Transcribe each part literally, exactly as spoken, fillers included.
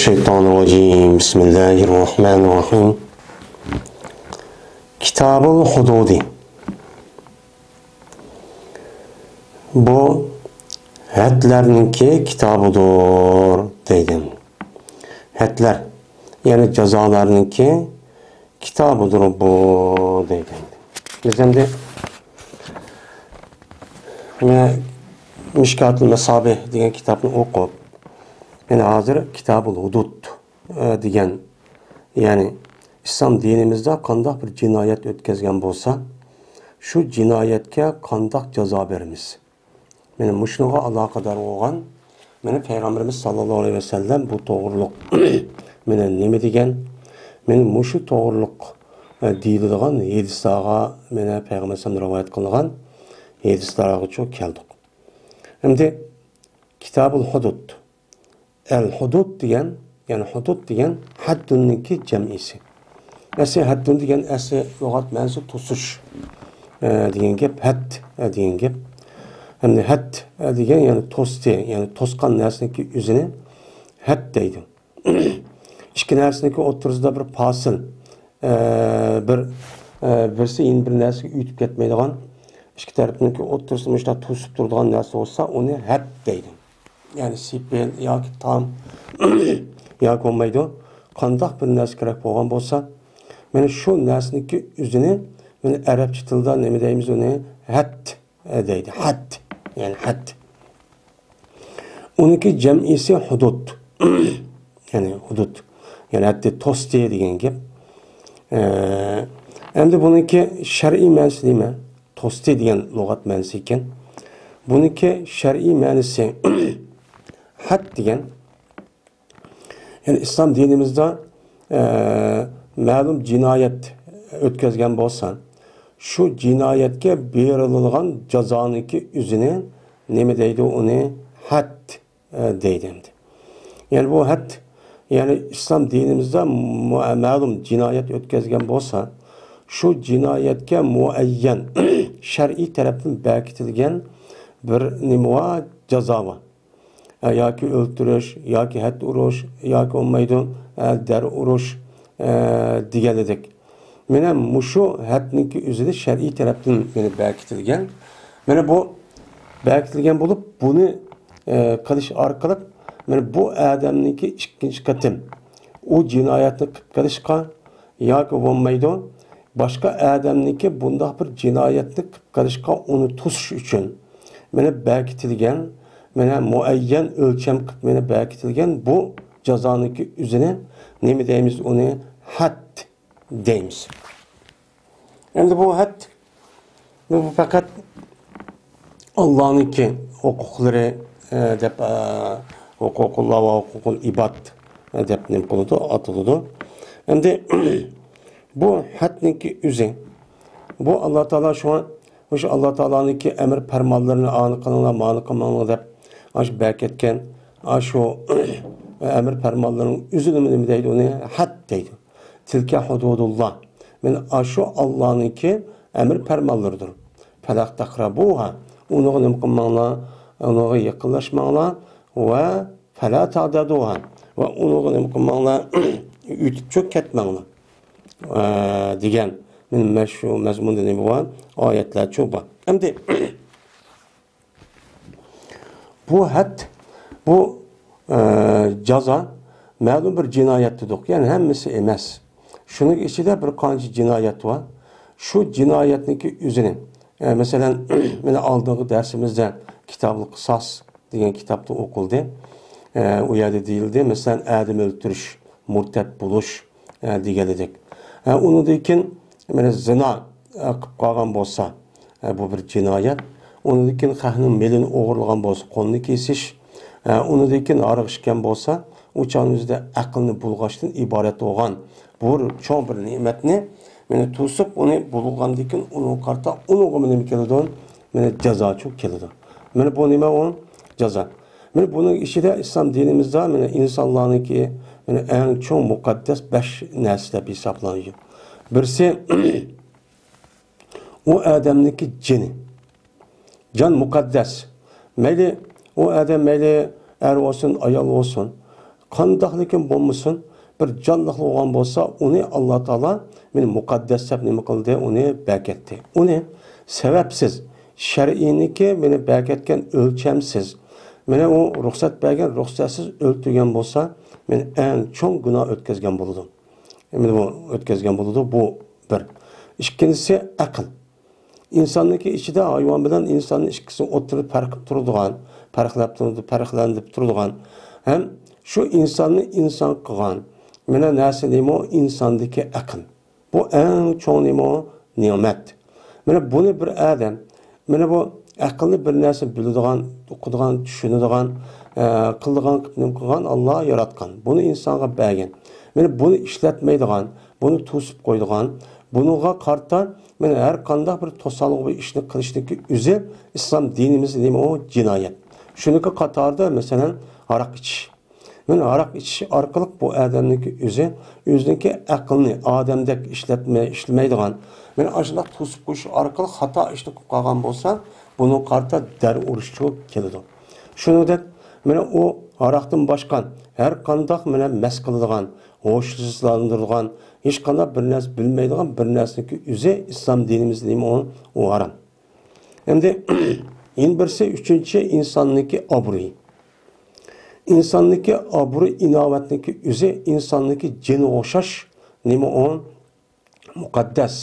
شەيتانىررەجىم. بىسمىللاھىررەھمانىررەھىم. كىتابۇل ھۇدۇدى. بۇ ھەدلەرنىڭكى كىتابىدۇر دەيدۇ. ھەدلەر، يەنى جازالارنىڭكى كىتابىدۇر بۇ دەيدۇ. بىز ئەمدى مىشكاتۇل مەسابىھ دېگەن كىتابنى ئوقۇپ، يەنى ھازىر كىتابۇل ھۇدۇد، ئە، دېگەن، يەنى ئىسلام دىنىمىزدا قانداق بىر جىنايەت ئۆتكەزگەن بولسا، شۇ جىنايەتكە قانداق جازا بېرىمىز؟ مانا مۇشۇنىڭغا ئالاقىدار بولغان، مانا پەيغەمبىرىمىز ساللاللاھۇ ئەلەيھى ۋەسەللەم بۇ توغرۇلۇق مانا نېمە دېگەن؟ مانا مۇشۇ توغرۇلۇق، ئە، دېيىلىدىغان ھەدىسلەرگە، مانا پەيغەمبەر ئەلەيھىسسالام رىۋايەت قىلغان ھەدىسلەرگىچۇ كەلدۇق. ئەمدى كىتابۇل ھۇدۇد. ئەل ھۇدۇد دېگەن، يەنى ھۇدۇد دېگەن ھەددۇننىڭكى جەمئىسى. ئەسلى ھەددۇن دېگەن ئەسلى لۇغەت مەنىسى توسۇش، ئە، دېگەن گەپ، ھەد، ئە، دېگەن گەپ. ھەمدە ھەد، ئە، دېگەن يەنى توستى، يەنى توسقان نەرسىنىڭكى ئۆزىنى ھەد دەيدۇ. ئىككى نەرسىنىڭكى ئوتتۇرىسىدا بىر پاسىل، ئە، بىر، ئە، بىرسى يەنە بىر نەرسىگە ئۆتۈپ كەتمەيدىغان، ئىككى تەرەپنىڭكى ئوتتۇرىسىدا مۇشۇنداق توسۇپ تۇرىدىغان نەرسە بولسا، ئۇنى ھەد دەيدۇ. يەنى سېپىل ياكى تام ياكى بولمايدۇ. قانداق بىر نەرسە كېرەك بولغان بولسا، مانا شۇ نەرسىنىڭكى ئۆزىنى، مانا ئەرەبچە تىلدا نېمە دەيمىز ئۇنى؟ ھەد، ئە، دەيدۇ. ھەد، يەنى ھەد. ئۇنىڭكى جەمئىسى ھۇدۇد. يەنى ھۇدۇد. يەنى ھەددى توستى دېگەن گەپ. ئە، ئەمدى بۇنىڭكى شەرئىي مەنىسى نېمە؟ توستى دېگەن لۇغەت مەنىسى ئىكەن. بۇنىڭكى شەرئىي مەنىسى ھەد دېگەن، يەنى ئىسلام دىنىمىزدا، ئە، مەلۇم جىنايەت ئۆتكەزگەن بولسا، شۇ جىنايەتكە بېرىلىدىغان جازانىڭكى ئۆزىنى نېمە دەيدۇ؟ ئۇنى ھەد، ئە، دەيدۇ ئەمدى. يەنى بۇ ھەد، يەنى ئىسلام دىنىمىزدا مۇ-، مەلۇم جىنايەت ئۆتكەزگەن بولسا، شۇ جىنايەتكە مۇئەييەن شەرئىي تەرەپتىن بەكىتىلگەن بىر نېمە بار؟ جازا بار. ئە، ياكى ئۆلتۈرۈش، ياكى ھەد ئۇرۇش، ياكى بولمايدۇ، ئە، دەر ئۇرۇش، ئە، دېگەنلىدەك. مانا مۇشۇ ھەدنىڭكى ئۆزىدە شەرئىي تەرەپتىن مانا بەكىتىلگەن. مانا بۇ بەكىتىلگەن بولۇپ، بۇنى، ئە، قىلىش ئارقىلىق مانا بۇ ئادەمنىڭكى ئىككىنچى قېتىم ئۇ جىنايەتنى قىلىپ قېلىشقا ياكى بولمايدۇ، باشقا ئادەمنىڭكى بۇنداق بىر جىنايەتنى قىلىپ قېلىشقا ئۇنى توسۇش ئۈچۈن مانا بەكىتىلگەن، مانا مۇئەييەن ئۆلچەم قىلىپ مانا بەكىتىلگەن بۇ جازانىڭكى ئۆزىنى نېمە دەيمىز؟ ئۇنى ھەد دەيمىز. ئەمدى بۇ ھەد، بۇ پەقەت ئاللانىڭكى ھوقۇقلىرى، ئە، دەپ، ئە، ھوقۇقۇللا ۋە ھوقۇقۇل ئىباد، ئە، دەپ نېمە قىلىدۇ، ئاتىلىدۇ. ئەمدى بۇ ھەدنىڭكى ئۆزى، بۇ ئاللا تائالا شۇڭا، مۇشۇ ئاللا تائالانىڭكى ئەمر پەرمانلىرىنى ئانى قىلىڭلار، مانى قىلماڭلار دەپ، ئاشۇ بەكەتكەن، ئاشۇ ئەمر پەرمانلىرىنىڭ ئۆزىنى نېمە دەيدۇ؟ ئۇنى ھەد دەيدۇ. تىلكە ھۇدۇدۇللا. مانا ئاشۇ ئاللانىڭكى ئەمر پەرمانلىرىدۇر. پەلا تەقرەبۇھا. ئۇنىڭغا نېمە قىلماڭلار؟ ئۇنىڭغا يېقىنلاشماڭلار. ۋە فەلا تەئتەدۇھا. ۋە ئۇنىڭغا نېمە قىلماڭلار؟ ئۆتۈپ چۆك كەتمەڭلار. ئە، دېگەن. مانا شۇ مەزمۇندا نېمە بار؟ ئايەتلەرچۇ بار. ئەمدى بۇ ھەد، بۇ، ئە، جازا مەلۇم بىر جىنايەت دېدۇق. يەنى ھەممىسى ئەمەس. شۇنىڭ ئىچىدە بىر قانچە جىنايەت بار. شۇ جىنايەتنىڭكى ئۆزىنى، ئە، مەسىلەن، مانا ئالدىنقى دەرسىمىزدە كىتابۇل قىساس دېگەن كىتابتا ئوقۇلدى. ئە، ئۇ يەردە دېيىلدى، مەسىلەن، ئادەم ئۆلتۈرۈش، مۇرتەت بولۇش، ئە، دېگەنىدەك. ئە، ئۇنىڭدىن كېيىن، مانا، زىنا، ئە، قىلىپ قالغان بولسا، ئە، بۇ بىر جىنايەت. ئۇنىڭدىن كېيىن خەقنىڭ مېلىنى ئوغرىلىغان بولسا، قولىنى كېسىش. ئە، ئۇنىڭدىن كېيىن ھاراق ئىچكەن بولسا، ئۇ چاغنىڭ ئۆزىدە ئەقىلنى بۇلغاشتىن ئىبارەت بولغان بۇ چوڭ بىر نېمەتنى، مانا، توسۇپ، ئۇنى بۇلغىغاندىن كېيىن، ئۇنىڭغا قارىتا ئۇنىڭغىمۇ نېمە كېلىدۇ؟ مانا، جازاچۇ كېلىدۇ. مانا، بۇ نېمە ئۇ؟ جازا. مانا، بۇنىڭ ئىچىدە ئىسلام دىنىمىزدا، مانا، ئىنسانلارنىڭكى، مانا، ئەڭ چوڭ مۇقەددەس بەش نەرسە دەپ ھېسابلىنىدۇ. بىرسى، ئۇ ئادەمنىڭكى جېنى. جان مۇقەددەس. مەيلى ئۇ ئادەم، مەيلى ئەر بولسۇن، ئايال بولسۇن، قانداقلىكىن بولمىسۇن، بىر جانلىقلا بولغان بولسا، ئۇنى ئاللا تائالا مېنى مۇقەددەس دەپ نېمە قىلدى، ئۇنى بەركەتتى. ئۇنى سەۋەبسىز، شەرئىينىكى مېنى بەركەتكەن ئۆلچەمسىز، مېنى ئۇ رۇخسەت بەرگەن رۇخسەتسىز ئۆلتۈرگەن بولسا، مېنى ئەڭ چوڭ گۇناھ ئۆتكۈزگەن بولىدۇ. مېنى بۇ ئۆتكۈزگەن بولىدۇ، بۇ بىر. ئىككىنچىسى، ئەقىل. ئىنساننىڭكى ئىچىدە ھايۋان بىلەن ئىنساننىڭ ئىككىسىنى ئوتتۇرىدا پەرق تۇرىدىغان، پەرقلەپ تۇرىدۇ، پەرقلەندۈرۈپ تۇرىدىغان ھەم شۇ ئىنساننى ئىنسان قىلغان مانا نەرسە نېمە؟ ئىنساندىكى ئەقىل. بۇ ئەڭ چوڭ نېمە؟ نېمەت. مانا بۇنى بىر ئادەم، مانا بۇ ئەقىلنى بىر نەرسە بىلىدىغان، ئۇقىدىغان، چۈشىنىدىغان، ئە، قىلىدىغان قىلىپ نېمە قىلغان؟ ئاللا ياراتقان. بۇنى ئىنسانغا بەرگەن. مانا بۇنى ئىشلەتمەيدىغان، بۇنى توسۇپ قويىدىغان، بۇنىڭغا قارىتا مانا ھەر قانداق بىر توسالغۇ بىر ئىشنى قىلىشنىڭكى ئۆزى ئىسلام دىنىمىزدا نېمە؟ ئۇ جىنايەت. شۇنىڭكى قاتارىدا مەسىلەن ھاراق ئىچىش. مانا ھاراق ئىچىش ئارقىلىق بۇ ئادەمنىڭكى ئۆزى، ئۆزىنىڭكى ئەقلىنى ئادەمدەك ئىشلەتمەي، ئىشلىمەيدىغان، مانا ئاشۇنداق توسۇپ قويۇش ئارقىلىق خاتا ئىشنى قىلىپ قالغان بولسا، بۇنىڭغا قارىتا دەر ئۇرۇشچۇ كېلىدۇ. شۇنىڭدەك مانا ئۇ ھاراقتىن باشقا ھەر قانداق مانا مەست قىلىدىغان، ھوشسىزلاندۇرىدىغان، ھېچقانداق بىر نەرسە بىلمەيدىغان بىر نەرسىنىڭكى ئۆزى ئىسلام دىنىمىزدا نېمە؟ ئۇ، ئۇ ھارام. ئەمدى يەنە بىرسى، ئۈچىنچى، ئىنساننىڭكى ئابرۇيى. ئىنساننىڭكى ئابرۇي ئىناۋەتنىڭكى ئۆزى ئىنساننىڭكى جېنىغا ئوخشاش نېمە؟ ئۇ مۇقەددەس.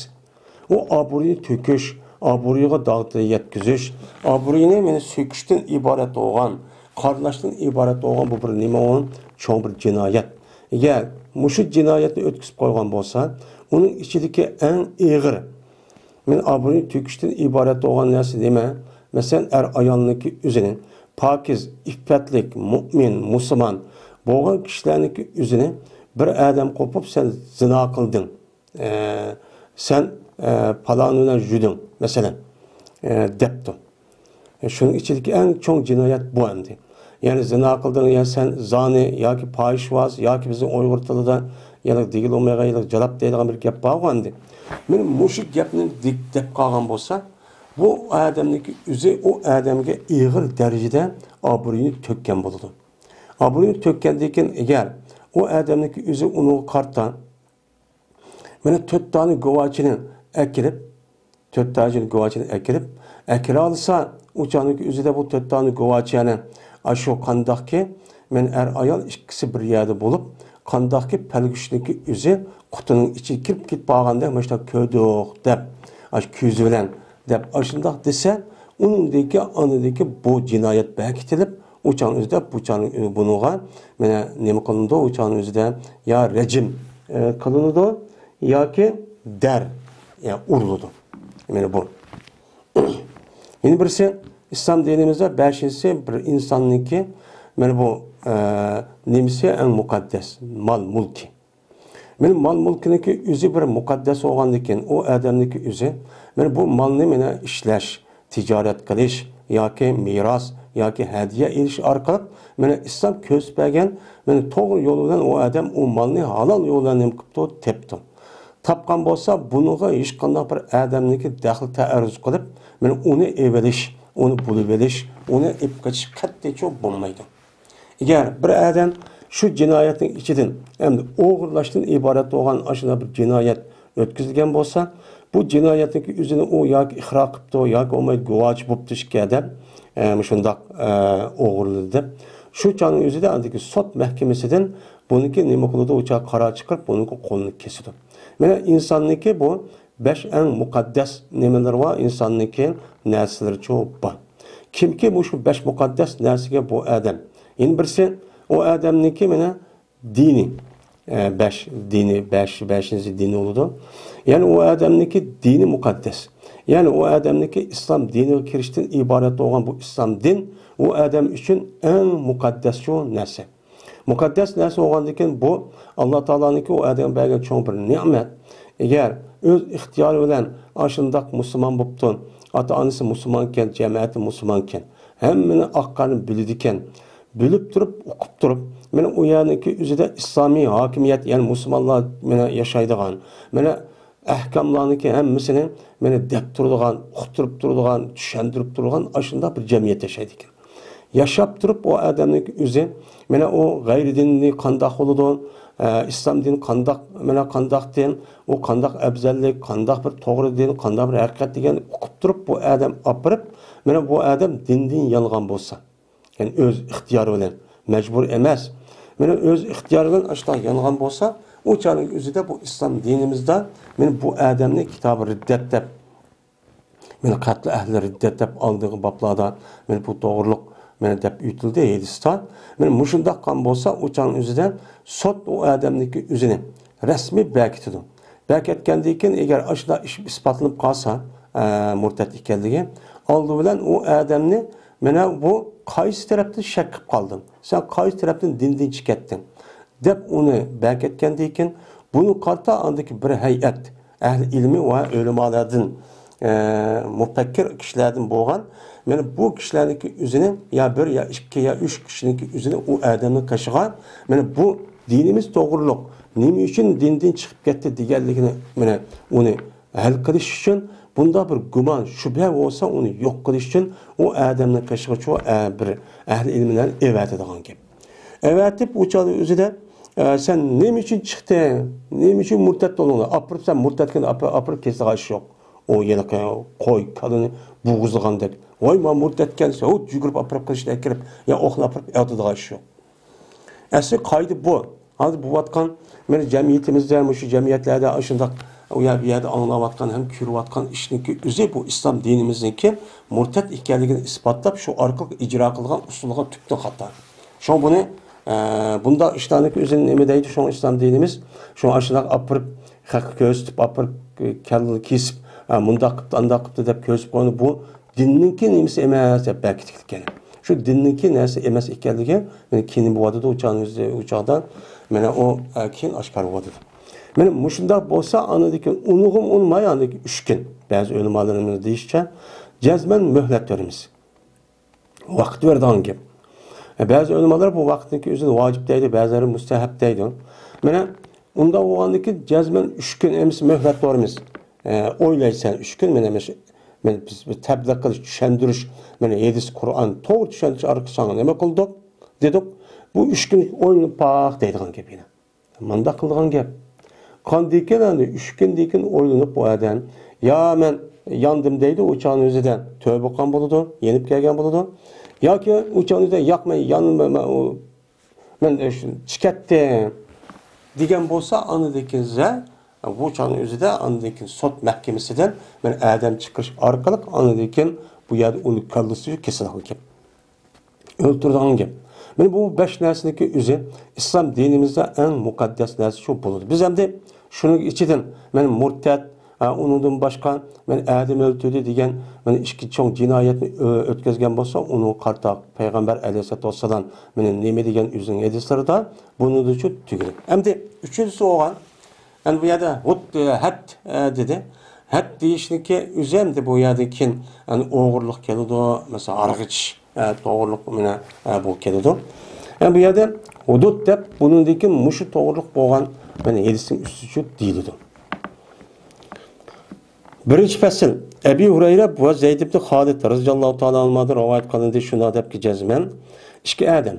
ئۇ ئابرۇينى تۆكۈش، ئابرۇيغا داغ يەتكۈزۈش، ئابرۇينى مېنى سۆكۈشتىن ئىبارەت بولغان، قارلاشتىن ئىبارەت بولغان بۇ بىر نېمە؟ ئۇ چوڭ بىر جىنايەت. ئەگەر مۇشۇ جىنايەتنى ئۆتكۈزۈپ قويغان بولسا، ئۇنىڭ ئىچىدىكى ئەڭ ئېغىر، مېنى ئابرۇينى تۆكۈشتىن ئىبارەت بولغان نەرسە نېمە؟ مەسىلەن، ئەر-ئايالنىڭكى ئۆزىنى پاكىز، ئىپپەتلىك، مۇئمىن، مۇسۇلمان بولغان كىشىلەرنىڭكى ئۆزىنى بىر ئادەم قوپۇپ، سەن زىنا قىلدىڭ، ئە، سەن، ئە، پالان بىلەن يۈردۈڭ، مەسىلەن، ئە، دەپتۇ. شۇنىڭ ئىچىدىكى ئەڭ چوڭ جىنايەت بۇ ئەمدى. يەنى زىنا قىلدىڭ، يا سەن زانى ياكى پاھىشۋاز ياكى بىزنىڭ ئۇيغۇر تىلىدا يەنە دېگىلى بولمايدىغان يەنە جالاپ دەيدىغان بىر گەپ بارغۇ ئەمدى. مانا مۇشۇ گەپنى دە-، دەپ قالغان بولسا، بۇ ئادەمنىڭكى ئۆزى ئۇ ئادەمگە ئېغىر دەرىجىدە ئابرۇيىنى تۆككەن بولىدۇ. ئابرۇيىنى تۆككەندىن كېيىن ئەگەر ئۇ ئادەمنىڭكى ئۆزى ئۇنىڭغا قارىتا مانا تۆت دانە گۇۋاچىنى ئەكىرىپ، تۆت دانە گۇۋاچىنى ئەكىرىپ، ئەكىرالىسا، ئۇ چاغنىڭكى ئۆزىدە بۇ تۆت دانە گۇۋاچى يەنە ئاشۇ قانداقكى، مەن ئەر-ئايال ئىككىسى بىر يەردە بولۇپ، قانداقكى پەلگۈشنىڭكى ئۆزى قۇتىنىڭ ئىچىگە كىرىپ كېتىپ قالغاندەك، مۇشۇنداق كۆردۇق دەپ، ئاشۇ كۆزى بىلەن دەپ ئاشۇنداق دېسە، ئۇنىڭدىكى، ئانىدىكى بۇ جىنايەت بەكىتىلىپ، ئۇ چاغنىڭ ئۆزىدە بۇ چاغنىڭ بۇنىڭغا مانا نېمە قىلىنىدۇ؟ ئۇ چاغنىڭ ئۆزىدە يا رەجىم، ئە، قىلىنىدۇ ياكى دەر، يا ئۇرۇلىدۇ. مانا بۇ. يەنە بىرسى، ئىسلام دىنىمىزدا بەشىنچىسى بىر ئىنساننىڭكى، مانا بۇ، ئە، نېمىسى ئەڭ مۇقەددەس؟ مال-مۈلكى. مانا مال-مۈلكىنىڭكى ئۆزى بىر مۇقەددەس بولغاندىن كېيىن، ئۇ ئادەمنىڭكى ئۆزى، مانا بۇ مالنى مانا ئىشلەش، تىجارەت قىلىش ياكى مىراس ياكى ھەدىيە ئېلىش ئارقىلىق، مانا ئىسلام كۆرسىتىپ بەرگەن، مانا توغرا يول بىلەن ئۇ ئادەم ئۇ مالنى ھالال يول بىلەن نېمە قىپتۇ؟ تېپىپتۇ. تاپقان بولسا، بۇنىڭغا ھېچقانداق بىر ئادەمنىڭكى دەخلى تەئەررۇز قىلىپ، مانا ئۇنى ئېلىۋېلىش، ئۇنى بۇلىۋېلىش، ئۇنى ئېلىپ قېچىش قەتئىيچۇ بولمايدۇ. ئەگەر بىر ئادەم شۇ جىنايەتنىڭ ئىچىدىن، ئەمدى ئوغرىلاشتىن ئىبارەت بولغان ئاشۇنداق بىر جىنايەت ئۆتكۈزۈلگەن بولسا، بۇ جىنايەتنىڭكى ئۆزىنى ئۇ ياكى ئىقرار قىپتۇ، ياكى بولمايدۇ گۇۋاچى بوپتۇ ئىككى ئادەم، ئە، مۇشۇنداق، ئە، ئوغرىلىدى دەپ. شۇ چاغنىڭ ئۆزىدە ئاندىكى سوت مەھكىمىسىدىن بۇنىڭكى نېمە قىلىدۇ؟ ئۇ چاغ قارار چىقىرىپ، بۇنىڭكى قولىنى كېسىدۇ. مانا ئىنساننىڭكى بۇ بەش ئەڭ مۇقەددەس نېمىلىرى بار، ئىنساننىڭكى نەرسىلىرىچۇ بار. كىمكى مۇشۇ بەش مۇقەددەس نەرسىگە بۇ ئادەم، يەنە بىرسى، ئۇ ئادەمنىڭكى مانا دىنى، ئە، بەش دىنى، بەش، بەشىنچى دىنى بولىدۇ. يەنى ئۇ ئادەمنىڭكى دىنى مۇقەددەس. يەنى ئۇ ئادەمنىڭكى ئىسلام دىنىغا كىرىشتىن ئىبارەت بولغان بۇ ئىسلام دىن ئۇ ئادەم ئۈچۈن ئەڭ مۇقەددەس شۇ نەرسە. مۇقەددەس نەرسە بولغاندىكىن، بۇ ئاللا تائالانىڭكى ئۇ ئادەمگە بەرگەن چوڭ بىر نېمەت. ئەگەر ئۆز ئىختىيارى بىلەن ئاشۇنداق مۇسۇلمان بوپتۇ، ئاتا-ئانىسى مۇسۇلمانكەن، جەمەتى مۇسۇلمانكەن، ھەممىنى ئاق-قارىنى بىلىدىكەن، بىلىپ تۇرۇپ، ئۇقۇپ تۇرۇپ، مانا ئۇ يەرنىڭكى ئۆزىدە ئىسلامىي ھاكىمىيەت، يەنى مۇسۇلمانلار مانا ياشايدىغان، مانا ئەھكاملارنىڭكى ھەممىسىنى مانا دەپ تۇرىدىغان، ئۇقتۇرۇپ تۇرىدىغان، چۈشەندۈرۈپ تۇرىدىغان ئاشۇنداق بىر جەمئىيەت ياشايدىكەن. ياشاپ تۇرۇپ ئۇ ئادەمنىڭ ئۆزى، مانا ئۇ غەيرىي دىننى قانداق بولىدۇ، ئە، ئىسلام دىنى قانداق، مانا قانداق دىن، ئۇ قانداق ئەۋزەللىك، قانداق بىر توغرا دىن، قانداق بىر ھەقىقەت دېگەننى ئۇقۇپ تۇرۇپ، بۇ ئادەم ئاپىرىپ، مانا بۇ ئادەم دىندىن يانغان بولسا، يەنى ئۆز ئىختىيارى بىلەن، مەجبۇر ئەمەس، مانا ئۆز ئىختىيارى بىلەن ئاشۇنداق يانغان بولسا، ئۇ چاغنىڭ ئۆزىدە بۇ ئىسلام دىنىمىزدا مانا بۇ ئادەمنى كىتابى رىددەت دەپ، مانا قەتلى ئەھلى رىددەت دەپ ئالدىنقى بابلاردا مانا بۇ توغرىلىق مانا دەپ ئۆتۈلدى ھەدىستە. مانا مۇشۇنداق قىلغان بولسا، ئۇ چاغنىڭ ئۆزىدە سوت ئۇ ئادەمنىڭكى ئۆزىنى رەسمىي بەكىتىدۇ. بەكەتكەندىن كېيىن، ئەگەر ئاشۇنداق ئىش ئىسپاتلىنىپ قالسا، ئە، مۇرتەت ئىكەنلىكى، ئالدى بىلەن ئۇ ئادەمنى، مانا بۇ قايسى تەرەپتىن شەك قىلىپ قالدىڭ؟ سەن قايسى تەرەپتىن دىندىن چىقىپ كەتتىڭ؟ دەپ ئۇنى بەكەتكەندىن كېيىن، بۇنى قارىتا ئاندىكى بىر ھەيئەت، ئەھلى ئىلمى ۋە ئۆلىمالاردىن، ئە، مۇپەككىر كىشىلەردىن بولغان، مانا بۇ كىشىلەرنىڭكى ئۆزىنى يا بىر، يا ئىككى، يا ئۈچ كىشىنىڭكى ئۆزىنى ئۇ ئادەمنىڭ قېشىغا، مانا بۇ دىنىمىز توغرۇلۇق، نېمە ئۈچۈن دىندىن چىقىپ كەتتى دېگەنلىكىنى، مانا ئۇنى ھەل قىلىش ئۈچۈن، بۇنداق بىر گۇمان، شۈبھە بولسا، ئۇنى يوق قىلىش ئۈچۈن ئۇ ئادەمنىڭ قېشىغا شۇ، ئە، بىر ئەھلى ئىلمىلەرنى ئەۋەتىدىغان گەپ. ئەۋەتىپ، ئۇ چاغدا ئۆزىدە، ئە، سەن نېمە ئۈچۈن چىقتىڭ؟ نېمە ئۈچۈن مۇرتەت بولدۇڭ؟ ئاپىرىپ، سەن مۇرتەتكىنى ئاپىرىپ، ئاپىرىپ كېسىدىغان ئىش يوق. ئۇ ھېلىقى قوي، كالىنى بوغۇزلىغاندەك. ۋاي، مانا مۇرتەتكەن دېسە، ھۇ، يۈگۈرۈپ ئاپىرىپ قىلىشنى ئەكىرىپ، يا ئوقنى ئاپىرىپ ئاتىدىغان ئىش يوق. ئەسلى قائىدە بۇ. ھازىر بولۇۋاتقان، مانا جەمئىيىتىمىزدە، مۇشۇ جەمئىيەتلەردە ئاشۇنداق ئۇ يەر، بۇ يەردە ئاڭلاۋاتقان ھەم كۆرۈۋاتقان ئىشنىڭكى ئۆزى بۇ ئىسلام دىنىمىزنىڭكى مۇرتەت ئىكەنلىكىنى ئىسپاتلاپ، شۇ ئارقىلىق ئىجرا قىلغان ئۇسۇلغا تۈپتىن خاتا. شۇڭا بۇنى، ئە، بۇنداق ئىشلارنىڭكى ئۆزىنى نېمە دەيدۇ؟ شۇڭا ئىسلام دىنىمىز شۇڭا ئاشۇنداق ئاپىرىپ، خەققە كۆرسىتىپ، ئاپىرىپ، كەللىنى كېسىپ، ئە، مۇنداق قىپتۇ، ئانداق قىپتۇ دەپ كۆرسىتىپ قويغان بۇ دىننىڭكى نېمىسى ئەمەس دەپ بەكىتىپ كەتكەن. شۇ دىننىڭكى نەرسە ئەمەس ئىكەنلىكى، مانا، كېيىن بولۇۋاتىدۇ، ئۇ چاغنىڭ ئۆزى، ئۇ چاغدا، مانا، ئۇ، ئە، كېيىن ئاشكارا بولۇۋاتىدۇ. مانا، مۇشۇنداق بولسا، ئاندىن كېيىن ئۇنىغىمۇ ئۇنىماي، ئاندىن كېيىن ئۈچ كۈن، بەزى ئۆلىمالىرىمىز دېيىشىچە، جەزمەن مۆھلەت بېرىمىز. ۋاقىت بېرىدىغان گەپ. ئە، بەزى ئۆلىمالار بۇ ۋاقىتنىڭكى ئۆزىنى ۋاجىپ دەيدۇ، بەزىلەر مۇستەھەب دەيدۇ. مانا، ئۇنداق بولغاندىن كېيىن جەزمەن ئۈچ كۈن ئەمىسە مۆھلەت بېرىمىز. ئە، ئويلايسەن ئۈچ كۈن، مانا، مانا، مانا بىز بىر تەبلىغ قىلىش، چۈشەندۈرۈش، مانا ھەدىس، قۇرئان توغرا چۈشەندۈرۈش ئارقىلىق ساڭا نېمە قىلدۇق، دېدۇق. بۇ ئۈچ كۈن ئويلىنىپ باق دەيدىغان گەپ يەنە. مانداق قىلىدىغان گەپ. قاندىكىن ئەمدى ئۈچ كۈندىن كېيىن ئويلىنىپ بۇ ئادەم، يا مەن ياندىم دەيدۇ، ئۇ چاغنىڭ ئۆزىدە تۆۋە بولغان بولىدۇ، يېنىپ كەلگەن بولىدۇ. ياكى ئۇ چاغنىڭ ئۆزىدە ياق، مەن يانمىدىم، مەن، مەن، مەن چىقىپ كەتتىم دېگەن بولسا، ئاندىن كېيىن زە-، بۇ چاغنىڭ ئۆزىدە ئاندىن كېيىن سوت مەھكىمىسىدىن مەن ئادەم چىقىرىش ئارقىلىق ئاندىن كېيىن بۇ يەردە ئۇنى كاللىسى كېسىدىغان گەپ. ئۆلتۈرىدىغان گەپ. مانا بۇ بەش نەرسىنىڭكى ئۆزى ئىسلام دىنىمىزدا ئەڭ مۇقەددەس نەرسە شۇ بولىدۇ. بىز ئەمدى شۇنىڭ ئىچىدىن، مانا مۇرتەت، ئە، ئۇنىڭدىن باشقا، مانا ئادەم ئۆلتۈردى دېگەن، مانا ئىككى چوڭ جىنايەتنى ئۆ-، ئۆتكۈزگەن بولسا، ئۇنىڭغا قارىتا پەيغەمبەر ئەلەيھىسسالاتۇ ۋەسسالام، مانا نېمە دېگەن ئۆزىنىڭ ھەدىسلىرىدا، بۇنىڭدىچۇ تۈگىدى. ئەمدى ئۈچىنچىسى بولغان، ئەنە بۇ يەردە ھۇت، ئە، ھەت، ئە، دېدى. ھەت دېيىشنىكى ئۆزى ئەمدى بۇ يەردىن كېيىن، ئەنە ئوغرىلىق كېلىدۇ، مەسىلەن، ھارغا ئېچىش، ئە، توغرىلىق مانا، ئە، بۇ كېلىدۇ. ئەنە بۇ يەردە ھۇدۇد دەپ، بۇنىڭدىن كېيىن مۇشۇ توغرىلىق بولغان مانا ھەدىسنىڭ ئۈستىچۇ دېيىلىدۇ. بىرىنچى پەسىل، ئەبى ھۇرەيرە ۋە زەيد ئىبن خالىد رەزىياللاھۇ تائالا ئەنھۇمادىن رىۋايەت قىلىندى، شۇنداق دەپكى جەزمەن، ئىككى ئادەم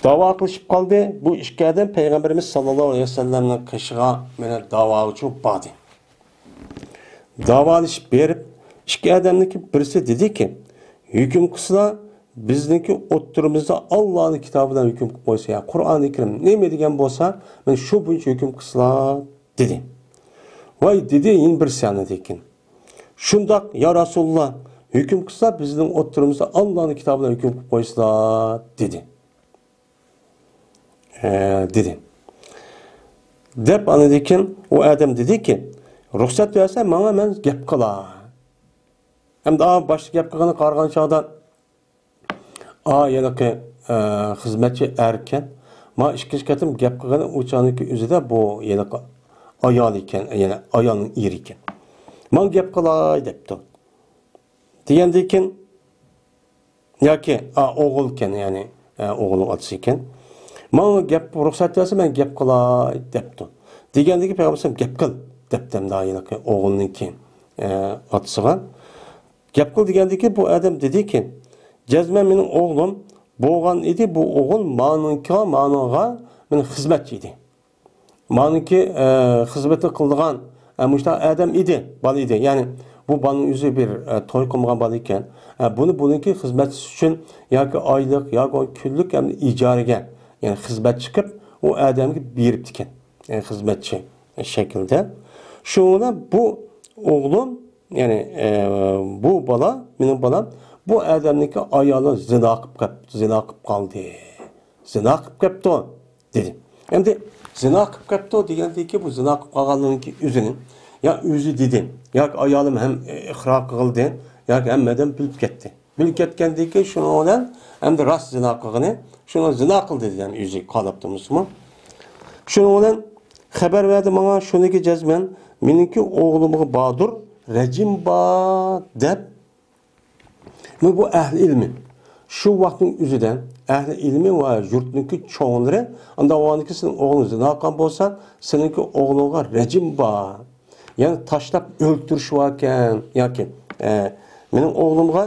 داۋا قىلىشىپ قالدى. بۇ ئىككى ئادەم پەيغەمبىرىمىز ساللاللاھۇ ئەلەيھى ۋەسەللەمنىڭ قېشىغا مانا داۋاغىچۇ باردى. داۋالىشىپ بېرىپ، ئىككى ئادەمنىڭكى بىرسى دېدىكى، ھۆكۈم قىلسىلا، بىزنىڭكى ئوتتۇرىمىزدا ئاللانىڭ كىتابى بىلەن ھۆكۈم قىلىپ قويسا، يا قۇرئانى كەرىم نېمە دېگەن بولسا، مانا شۇ بويىچە ھۆكۈم قىلسىلا، دېدى. ۋاي، دېدى يەنە بىرسى ئاندىن كېيىن. شۇنداق، يا رەسۇلاللا، ھۆكۈم قىلسا، بىزنىڭ ئوتتۇرىمىزدا ئاللانىڭ كىتابى بىلەن ھۆكۈم قىلىپ قويسىلا، دېدى. ئە، دېدى. دەپ، ئاندىن كېيىن ئۇ ئادەم دېدىكى، رۇخسەت بەرسە، ماڭا مەن گەپ قىلاي. ئەمدى ئا، باشتا گەپ قىلغىنىغا قارىغان چاغدا، ئا، ھېلىقى، ئە، خىزمەتچى ئەركەن. ما ئىككىنچى قېتىم گەپ قىلغىنى ئۇ چاغنىڭكى ئۆزىدە بۇ ھېلىقى ئايال ئىكەن، يەنى ئايالنىڭ ئېرى ئىكەن. ماڭا گەپ قىلاي دەپتۇ. دېگەندىن كېيىن، ياكى، ئا، ئوغۇل ئىكەن، يەنى، ئە، ئوغۇلنىڭ ئاتىسى ئىكەن. ماڭا گەپ، رۇخسەت بەرسە، مەن گەپ قىلاي دەپتۇ. دېگەندىن كېيىن پەيغەمبەر ئەلەيھىسسالام گەپ قىل دەپتۇ ئەمدى ھېلىقى ئوغۇلنىڭكى، ئە، ئاتىسىغا. گەپ قىل دېگەندىن كېيىن بۇ ئادەم دېدىكى، جەزمەن مېنىڭ ئوغلۇم بولغان ئىدى، بۇ ئوغۇل مانىڭكىغا، مانىڭغا مېنىڭ خىزمەتچى ئىدى. مانىڭكى، ئە، خىزمىتىنى قىلىدىغان، ئە، مۇشۇنداق ئادەم ئىدى، بالا ئىدى. يەنى بۇ بالىنىڭ ئۆزى بىر، ئە، توي قىلمىغان بالا ئىكەن. ئە، بۇنى بۇنىڭكى خىزمەتچىسى ئۈچۈن ياكى ئايلىق، ياكى كۈنلۈك ھەم ئىجارىگە، يەنى خىزمەتچى قىلىپ ئۇ ئادەمگە بېرىپتىكەن. يەنى خىزمەتچى شەكلىدە. شۇنىڭ بىلەن بۇ ئوغلۇم، يەنى، ئە، بۇ بالا، مېنىڭ بالام بۇ ئادەمنىڭكى ئايالى زىنا قىلىپ قاپ-، زىنا قىلىپ قالدى. زىنا قىلىپ قاپتۇ. دېدى. ئەمدى زىنا قىلىپ قاپتۇ دېگەندىن كېيىن بۇ زىنا قىلىپ قالغانلىقىنى ئۆزىنى يا ئۆزى دېدى، ياكى ئايالىم ھەم ئىقرار قىلدى، ياكى ھەممە ئادەم بىلىپ كەتتى. بىلىپ كەتكەندىن كېيىن شۇنىڭ بىلەن ئەمدى راست زىنا قىلغىنى، شۇنى زىنا قىلدى دېگەن ئۆزى قالاپتۇ مۇسۇلمان. شۇنىڭ بىلەن خەۋەر بەردى ماڭا، شۇنىكى جەزمەن مېنىڭكى ئوغلۇمغا باردۇر، رەجىم بار دەپ. مانا بۇ ئەھلى ئىلمى. شۇ ۋاقىتنىڭ ئۆزىدە ئەھلى ئىلمى ۋە يۇرتنىڭكى چوڭلىرى، ئانداق بولغاندىكىن سېنىڭ ئوغلۇڭ زىنا قىلغان بولسا، سېنىڭكى ئوغلۇڭغا رەجىم بار. يەنى تاشلاپ ئۆلتۈرۈش باركەن ياكى، ئە، مېنىڭ ئوغلۇمغا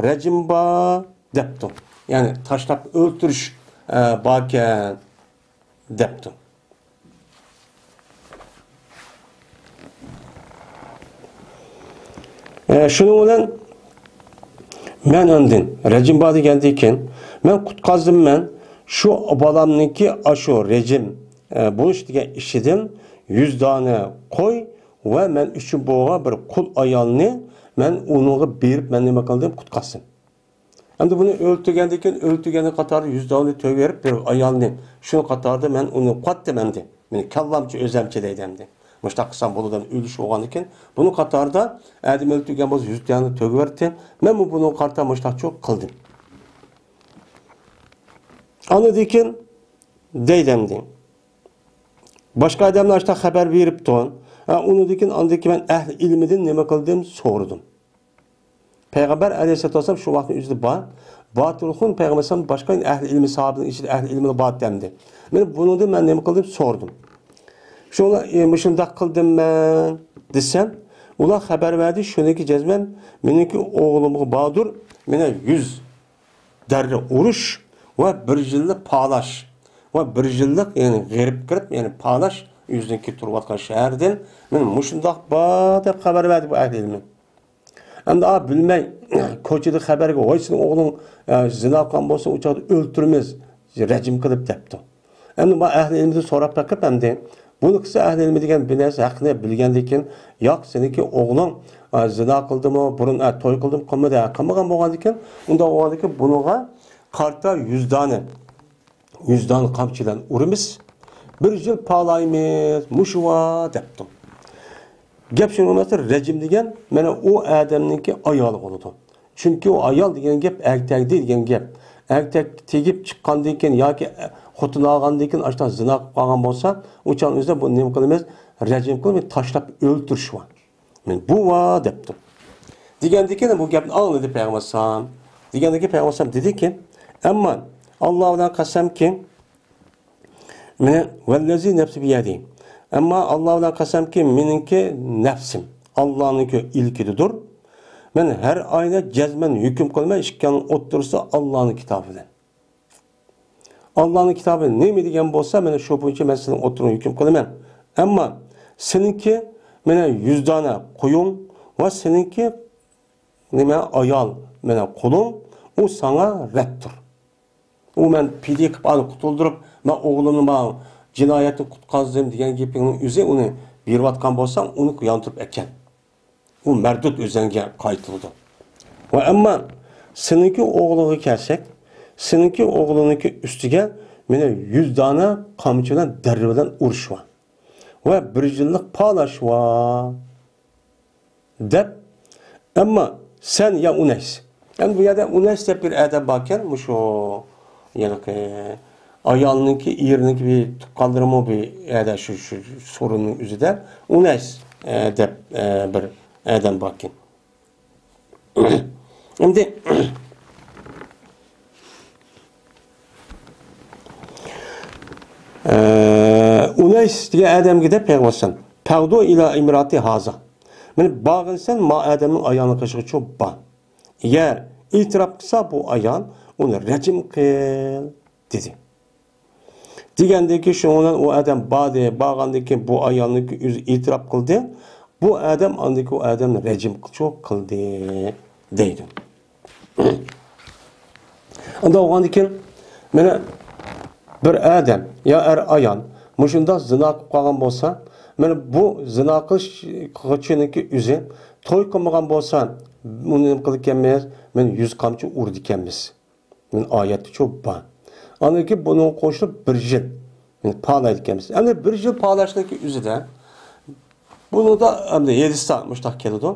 رەجىم بار دەپتۇ. يەنى تاشلاپ ئۆلتۈرۈش، ئە، باركەن دەپتۇ. ئە، شۇنىڭ بىلەن مەن ئاندىن رەجىم بار دېگەندىن كېيىن، مەن قۇتقازدىم مەن شۇ بالامنىڭكى ئاشۇ رەجىم، ئە، بولۇش دېگەن ئىشىدىن يۈز دانە قوي ۋە مەن ئۈچۈن بولغان بىر قۇل ئايالنى مەن ئۇنىڭغا بېرىپ، مەن نېمە قىلدىم؟ قۇتقازدىم. ئەمدى بۇنى ئۆلتۈرگەندىن كېيىن، ئۆلتۈرگەننىڭ قاتارىدا يۈز دانە تۆگە بېرىپ، بىر ئايالنى، شۇنىڭ قاتارىدا مەن ئۇنى قاتتىم ئەمدى. مېنىڭ كاللامچە ئۆزەمچە دەيدۇ ئەمدى. مۇشۇنداق قىلسام بولىدۇ، ئۆلۈش بولغاندىن كېيىن. بۇنىڭ قاتارىدا ئادەم ئۆلتۈرگەن بولسا يۈز دانە تۆگە بېرىتتى. مەنمۇ بۇنىڭغا قارىتا مۇشۇنداقچۇ قىلدىم. ئاندىن كېيىن دەيدۇ ئەمدى. باشقا ئادەملەر ئاشۇنداق خەۋەر بېرىپتۇ. ھە، ئۇنىڭدىن كېيىن، ئاندىن كېيىن مەن ئەھلى ئىلمىدىن نېمە قىلدىم؟ سورىدىم. پەيغەمبەر ئەلەيھىسسالاتۇ ۋەسسالام شۇ ۋاقىتنىڭ ئۆزىدە بار. باتۇرخۇن پەيغەمبەر ئەلەيھىسسالام باشقا ئەھلى ئىلمى ساھابىنىڭ ئىچىدە ئەھلى ئىلمىلەر بار ئەمدى. مانا بۇنىڭدىن مەن نېمە قىلدىم؟ سورىدىم. شۇڭا، ئى، مۇشۇنداق قىلدىم مەن دېسەم، ئۇلار خەۋەر بەردى، شۇنىڭكى جەزمەن مېنىڭكى ئوغلۇمغا باردۇر، مانا يۈز دەررە ئۇرۇش ۋە بىر يىللىق پالاش ۋە بىر يىللىق، يەنى غېرىب كىرىپ، يەنى پالاش ئۆزىنىڭكى تۇرۇۋاتقان شەھىرىدىن مانا مۇشۇنداق بار دەپ خەۋەر بەردى بۇ ئەھلى ئىلمى. ئەمدى ئا بىلمەي كوچىدا خەۋەرگە، ۋاي سېنىڭ ئوغلۇڭ، ئە، زىنا قىلغان بولسا ئۇ چاغدا ئۆلتۈرىمىز، رەجىم قىلىپ دەپتۇ. ئەمدى مانا ئەھلى ئىلمىدىن سوراپ بېقىپ ئەمدى بۇنى قىلسا ئەھلى ئىلمى دېگەن بىر نەرسە ھەقنى بىلگەندىن كېيىن، ياق سېنىڭكى ئوغلۇڭ، ئە، زىنا قىلدىمۇ، بۇرۇن، ئە، توي قىلدىمۇ، قىلمىدى، ئە، قىلمىغان بولغاندىن كېيىن، ئۇنداق بولغاندىن كېيىن بۇنىڭغا قارىتا يۈز دانە يۈز دانە قامچى بىلەن ئۇرىمىز، بىر يىل پالايمىز، مۇشۇ ۋا دەپتۇ. گەپ شۇنىڭ بىلەن رەجىم دېگەن مانا ئۇ ئادەمنىڭكى ئايالى بولىدۇ. چۈنكى ئۇ ئايال دېگەن گەپ ئەگتەك دېگەن گەپ. ئەگتەك تېگىپ چىققاندىن كېيىن ياكى خوتۇن ئالغاندىن كېيىن ئاشۇنداق زىنا قىلىپ قالغان بولسا، ئۇ چاغنىڭ ئۆزىدە بۇنى نېمە قىلىمىز؟ رەجىم قىلىپ تاشلاپ ئۆلتۈرۈش بار. مەن بۇ ۋا دەپتۇ. دېگەندىن كېيىن بۇ گەپنى ئاڭلىدى پەيغەمبەر ئەلەيھىسسالام. دېگەندىن كېيىن پەيغەمبەر ئەلەيھىسسالام دېدىكى، ئەمما ئاللا بىلەن قەسەمكى، مېنى ۋەللەزى نەپسى بىيەدى. ئەمما ئاللا بىلەن قەسەمكى، مېنىڭكى نەپسىم ئاللانىڭكى ئىلكىدىدۇر. مەن ھەر ئايدا جەزمەن ھۆكۈم قىلىمەن ئىككىنىڭ ئوتتۇرىسىدا ئاللانىڭ كىتابى بىلەن. ئاللانىڭ كىتابى نېمە دېگەن بولسا، مانا شۇ بويىچە مەن سېنىڭ ئوتتۇرىڭنى ھۆكۈم قىلىمەن. ئەمما سېنىڭكى مانا يۈز دانە قويۇڭ ۋە سېنىڭكى نېمە ئايال، مانا قۇلۇڭ، ئۇ ساڭا رەتتۇر. ئۇ مەن پىدىيە قىلىپ ئانى قۇتۇلدۇرۇپ، مەن ئوغلۇمنى مانا جىنايەتتىن قۇتقازدىم دېگەن گېپىڭنىڭ ئۆزى ئۇنى بېرىۋاتقان بولساڭ، ئۇنى ياندۇرۇپ ئەكەل. ئۇ مەردۇت ئۆزەڭگە قايتۇرىدۇ. ۋە ئەمما سېنىڭكى ئوغلۇڭغا كەلسەك، سېنىڭكى ئوغلۇڭنىڭكى ئۈستىگە مانا يۈز دانە قامچى بىلەن، دەررە بىلەن ئۇرۇش بار. ۋە بىر يىللىق پالاش بار. دەپ، ئەمما سەن يا ئۇنەيس. ئەمدى بۇ يەردە ئۇنەيس دەپ بىر ئادەم باركەن، مۇشۇ ھېلىقى ئايالنىڭكى، ئېرىنىڭكى بىر تۇغقانلىرىمۇ بىر يەردە شۇ، شۇ سورۇننىڭ ئۆزىدە ئۇنەيس، ئە، دەپ، ئە، بىر ئادەم باركەن. ئەمدى، ئە، ئۇنەيس دېگەن ئادەمگە دەپ پەيغەمبەر ئەلەيھىسسالام، «پەغدۇ ئىلا ئىمراتى ھازا.» مانا بارغىن سەن ما ئادەمنىڭ ئايالىنىڭ قېشىغا چوپ بار. ئەگەر ئېتىراپ قىلسا، بۇ ئايال ئۇنى رەجىم قىل دېدى. دېگەندىن كېيىن شۇنىڭ بىلەن ئۇ ئادەم باردى، بارغاندىن كېيىن بۇ ئايالنىڭكى ئۆزى ئېتىراپ قىلدى. بۇ ئادەم ئاندىن كېيىن ئۇ ئادەمنى رەجىم قىلدى دەيدۇ. ئۇنداق بولغاندىن كېيىن، مانا بىر ئادەم يا ئەر ئايال مۇشۇنداق زىنا قىلىپ قالغان بولسا، مانا بۇ زىنا قىلىش قىلغۇچىنىڭكى ئۆزى توي قىلمىغان بولسا، ئۇنى نېمە قىلىدىكەنمىز؟ مانا يۈز قامچا ئۇرىدىكەنمىز. مانا ئايەتتىچۇ بار. ئاندىن كېيىن بۇنىڭغا قوشۇلۇپ بىر يىل، مانا، پالايدىكەنمىز. ئەمدى بىر يىل پالايدىكەنمىز. ئەمدى بىر يىل پالايدىكەنمىز. ئۆزىدە بۇنىڭدا ئەمدى ھەدىستە مۇشۇنداق كېلىدۇ.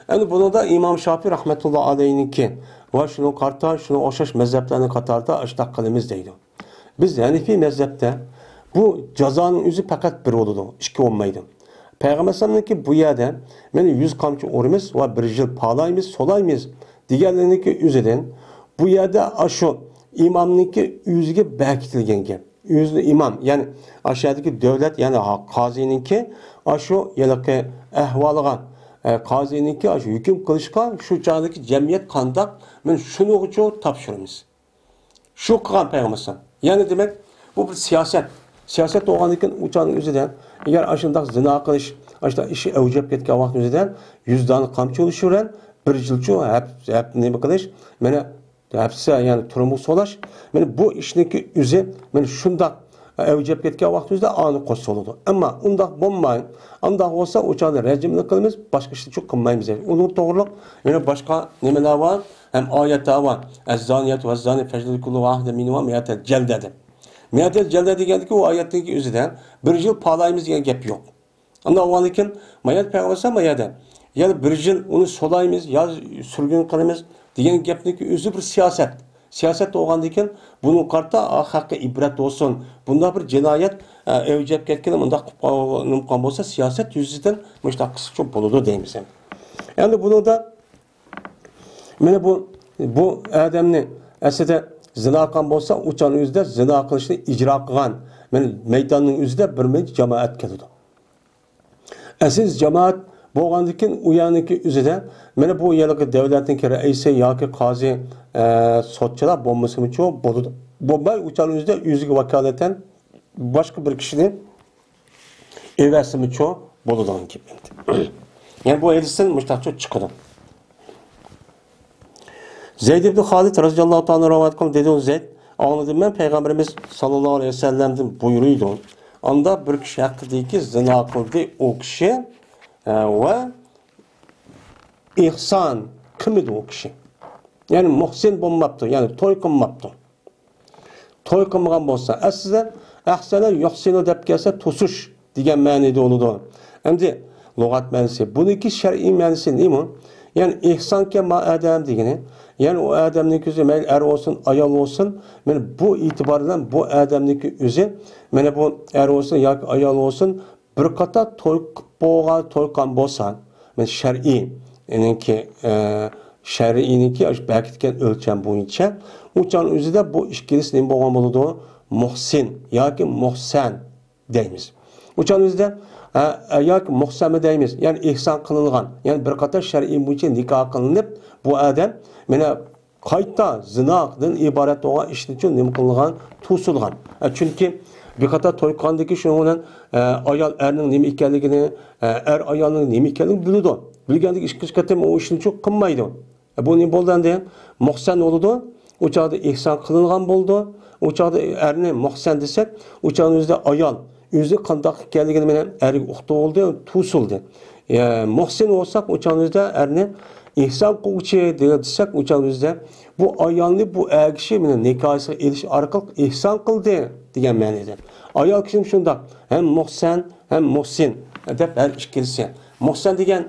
ئەمدى بۇنىڭدا ئىمام شاپىي رەھمەتۇللا ئەلەيھىنىڭكى ۋە شۇنىڭ قارىتا، شۇنىڭ ئوخشاش مەزھەپلەرنىڭ قاتارىدا ئاشۇنداق قىلىمىز دەيدۇ. بىز ھەنىفىي مەزھەپتە بۇ جازانىڭ ئۆزى پەقەت بىر بولىدۇ، ئىككى بولمايدۇ. پەيغەمبەر ئەلەيھىسسالامنىڭكى بۇ يەردە مانا يۈز قامچا ئۇرىمىز ۋە بىر يىل پالايمىز، سولايمىز دېگەنلىكىنىڭكى ئۆزىدىن بۇ يەردە ئاشۇ ئىمامنىڭكى ئۆزىگە بەكىتىلگەن گەپ. ئۆزىنى ئىمام، يەنى ئاشۇ يەردىكى دۆلەت، يەنى ھا-، قازىنىڭكى ئاشۇ ھېلىقى ئەھۋالىغا، ئە، قازىنىڭكى ئاشۇ ھۆكۈم قىلىشقا شۇ چاغدىكى جەمئىيەت قانداق، مانا شۇنىڭغىچۇ تاپشۇرىمىز. شۇ قىلغان پەيغەمبەر ئەلەيھىسسالام. يەنى دېمەك، بۇ بىر سىياسەت. سىياسەت بولغاندىن كېيىن ئۇ چاغنىڭ ئۆزىدە، ئەگەر ئاشۇنداق زىنا قىلىش، ئاشۇنداق ئىش ئەۋج ئېلىپ كەتكەن ۋاقىت ئۆزىدە يۈز دانە قامچا ئۇرۇش بىلەن بىر يىلچۇ ھەپ-، ھەپ-، نېمە قىلىش، مانا ھەپسە، يەنى تۈرمىگە سولاش. مانا بۇ ئىشنىڭكى ئۆزى، مانا شۇنداق ئەۋج ئېلىپ كەتكەن ۋاقىت ئۆزىدە ئانى قوشسا بولىدۇ. ئەمما ئۇنداق بولماي، ئۇنداق بولسا ئۇ چاغدا رەجىمنى قىلىمىز، باشقا ئىشنى چوق قىلمايمىز دەيدۇ. ئۇنىڭ توغرىلىق يەنە باشقا نېمىلەر بار؟ ھەم ئايەتلەر بار. ئەززانىيەتۇ ۋەززانى فەجلىدۇ كۇللۇ ۋاھىدە مىنھۇما مىئەتە جەلدە دەپ. مىئەتە جەلدە دېگەندىكى ئۇ ئايەتنىڭكى ئۆزىدە بىر يىل پالايمىز دېگەن گەپ يوق. ئانداق بولغاندىكىن، مايەت پەيغەمبەر ئەلەيھىسسالام ما يەردە، يەنى بىر يىل ئۇنى سولايمىز، يا سۈرگۈن قىلىمىز دېگەن گەپنىڭكى ئۆزى بىر سىياسەت. سىياسەت بولغاندىكىن، بۇنىڭغا قارىتا خەلققە ئىبرەت بولسۇن. بۇنداق بىر جىنايەت، ئە، ئەۋج ئېلىپ كەتكىلى مۇنداق قىلىپ قال-، نېمە قىلغان بولسا، سىياسەت يۈزىسىدىن مۇشۇنداق قىلسىچۇ بولىدۇ دەيمىز. ئەمدى بۇنىڭدا مانا بۇ، بۇ ئادەمنى ئەسلىدە زىنا قىلغان بولسا، ئۇ چاغنىڭ ئۆزىدە زىنا قىلىشنى ئىجرا قىلغان، مانا مەيداننىڭ ئۆزىدە بىر مۇنچە جامائەت كېلىدۇ. ئەزىز جامائەت بولغاندىن كېيىن، ئۇ يەرنىڭكى ئۆزىدە، مانا بۇ يەرلىكى دۆلەتنىڭكى رەئىسى ياكى قازى، ئە، سوتچىلار بولمىسىمۇچۇ بولىدۇ. بولماي، ئۇ چاغنىڭ ئۆزىدە ئۆزىگە ۋاكالىتەن باشقا بىر كىشىنى ئەۋەتسىمۇچۇ بولىدىغان گەپ ئەمدى. يەنى بۇ ھەدىستىن مۇشۇنداقچۇ چىقىدۇ. زەيد ئىبن خالىد رەزىياللاھۇ تائالا رىۋايەت قىلغان دېدى، زەيد، ئاڭلىدىم مەن پەيغەمبىرىمىز ساللاللاھۇ ئەلەيھى ۋەسەللەمدىن بۇيرۇيدۇ. ئاندا بىر كىشى ھەققىدىكى زىنا قىلدى ئۇ كىشى، ئە، ۋە ئېھسان قىلمىدى ئۇ كىشى. يەنى مۇھسىن بولماپتۇ، يەنى توي قىلماپتۇ. توي قىلمىغان بولسا، ئەسلىدە ئەھسەنە يۇھسىنۇ دەپ كەلسە توسۇش دېگەن مەنىدە بولىدۇ. ئەمدى لۇغەت مەنىسى، بۇنىڭكى شەرئىي مەنىسى نېمە؟ يەنى ئېھسانكەن ما ئادەم دېگىنى، يەنى ئۇ ئادەمنىڭ كۆزى مەيلى ئەر بولسۇن، ئايال بولسۇن، مانا بۇ ئېتىبار بىلەن بۇ ئادەمنىڭكى ئۆزى، مانا بۇ ئەر بولسۇن ياكى ئايال بولسۇن، بىر قاتار توي قىلىپ بولغان، توي قىلغان بولسا، مانا شەرئىينىڭكى، ئە، شەرئىينىڭكى ئاشۇ بەكىتكەن ئۆلچەم بويىچە، ئۇ چاغنىڭ ئۆزىدە بۇ ئىككىلىسى نېمە بولغان بولىدۇ؟ مۇھسىن ياكى مۇھسەن دەيمىز. ئۇ چاغنىڭ ئۆزىدە، ئە، ئە، ياكى مۇھسەنمۇ دەيمىز، يەنى ئېھسان قىلىنغان، يەنى بىر قاتار شەرئىي بويىچە نىكاھ قىلىنىپ، بۇ ئادەم مانا قايتا زىنادىن ئىبارەت بولغان ئىشنىچۇ نېمە قىلىنغان؟ توسۇلغان. ئە، چۈنكى بىر قاتار توي قىلغاندىكى شۇنىڭ بىلەن، ئە، ئايال ئەرنىڭ نېمە ئىكەنلىكىنى، ئە، ئەر ئايالنىڭ نېمە ئىكەنلىكىنى بىلىدۇ. بىلگەندىكى ئىككىنچى قېتىم ئۇ ئىشنىچۇ قىلمايدۇ. ئە، بۇ نېمە بولدى ئەمدى؟ مۇھسەن بولىدۇ. ئۇ چاغدا ئېھسان قىلىنغان بولىدۇ. ئۇ چاغدا ئەرنى مۇھسەن دېسەك، ئۇ چاغنىڭ ئۆزىدە ئايال ئۆزى قانداق ئىكەنلىكىنى مانا ئەرگە ئۇقتۇرۇۋالدى، توسۇلدى. ئە، مۇھسىن بولساق، ئۇ چاغنىڭ ئۆزىدە ئەرنى ئېھسان قىلغۇچى دېگەن دېسەك، ئۇ چاغنىڭ ئۆزىدە بۇ ئايالنى بۇ ئەر كىشى مانا نىكاھىغا ئېلىش ئارقىلىق ئېھسان قىلدى دېگەن مەنىدە. ئايال كىشىمۇ شۇنداق، ھەم مۇھسەن، ھەم مۇھسىن دەپ ھەر ئىككىلىسى. مۇھسەن دېگەن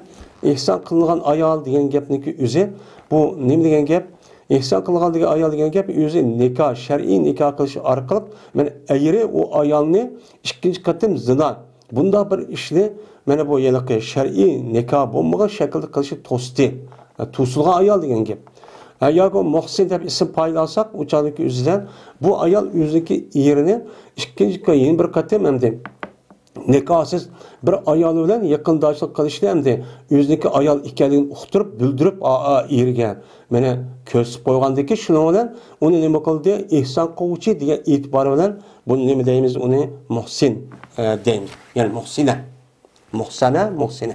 ئېھسان قىلىنغان ئايال دېگەن گەپنىڭكى ئۆزى، بۇ نېمە دېگەن گەپ؟ ئېھسان قىلغان دېگەن ئايال دېگەن گەپ ئۆزى نىكاھ، شەرئىي نىكاھ قىلىش ئارقىلىق مانا ئەرى ئۇ ئايالنى ئىككىنچى قېتىم زىنا، بۇنداق بىر ئىشنى مانا بۇ ھېلىقى شەرئىي نىكاھ بولمىغان شەكىلدە قىلىشنى توستى. توسۇلغان ئايال دېگەن گەپ. ھە، ياكى مۇھسىن دەپ ئىسىم پايدىلانساق، ئۇ چاغدىكى ئۆزىدىن بۇ ئايال ئۆزىنىڭكى ئېرىنى ئىككىنچى، يەنە بىر قېتىم ئەمدى نىكاھسىز بىر ئايال بىلەن يېقىنداشلىق قىلىشنى ئەمدى ئۆزىنىڭكى ئايال ئىكەنلىكىنى ئۇقتۇرۇپ، بىلدۈرۈپ، ئا، ئا، ئېرىگە مانا كۆرسىتىپ قويغاندىكىن، شۇنىڭ بىلەن ئۇنى نېمە قىلدى؟ ئېھسان قىلغۇچى دېگەن ئېتىبار بىلەن بۇنى نېمە دەيمىز؟ ئۇنى مۇھسىن، ئە، دەيمىز. يەنى مۇھسىنە. مۇھسەنە، مۇھسىنە.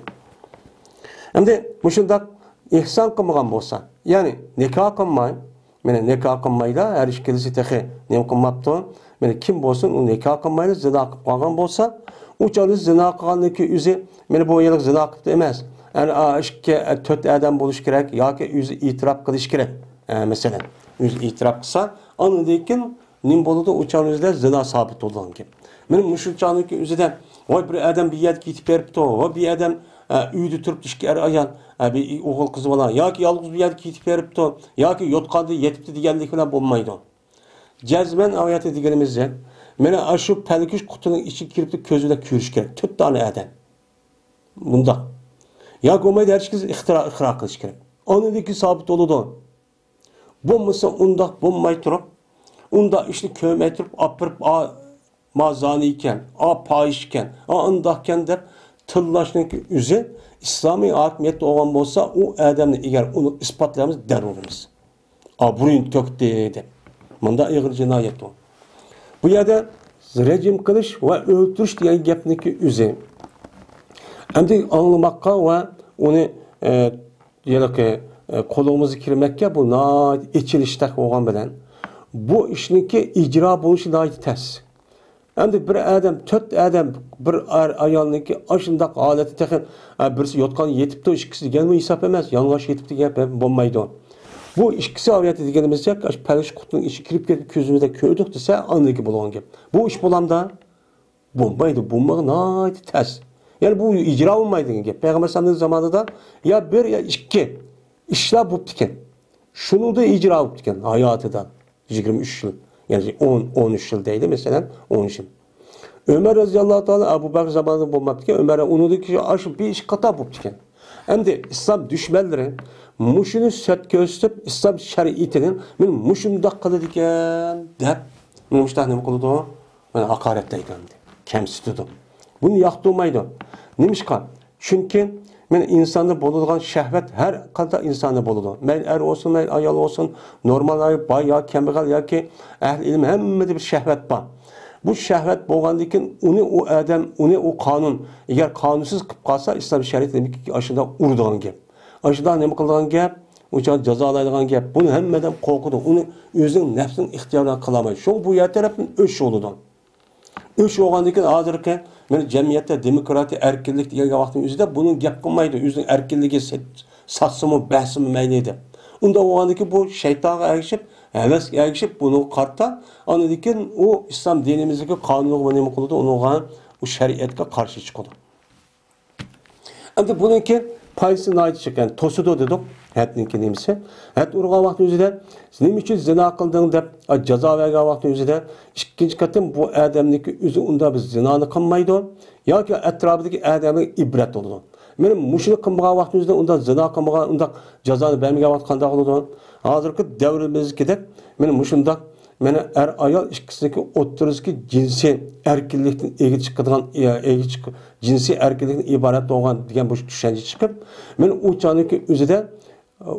ئەمدى مۇشۇنداق ئېھسان قىلمىغان بولسا، يەنى نىكاھ قىلماي، مانا نىكاھ قىلمايلا، ھەر ئىككىلىسى تېخى نېمە قىلماپتۇ؟ مانا كىم بولسۇن، ئۇ نىكاھ قىلمايلا زىنا قىلىپ قالغان بولسا، ئۇ چاغدا زىنا قىلغاندىكى ئۆزى، مانا بۇ يىللىق زىنا قىپتۇ ئەمەس. ئەنە، ئا، ئىككى، ئە، تۆت ئادەم بولۇش كېرەك ياكى ئۆزى ئېتىراپ قىلىش كېرەك. ئە، مەسىلەن، ئۆزى ئېتىراپ قىلسا، ئاندىن كېيىن نېمە بولىدۇ؟ ئۇ چاغنىڭ ئۆزىدە زىنا سابىت بولىدىغان گەپ. مانا مۇشۇ چاغنىڭكى ئۆزىدە، ۋاي، بىر ئادەم بىر يەردە كېتىپ بېرىپتۇ، ۋاي، بىر ئادەم، ئە، ئۆيدە تۇرۇپتۇ، ئىككى ئەر ئايال، ئە، بىر ئوغۇل قىز بالا، ياكى يالغۇز بىر يەردە كېتىپ بېرىپتۇ، ياكى يوتقاندا يېتىپتۇ دېگەنلىك بىلەن بولمايدۇ. جەزمەن ئايەتتە دېگىنىمىزدەك، مانا ئاشۇ پەلكۈش قۇتىنىڭ ئىچىگە كىرىپتۇ، كۆزى بىلەن كۆرۈش كېرەك، تۆت دانە ئادەم. مۇنداق. ياكى بولمايدۇ، ھەر ئىككىسى ئىقرار، ئىقرار قىلىش كېرەك. ئاندىن كېيىن سابىت بولىدۇ. بولمىسا ئۇنداق بولماي تۇرۇپ، ئۇنداق ئىشنى كۆرمەي تۇرۇپ، ئاپىرىپ، ئا، ما زانى ئىكەن، ئا، پاھىش ئىكەن، ئا، ئۇنداقكەن دەپ تىللاشنىڭكى ئۆزى ئىسلامىي ھاكىمىيەتتە بولغان بولسا، ئۇ ئادەمنى ئەگەر ئۇنى ئىسپاتلايمىز، دەل ئۇرىمىز. ئابرۇيىنى تۆكتى دەپ. مۇنداق ئېغىر جىنايەت ئۇ. بۇ يەردە رەجىم قىلىش ۋە ئۆلتۈرۈش دېگەن گەپنىڭكى ئۆزى. ئەمدى ئاڭلىماققا ۋە ئۇنى، ئە، ھېلىقى، ئە، قولىمىزغا كىرمەككە بۇ ناھايىتى ئېچىنىشلىق بولغان بىلەن، بۇ ئىشنىڭكى ئىجرا بولۇشى ناھايىتى تەس. ئەمدى بىر ئادەم، تۆت ئادەم، بىر ئەر ئايالنىڭكى ئاشۇنداق ھالەتتە تېخى، ئە، بىرسى يوتقان يېتىپتۇ، ئىككىسى دېگەنمۇ ھېساب ئەمەس، يالىڭاچ يېتىپتۇ دېگەن گەپ بولمايدۇ. بۇ ئىككىسى ئايەتتە دېگىنىمىزدەك، ئاشۇ پەلكۈش قۇتىنىڭ ئىچىگە كىرىپ كەتكەن كۆزىمىزدە كۆردۇق دېسە، ئاندىن كېيىن بولغان گەپ. بۇ ئىش بولامدا؟ بولمايدۇ، بولمىغى ناھايىتى تەس. يەنى بۇ ئىجرا بولمايدىغان گەپ. پەيغەمبەر ئەلەيھىسسالامنىڭ زامانىدا يا بىر، يا ئىككى ئىشلار بوپتىكەن. شۇنىڭدا ئىجرا بوپتىكەن ھاياتىدا. يىگىرمە ئۈچ يىل. يەنى ئون، ئون ئۈچ يىل دەيلى، مەسىلەن، ئون ئۈچ يىل. ئۆمەر رەزىياللاھۇ تائالا ئەبۇ بەكىر زامانىدا بولماپتىكەن. ئۆمەر ئۇنىڭدىن كېيىن ئاشۇ بىر ئىككى قاتار بوپتىكەن. ئەمدى ئىسلام دۈشمەنلىرى مۇشۇنى سەت كۆرسىتىپ، ئىسلام شەرىئىتىنى مانا مۇشۇنداق قىلىدىكەن دەپ، مانا مۇشۇنداق نېمە قىلىدۇ؟ مانا ھاقارەتلەيدۇ ئەمدى، كەمسىتىدۇ. بۇنى ياقتۇرمايدۇ. نېمىشقا؟ چۈنكى مانا ئىنساندا بولىدىغان شەھۋەت ھەر قانداق ئىنساندا بولىدۇ. مەيلى ئەر بولسۇن، مەيلى ئايال بولسۇن، نورمال، باي يا كەمبەغەل ياكى ئەھلى ئىلىم، ھەممىدە بىر شەھۋەت بار. بۇ شەھۋەت بولغاندىن كېيىن ئۇنى ئۇ ئادەم، ئۇنى ئۇ قانۇن، ئەگەر قانۇنسىز قىلىپ قالسا، ئىسلام شەرىئىتى دېمەك ئاشۇنداق ئۇرىدىغان گەپ. ئاشۇنداق نېمە قىلىدىغان گەپ؟ ئۇ چاغدا جازالايدىغان گەپ. بۇنى ھەممە ئادەم قورقىدۇ. ئۇنى ئۆزىنىڭ نەپسىنىڭ ئىختىيارى بىلەن قىلالمايدۇ. شۇڭا بۇ يەر تەرەپتىن ئۆچ بولىدۇ. ئۆچ بولغاندىن كېيىن ھازىرقى مانا جەمئىيەتتە دېموكراتىيە، ئەركىنلىك دېگەن ۋاقىتنىڭ ئۆزىدە بۇنى گەپ قىلمايدۇ. ئۆزىنىڭ ئەركىنلىكى سات-، ساتسىمۇ، بەرسىمۇ مەيلى دەپ. ئۇنداق بولغاندىن كېيىن بۇ شەيتانغا ئەگىشىپ، ھەۋەسكە ئەگىشىپ بۇنىڭغا قارىتا، ئاندىن كېيىن ئۇ ئىسلام دىنىمىزدىكى قانۇنغا نېمە قىلىدۇ، ئۇنىڭغا، ئۇ شەرىئەتكە قارشى چىقىدۇ. ئەمدى بۇنىڭكى پايدىسى ناھايىتى چىققان، توسىدۇ دېدۇق. ھەدنىڭكى نېمىسى؟ ھەد ئۇرغان ۋاقىتنىڭ ئۆزىدە، نېمە ئۈچۈن زىنا قىلدىڭ دەپ، ئا، جازا بەرگەن ۋاقىتنىڭ ئۆزىدە، ئىككىنچى قېتىم بۇ ئادەمنىڭكى ئۆزى ئۇنداق بىر زىنانى قىلمايدۇ ياكى ئەتراپىدىكى ئادەملەرگە ئىبرەت بولىدۇ. مانا مۇشۇنى قىلمىغان ۋاقىتنىڭ ئۆزىدە ئۇنداق زىنا قىلمىغان، ئۇنداق جازانى بەرمىگەن ۋاقىت قانداق بولىدۇ؟ ھازىرقى دەۋرىمىزدىكىدەك مانا مۇشۇنداق، مانا ئەر-ئايال ئىككىسىنىڭكى ئوتتۇرىسىدىكى جىنسىي ئەركىنلىكتىن ئېگىز چىقىدىغان، ئېگىز چىق-، جىنسىي ئەركىنلىكتىن ئىبارەت بولغان دېگەن بۇ چۈشەنچە چىقىپ، مانا ئۇ چاغنىڭكى ئۆزىدە،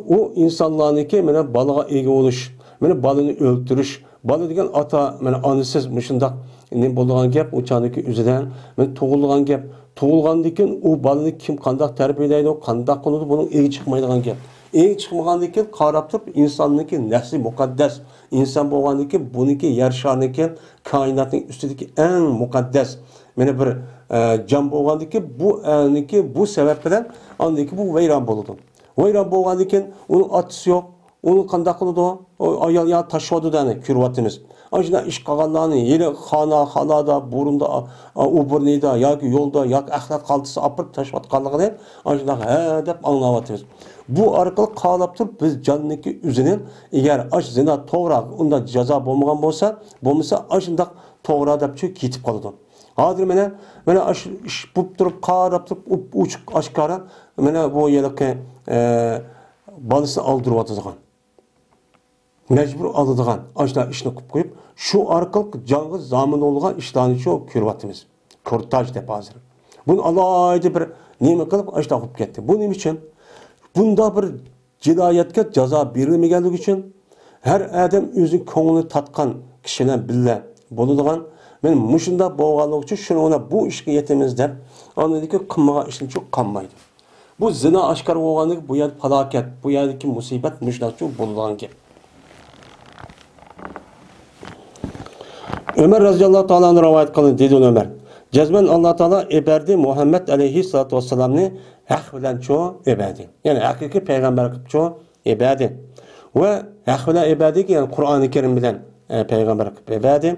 ئۇ ئىنسانلارنىڭكى مانا بالىغا ئىگە بولۇش، مانا بالىنى ئۆلتۈرۈش، بالا دېگەن ئاتا، مانا ئانىسىز مۇشۇنداق نېمە بولىدىغان گەپ، ئۇ چاغنىڭكى ئۆزىدە، مانا تۇغۇلىدىغان گەپ. تۇغۇلغاندىن كېيىن ئۇ بالىنى كىم قانداق تەربىيەلەيدۇ، قانداق قىلىدۇ، بۇنىڭ ئىگە چىقمايدىغان گەپ. ئىگە چىقمىغاندىن كېيىن قاراپ تۇرۇپ ئىنساننىڭكى نەسلى مۇقەددەس. ئىنسان بولغاندىن كېيىن بۇنىڭكى يەر شارىنىڭكى، كائىناتنىڭ ئۈستىدىكى ئەڭ مۇقەددەس، مانا بىر، ئە، جان بولغاندىن كېيىن بۇ، ئەنىكى بۇ سەۋەب بىلەن ئاندىن كېيىن بۇ ۋەيران بولىدۇ. ۋەيران بولغاندىن كېيىن ئۇنىڭ ئاتىسى يوق. ئۇنى قانداق قىلىدۇ؟ ئۇ ئايال يا تاشلاۋاتىدۇ، ئەنە كۆرۈۋاتىمىز. ئاشۇنداق ئىش قىلغانلارنى ھېلى خانا، خانادا، بۇرۇندا، ئا، ئا، ئوبورنىدا ياكى يولدا ياكى ئەخلەت خالتىسىدا ئاپىرىپ تاشلاۋاتقانلىقىنى ئاشۇنداق ھە دەپ ئاڭلاۋاتىمىز. بۇ ئارقىلىق قاراپ تۇرۇپ بىز جاننىڭكى ئۆزىنى، ئەگەر ئاش زىنا توغرا، ئۇنداق جازا بولمىغان بولسا، بولمىسا ئاشۇنداق توغرا دەپ چۈ كېتىپ قالىدۇ. ھازىر مانا، مانا ئاشۇ ئىش بولۇپ تۇرۇپ، قاراپ تۇرۇپ، ئوچۇق ئاشكارا، مانا بۇ ھېلىقى، ئە، بالىسىنى ئالدۇرۇۋاتىدىغان، مەجبۇر ئالىدىغان ئاشۇنداق ئىشنى قىلىپ قويۇپ، شۇ ئارقىلىق جانغا زامىن بولىدىغان ئىشلارنى شۇ كۆرۈۋاتىمىز. تورتاژ دەپ ھازىر. بۇنى ئالاھىدە بىر نېمە قىلىپ ئاشۇنداق قىلىپ كەتتى. بۇ نېمە ئۈچۈن؟ بۇنداق بىر جىنايەتكە جازا بېرىلمىگەنلىكى ئۈچۈن، ھەر ئادەم ئۆزى كۆڭلى تارتقان كىشى بىلەن بىللە بولىدىغان، مانا مۇشۇنداق بولغانلىقى ئۈچۈن شۇنىڭ بىلەن بۇ ئىشقا يېتىمىز دەپ، ئاندىن كېيىن قىلمىغان ئىشنى قىلمايدۇ. بۇ زىنا ئاشكارا بولغاندىكىن بۇ يەردە پالاكەت، بۇ يەردىكى مۇسىبەت مۇشۇنداقچۇ بولىدىغان گەپ. ئۆمەر رەزىياللاھۇ تائالا ئەنھۇ رىۋايەت قىلدى، دېدى ئۆمەر، جەزمەن ئاللا تائالا ئېبەردى مۇھەممەد ئەلەيھىسسالاتۇ ۋەسسالامنى ھەق بىلەنچۇ ئېبەردى. يەنى ھەقىقىي پەيغەمبەر قىلىپچۇ ئېبەردى. ۋە ھەق بىلەن ئېبەردىكى، يەنى قۇرئانى كەرىم بىلەن، ئە، پەيغەمبەر قىلىپ ئېبەردى.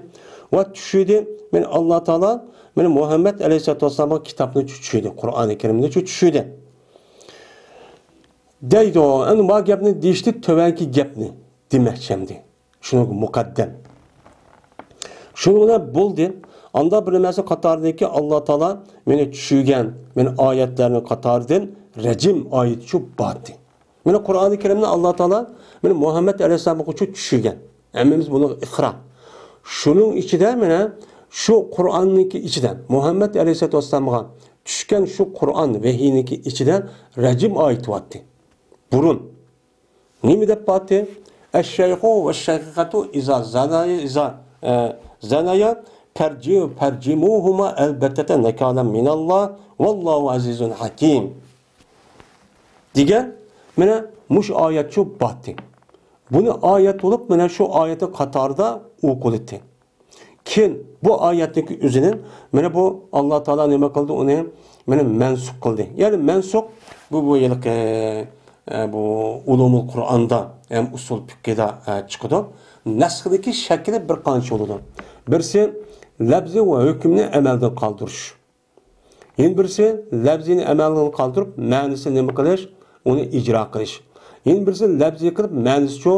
ۋە چۈشۈردى. مانا ئاللا تائالا مانا مۇھەممەد ئەلەيھىسسالاتۇ ۋەسسالامغا كىتابنى چۈشۈردى. قۇرئانى كەرىمنى چۈشۈردى. دەيدۇ. ئەمدى ما گەپنى دېيىشتى، تۆۋەنكى گەپنى دېمەكچى ئەمدى. شۇنىڭغا مۇقەددەم. شۇنىڭ بىلەن بولدى. ئاندا بىر نېمىسى قاتارىدىكى ئاللا تائالا مانا چۈشۈرگەن مانا ئايەتلەرنىڭ قاتارىدىن رەجىم ئايىتى شۇ باردى. مانا قۇرئانى كەرىمنى ئاللا تائالا مانا مۇھەممەد ئەلەيھىسسالامغا چۈشۈرگەن. ھەممىمىز بۇنىڭغا ئىقرار. شۇنىڭ ئىچىدە مانا شۇ قۇرئاننىڭكى ئىچىدە مۇھەممەد ئەلەيھىسسالاتۇ ۋەسسالامغا چۈشكەن شۇ قۇرئان ۋەھىينىڭكى ئىچىدە رەجىم ئايىتى بارتى. بۇرۇن نېمە دەپ بارتى؟ ئەششەيخۇ ۋەششەيخەتۇ ئىزا زانايا، ئىزا، ئە، زانايا پەرجى-، پەرجىمۇھۇما ئەلبەتتە نەكالەن مىناللا ۋاللاھۇ ئەزىزۇن ھەكىم دېگەن مانا مۇشۇ ئايەت شۇ بارتى. بۇنى ئايەت بولۇپ، مانا شۇ ئايەتنىڭ قاتارىدا ئوقۇلدى. كېيىن بۇ ئايەتنىڭكى ئۆزىنى، مانا بۇ ئاللا تائالا نېمە قىلدى ئۇنى؟ مانا مەنسۇخ قىلدى. يەنى مەنسۇخ، بۇ، بۇ ھېلىقى، ئە، بۇ ئۇلۇمۇل قۇرئاندا ھەم ئۇسۇل پىقھىدا، ئە، چىقىدۇ. نەسخنىڭكى شەكلى بىر قانچە بولىدۇ. بىرسى لەپزى ۋە ھۆكۈمنى ئەمەلدىن قالدۇرۇش. يەنە بىرسى لەپزىنى ئەمەلدىن قالدۇرۇپ، مەنىسىنى نېمە قىلىش؟ ئۇنى ئىجرا قىلىش. يەنە بىرسى لەپزى قىلىپ، مەنىسىچۇ،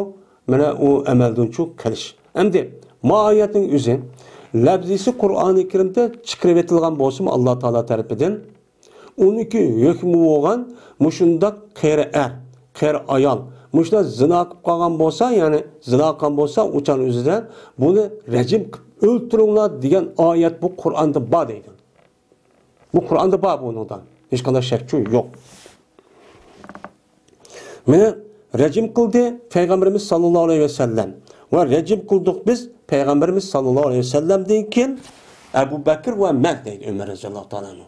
مانا ئۇ ئەمەلدىنچۇ قىلىش. ئەمدى ما ئايەتنىڭ ئۆزى لەپزىسى قۇرئانى كەرىمدە چىقىرىۋېتىلغان بولسىمۇ ئاللا تائالا تەرىپىدىن، ئۇنىڭكى ھۆكمى بولغان مۇشۇنداق قېرى ئەر، قېرى ئايال، مۇشۇنداق زىنا قىلىپ قالغان بولسا، يەنى زىنا قىلغان بولسا، ئۇ چاغنىڭ ئۆزىدە بۇنى رەجىم قىلىپ ئۆلتۈرۈڭلار دېگەن ئايەت بۇ قۇرئاندا بار دەيدۇ. بۇ قۇرئاندا بار بۇنىڭدا. ھېچقانداق شەكچۇ يوق. مانا رەجىم قىلدى پەيغەمبىرىمىز ساللاللاھۇ ئەلەيھى ۋەسەللەم. ۋە رەجىم قىلدۇق بىز پەيغەمبىرىمىز ساللاللاھۇ ئەلەيھى ۋەسەللەمدىن كېيىن ئەبۇ بەكىر ۋە مەن دەيدۇ ئۆمەر رەزىياللاھۇ تائالا ئەنھۇ.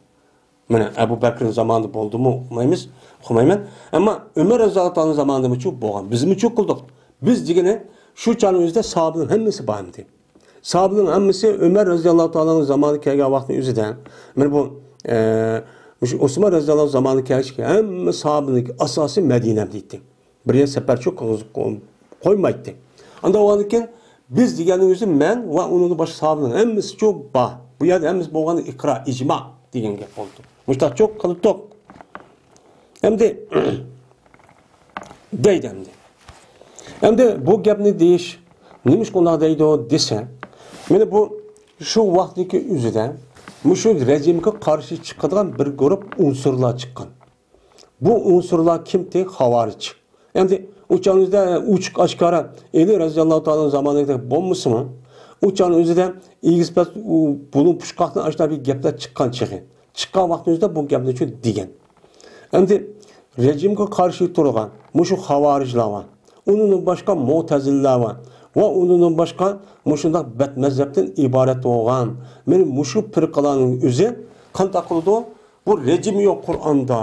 مانا ئەبۇ بەكرىنىڭ زامانىدا بولدىمۇ ئۇقمايمىز، ئۇقمايمەن. ئەمما ئۆمەر رەزىياللاھۇ تائالا زامانىدىمۇچۇ بولغان. بىزمۇچۇ قىلدۇق. بىز دېگىنى شۇ چاغنىڭ ئۆزىدە ساھابىنىڭ ھەممىسى بار ئىدى. ساھابىنىڭ ھەممىسى ئۆمەر رەزىياللاھۇ تائالانىڭ زامانىغا كەلگەن ۋاقىتنىڭ ئۆزىدە، مانا بۇ، ئە، مۇشۇ ئوسمان رەزىياللاھۇ زامانىغا كەلگەچكە ھەممە ساھابىنىڭكى ئاساسى مەدىنەمدە ئىدى. بىر يەر سەپەرچۇ قىلغۇزۇپ قويمايتتى. ئانداق بولغاندىكىن بىز دېگەننىڭ ئۆزى مەن ۋە ئۇنىڭدىن باشقا ساھابىنىڭ ھەممىسىچۇ بار. بۇ يەردە ھەممىسى بولغان ئىقرار، ئىجما دېگەن گەپ بولدى. مۇشۇنداقچۇ قىلدۇق. ئەمدى دەيدۇ ئەمدى. ئەمدى بۇ گەپنى دېيىش نېمىشقا ئۇنداق دەيدۇ دېسە، مانا بۇ شۇ ۋاقىتتىكى ئۆزىدە مۇشۇ رەجىمگە قارشى چىقىدىغان بىر گۇرۇپ ئۇنسۇرلار چىققان. بۇ ئۇنسۇرلار كىمتى؟ خاۋارىج. ئەمدى ئۇ چاغنىڭىزدا ئوچۇق ئاشكارا ئەلى رەزىياللاھۇ تائالانىڭ زامانىدەك بولمىسىمۇ، ئۇ چاغنىڭ ئۆزىدە ئېگىز پەس، ئۇ بۇلۇڭ پۇچقاقتىن ئاشۇنداق بىر گەپلەر چىققان چېغى. چىققان ۋاقتىمىزدا بۇ گەپنى شۇ دېگەن. ئەمدى رەجىمگە قارشى تۇرغان مۇشۇ خاۋارىجلار بار. ئۇنىڭدىن باشقا مۇتەزىلىلەر بار. ۋە ئۇنىڭدىن باشقا مۇشۇنداق بەت مەزھەپتىن ئىبارەت بولغان مانا مۇشۇ پىرقىلارنىڭ ئۆزى قانداق قىلىدۇ؟ بۇ رەجىم يوق قۇرئاندا.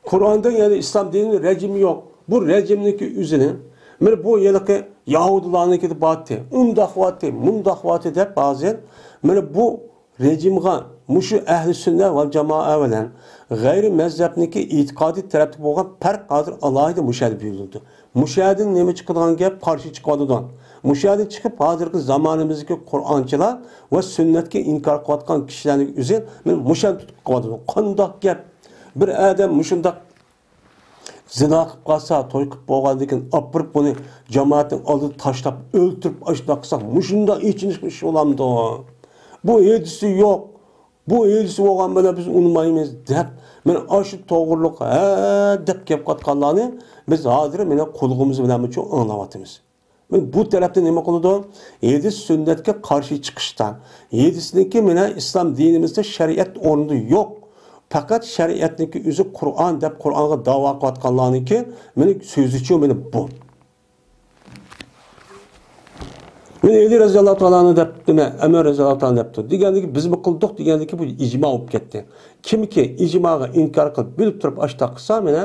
قۇرئاندا، يەنى ئىسلام دىنىنىڭ رەجىمى يوق. بۇ رەجىمنىڭكى ئۆزىنى، مانا بۇ ھېلىقى يەھۇدىيلارنىڭكىدە بارتى، ئۇنداق بارتى، مۇنداق بارتى دەپ ھازىر مانا بۇ رەجىمغا مۇشۇ ئەھلى سۈننە ۋەل جامائە بىلەن غەيرىي مەزھەپنىڭكى ئېتىقادىي تەرەپتە بولغان پەرق ھازىر ئالاھىدە مۇشۇ يەردە بىلدۈرۈلدى. مۇشۇ يەردىن نېمە چىقىدىغان گەپ؟ قارشى چىقىۋاتىدۇ. مۇشۇ يەردىن چىقىپ ھازىرقى زامانىمىزدىكى قۇرئانچىلار ۋە سۈننەتكە ئىنكار قىلىۋاتقان كىشىلەرنىڭ ئۆزى مانا مۇشۇ يەردە تۇتۇپ قالىدۇ. قانداق گەپ؟ بىر ئادەم مۇشۇنداق زىنا قىلىپ قالسا، توي قىلىپ بولغاندىن كېيىن ئاپىرىپ بۇنى جامائەتنىڭ ئالدىدا تاشلاپ ئۆلتۈرۈپ ئاشۇنداق قىلساق، مۇشۇنداق ئېچىنىشلىق ئىش بولامدۇ؟ بۇ ھېدىسى يوق. بۇ ھېدىسى بولغان بىلەن بىز ئۇنىمايمىز دەپ، مانا ئاشۇ توغرىلىق ھە دەپ گەپ قاتقانلارنى بىز ھازىر مانا قۇلىقىمىز بىلەن مۇشۇ ئاڭلاۋاتىمىز. مانا بۇ تەرەپتە نېمە قىلىدۇ؟ ھەدىس سۈننەتكە قارشى چىقىشتا، ھەدىسنىڭكى مانا ئىسلام دىنىمىزدا شەرىئەت ئورنىدا يوق. پەقەت شەرىئەتنىڭكى ئۆزى قۇرئان دەپ قۇرئانغا داۋا قىلىۋاتقانلارنىڭكى مانا سۆزىچۇ مانا بۇ. مانا ئەلى رەزىياللاھۇ تائالا ئەنھۇ دەپتۇ، مەن ئەمىر رەزىياللاھۇ تائالا دەپتۇ. دېگەندىكى بىزمۇ قىلدۇق دېگەندىكى بۇ ئىجما بولۇپ كەتتى. كىمكى ئىجماغا ئىنكار قىلىپ بىلىپ تۇرۇپ ئاشتاق قىلسا مانا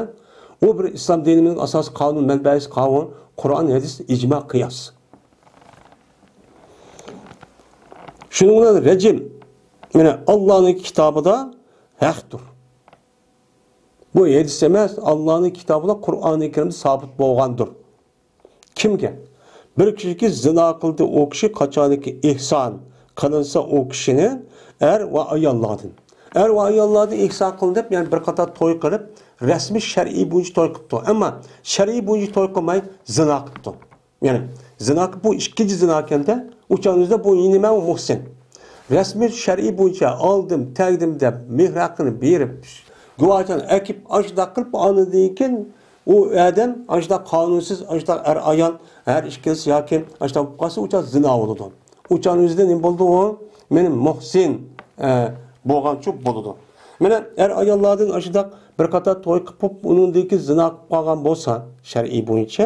ئۇ بىر ئىسلام دىنىمىزنىڭ ئاساسىي قانۇن مەنبەسى قانۇن، قۇرئان، ھەدىس، ئىجما، قىياس. شۇنىڭ بىلەن رەجىم، مانا ئاللانىڭ كىتابىدا ھەقتۇر. بۇ ھەدىس ئەمەس، ئاللانىڭ كىتابىدا قۇرئانى كەرىمدە سابىت بولغاندۇر. كىمگە؟ بىر كىشىكى زىنا قىلدى، ئۇ كىشى قاچانكى ئېھسان قىلىنسا ئۇ كىشىنى ئەر ۋە ئاياللاردىن. ئەر ۋە ئاياللاردىن ئېھسان قىلىندى دەپ، يەنى بىر قاتار توي قىلىپ، رەسمىي شەرئىي بويىچە توي قىپتۇ. ئەمما شەرئىي بويىچە توي قىلماي زىنا قىپتۇ. يەنى زىنا قىلىپ، بۇ ئىككىنچى زىنا ئىكەندە، ئۇ چاغنىڭدا بۇ نېمە، ئۇ مۇھسىن. رەسمىي شەرئىي بويىچە ئالدىم، تەگدىم دەپ، مېھىر ھەققىنى بېرىپ، گۇۋاھچىنى ئەكىپ، ئاشۇنداق قىلىپ، ئاندىن كېيىن ئۇ ئادەم ئاشۇنداق قانۇنسىز، ئاشۇنداق ئەر-ئايال ھەر ئىككىلىسى ياكى ئاشۇنداق بولۇپ قالسا، ئۇ چاغ زىنا بولىدۇ. ئۇ چاغنىڭ ئۆزىدە نېمە بولدى ئۇ؟ مېنى مۇھسىن، ئە، بولغانچۇ بولىدۇ. مانا ئەر-ئاياللاردىن ئاشۇنداق بىر قاتار توي قىلىپ، ئۇنىڭدىن كېيىن زىنا قىلىپ قالغان بولسا، شەرئىي بويىچە،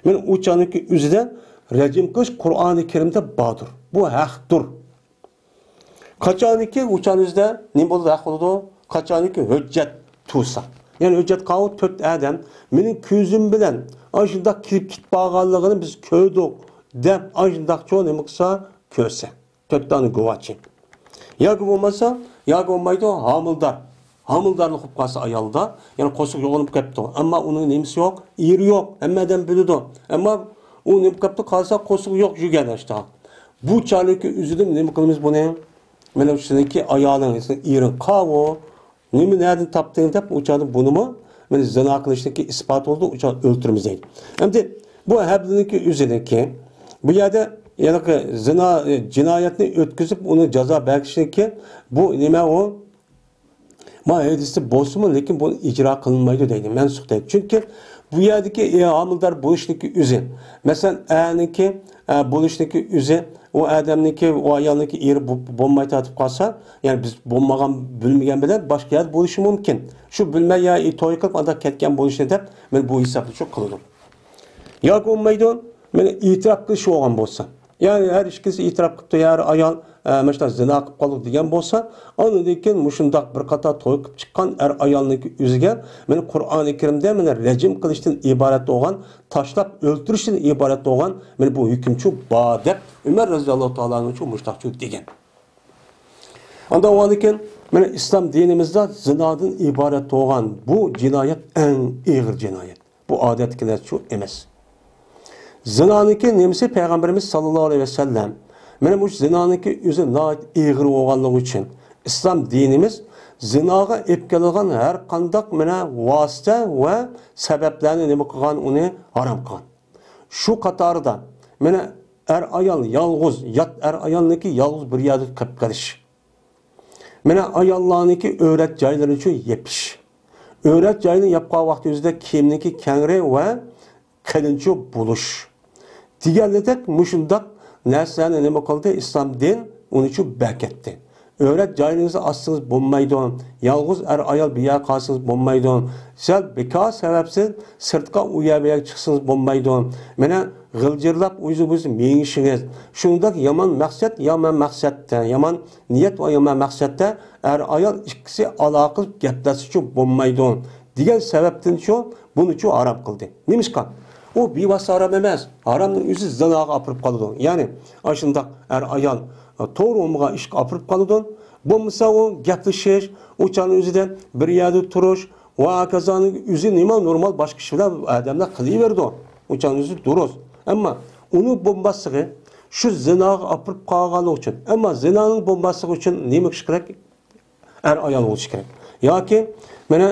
مانا ئۇ چاغنىڭكى ئۆزىدە رەجىم قىلىش قۇرئانى كەرىمدە باردۇر. بۇ ھەقتۇر. قاچانكى ئۇ چاغنىڭ ئۆزىدە نېمە بولىدۇ، ھەق بولىدۇ؟ قاچانكى ھۆججەت تۇرسا. يەنى ھۆججەت قاۋۇ تۆت ئادەم مېنىڭ كۆزۈم بىلەن ئاشۇنداق كىرىپ كېتىپ بارغانلىقىنى بىز كۆردۇق دەپ ئاشۇنداقچۇ نېمە قىلسا كۆرسە. تۆت دانە گۇۋاچى. ياكى بولماسا، ياكى بولمايدۇ، ھامىلىدار. ھامىلىدارلىق بولۇپ قالسا ئايالدا، يەنى قورسىقى يوغىنىپ كەپتۇ. ئەمما ئۇنىڭ نېمىسى يوق، ئېرى يوق، ھەممە ئادەم بىلىدۇ. ئەمما ئۇ نېمە قىپتۇ، قارىسا قورسىقى يوق يۈرگەن ئاشتا. بۇ چاغنىڭكى ئۆزىدىن نېمە قىلىمىز بۇنى؟ مانا سېنىڭكى ئايالىڭ، سېنىڭ ئېرىڭ قاۋۇ. نېمە، نەدىن تاپتىڭ دەپ، ئۇ چاغدا بۇنىمۇ، مانا زىنا قىلىشنىڭكى ئىسپاتى بولدى، ئۇ چاغدا ئۆلتۈرىمىز دەيدۇ. ئەمدى بۇ ھەبلىنىڭكى ئۆزىنىڭكى، بۇ يەردە ھېلىقى زىنا، ئە، جىنايەتنى ئۆتكۈزۈپ، ئۇنى جازا بەرگۈچىنىڭكى، بۇ نېمە ئۇ؟ ما ھەدىستە بولسىمۇ، لېكىن بۇ ئىجرا قىلىنمايدۇ دەيدۇ، مەنسۇخ دەيدۇ. چۈنكى بۇ يەردىكى، ئە، ھامىلىدار بولۇشنىڭكى ئۆزى. مەسىلەن، ئەرنىڭكى، ئە، بولۇشنىڭكى ئۆزى، ئۇ ئادەمنىڭكى، ئۇ ئايالنىڭكى ئېرى بو-، بولماي تارتىپ قالسا، يەنى بىز بولمىغان، بىلمىگەن بىلەن باشقا يەردە بولۇشى مۇمكىن. شۇ بىلمەي يا توي قىلىپ ئانداق كەتكەن بولۇشىنى دەپ، مانا بۇ ھېسابنى شۇ قىلىدۇ. ياكى بولمايدۇ، مانا ئېتىراپ قىلىش بولغان بولسا. يەنى ھەر ئىككىلىسى ئېتىراپ قىپتۇ، يا ئەر ئايال، ئە، مانا شۇنداق زىنا قىلىپ قالدۇق دېگەن بولسا، ئاندىن كېيىن مۇشۇنداق بىر قاتار توي قىلىپ چىققان ئەر ئايالنىڭكى ئۆزىگە مانا قۇرئانى كەرىمدە مانا رەجىم قىلىشتىن ئىبارەت بولغان، تاشلاپ ئۆلتۈرۈشتىن ئىبارەت بولغان مانا بۇ ھۆكۈمچۇ بار دەپ ئۆمەر رەزىياللاھۇ تائالا ئەنھۇچۇ مۇشۇنداقچۇ دېگەن. ئاندىن ئۇنىڭدىن كېيىن مانا ئىسلام دىنىمىزدا زىنادىن ئىبارەت بولغان بۇ جىنايەت ئەڭ ئېغىر جىنايەت. بۇ ئادەتتىكى نەرسە ئەمەس. زىنانىڭكى نېمىسى پەيغەمبىرىمىز ساللاللاھۇ ئەلەيھى ۋەسەللەم، مانا مۇشۇ زىنانىڭكى ئۆزى ناھايىتى ئېغىر بولغانلىقى ئۈچۈن ئىسلام دىنىمىز زىناغا ئېلىپ كېلىدىغان ھەر قانداق مانا ۋاسىتە ۋە سەۋەبلەرنى نېمە قىلغان، ئۇنى ھارام قىلغان. شۇ قاتاردا مانا ئەر-ئايال يالغۇز، يات ئەر-ئايالنىڭكى يالغۇز بىر يەردە قېلىپ قېلىش. مانا ئاياللارنىڭكى ئۆرەت جايلىرىنى شۇ يېپىش. ئۆرەت جاينى ياپقان ۋاقتى ئۆزىدە كىيىمنىڭكى كەڭرى ۋە قېلىنچۇ بولۇش. دېگەنلىدەك مۇشۇنداق نەرسىلەرنى نېمە قىلدى؟ ئىسلام دىن ئۇنى شۇ بەكەتتى. ئۆرەت جايىڭىزنى ئاچسىڭىز بولمايدۇ. يالغۇز ئەر-ئايال بىر يەرگە قالسىڭىز بولمايدۇ. سەل بىكار سەۋەبسىز سىرتقا ئۇ يەر بۇ يەرگە چىقسىڭىز بولمايدۇ. مانا غىلجىرلاپ ئۇيزۇ-بۇيزۇ مېڭىشىڭىز. شۇنداق يامان مەقسەت، يامان مەقسەتتە، يامان نىيەت ۋە يامان مەقسەتتە ئەر-ئايال ئىككىسى ئالاقە قىلىپ گەپلەشسىچۇ بولمايدۇ دېگەن سەۋەبتىنچۇ بۇنىچۇ ھارام قىلدى. نېمىشقا؟ ئۇ بىۋاسىتە ھارام ئەمەس. ھارامنىڭ ئۆزى زىناغا ئاپىرىپ قالىدۇ. يەنى ئاشۇنداق ئەر-ئايال، ئە، توغرا بولمىغان ئىشقا ئاپىرىپ قالىدۇ. بولمىسا ئۇ گەپلىشىش، ئۇ چاغنىڭ ئۆزىدە بىر يەردە تۇرۇش ۋە ھاكازانىڭ ئۆزى نېمە نورمال باشقا ئىش بىلەن ئادەملەر قىلىۋېرىدۇ. ئۇ چاغنىڭ ئۆزى دۇرۇس. ئەمما ئۇنىڭ بولماسلىقى شۇ زىناغا ئاپىرىپ قالغانلىقى ئۈچۈن. ئەمما زىنانىڭ بولماسلىقى ئۈچۈن نېمە قىلىش كېرەك؟ ئەر-ئايال بولۇشى كېرەك. ياكى مانا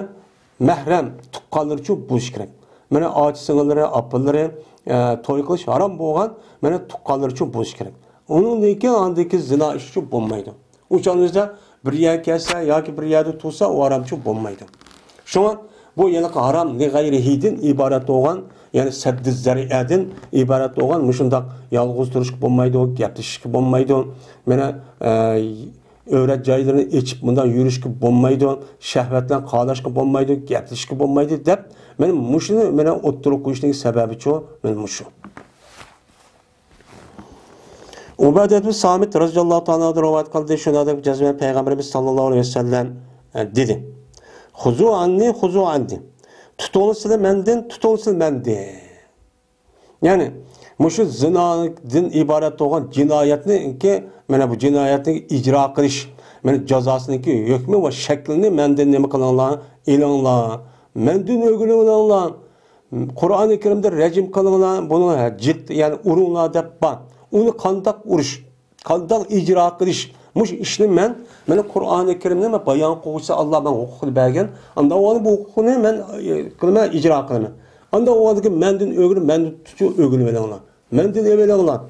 مەھرەم تۇغقانلىرىچۇ بولۇشى كېرەك. مانا ئاچا-سىڭىللىرى، ئاپىلىرى، ئە، توي قىلىش ھارام بولغان، مانا تۇغقانلىرىچۇ بولۇشى كېرەك. ئۇنىڭدىن كېيىن ئاندىكى زىنا ئىشىچۇ بولمايدۇ. ئۇ چاغنىڭ ئۆزىدە بىر يەرگە كەلسە ياكى بىر يەردە تۇرسا، ئۇ ھارامچۇ بولمايدۇ. شۇڭا بۇ ھېلىقى ھارام لىغەيرىھىدىن ئىبارەت بولغان يەنى سەددىز زەرىئەدىن ئىبارەت بولغان مۇشۇنداق يالغۇز تۇرۇشقا بولمايدۇ، گەپلىشىشكە بولمايدۇ. مانا، ئە، ئۆرە جايلىرىنى ئېچىپ مۇنداق يۈرۈشكە بولمايدۇ، شەھۋەت بىلەن قاغلاشقا بولمايدۇ، گەپلىشىشكە بولمايدۇ دەپ، مانا مۇشۇنى مانا ئوتتۇرىغا قويۇشنىڭ سەۋەبىچۇ، مانا مۇشۇ. ئۇبادەت بىن سامىت رەزىياللاھۇ تائالا ئەنھۇدىن رىۋايەت قىلدى، شۇنىڭدەك جەزمەن پەيغەمبىرىمىز ساللاللاھۇ ئەلەيھى ۋەسەللەم، ئە، دېدى: «خۇزۇ ئەننى، خۇزۇ ئەننى.» تۇتۇڭلار سىلەر مەندىن، تۇتۇڭلار سىلەر مەندىن. يەنى، مۇشۇ زىنادىن ئىبارەت بولغان جىنايەتنىڭكى، مانا بۇ جىنايەتنى ئىجرا قىلىش، مانا جازاسىنىڭكى ھۆكمى ۋە شەكلىنى مەندىن نېمە قىلىڭلار؟ ئېلىڭلار. مەندىن ئۆگىنىۋېلىڭلار. قۇرئانى كەرىمدە رەجىم قىلىڭلار، بۇنى جىت، يەنى ئۇرۇڭلار دەپ بار. ئۇنى قانداق ئۇرۇش؟ قانداق ئىجرا قىلىش؟ مۇشۇ ئىشنى مەن، مانا قۇرئانى كەرىمنى مەن بايان قىلغۇچىسى ئاللا مەن ھوقۇقنى بەرگەن. ئاندا ئۇ بۇ ھوقۇقنى مەن، ئە، قىلىمەن، ئىجرا قىلىمەن. ئاندا ئۇ ئالدىكى مەندىن ئۆگىنىپ، مەندىن تۇتۇپ ئۆگىنىۋېلىڭلار. مەندىن ئېلىۋېلىڭلار.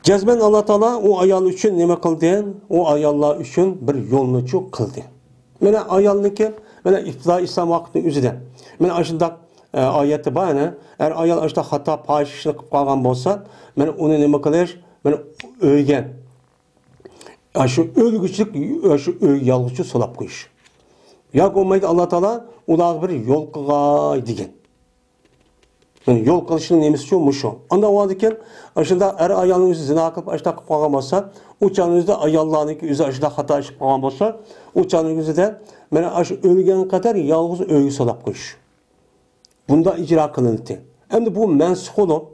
جەزمەن ئاللا تائالا ئۇ ئايال ئۈچۈن نېمە قىلدى؟ ئۇ ئاياللار ئۈچۈن بىر يولنى چۇ قىلدى. مانا ئايالنىڭكى، مانا ئىپتىدا ئىسلام ۋاقتىنىڭ ئۆزىدە. مانا ئاشۇنداق ئە، ئايەتتە بار، يەنە ئەر ئايال ئاشۇنداق خاتا پاھىشە ئىشنى قىلىپ قالغان بولسا، مانا ئۇنى نېمە قىلىش؟ مانا ئۆيگە، ئاشۇ ئۆلگۈچىلىك، ئاشۇ ئۆيگە يالغۇزچە سولاپ قويۇش. ياكى بولمايدۇ، ئاللا تائالا ئۇلارغا بىر يول قىلغاي دېگەن. مانا يول قىلىشنىڭ نېمىسىچۇ؟ مۇشۇ. ئاندا بولىدىكەن، ئاشۇنداق ئەر ئايالنىڭ ئۆزى زىنا قىلىپ، ئاشۇنداق قىلىپ قالغان بولسا، ئۇ چاغنىڭ ئۆزىدە ئاياللارنىڭكى ئۆزى ئاشۇنداق خاتا ئىش قىلىپ قالغان بولسا، ئۇ چاغنىڭ ئۆزىدە مانا ئاشۇ ئۆلگەن قەدەر يالغۇز ئۆيگە سولاپ قويۇش. بۇنداق ئىجرا قىلىنىدىكەن. ئەمدى بۇ مەنسۇخ بولۇپ،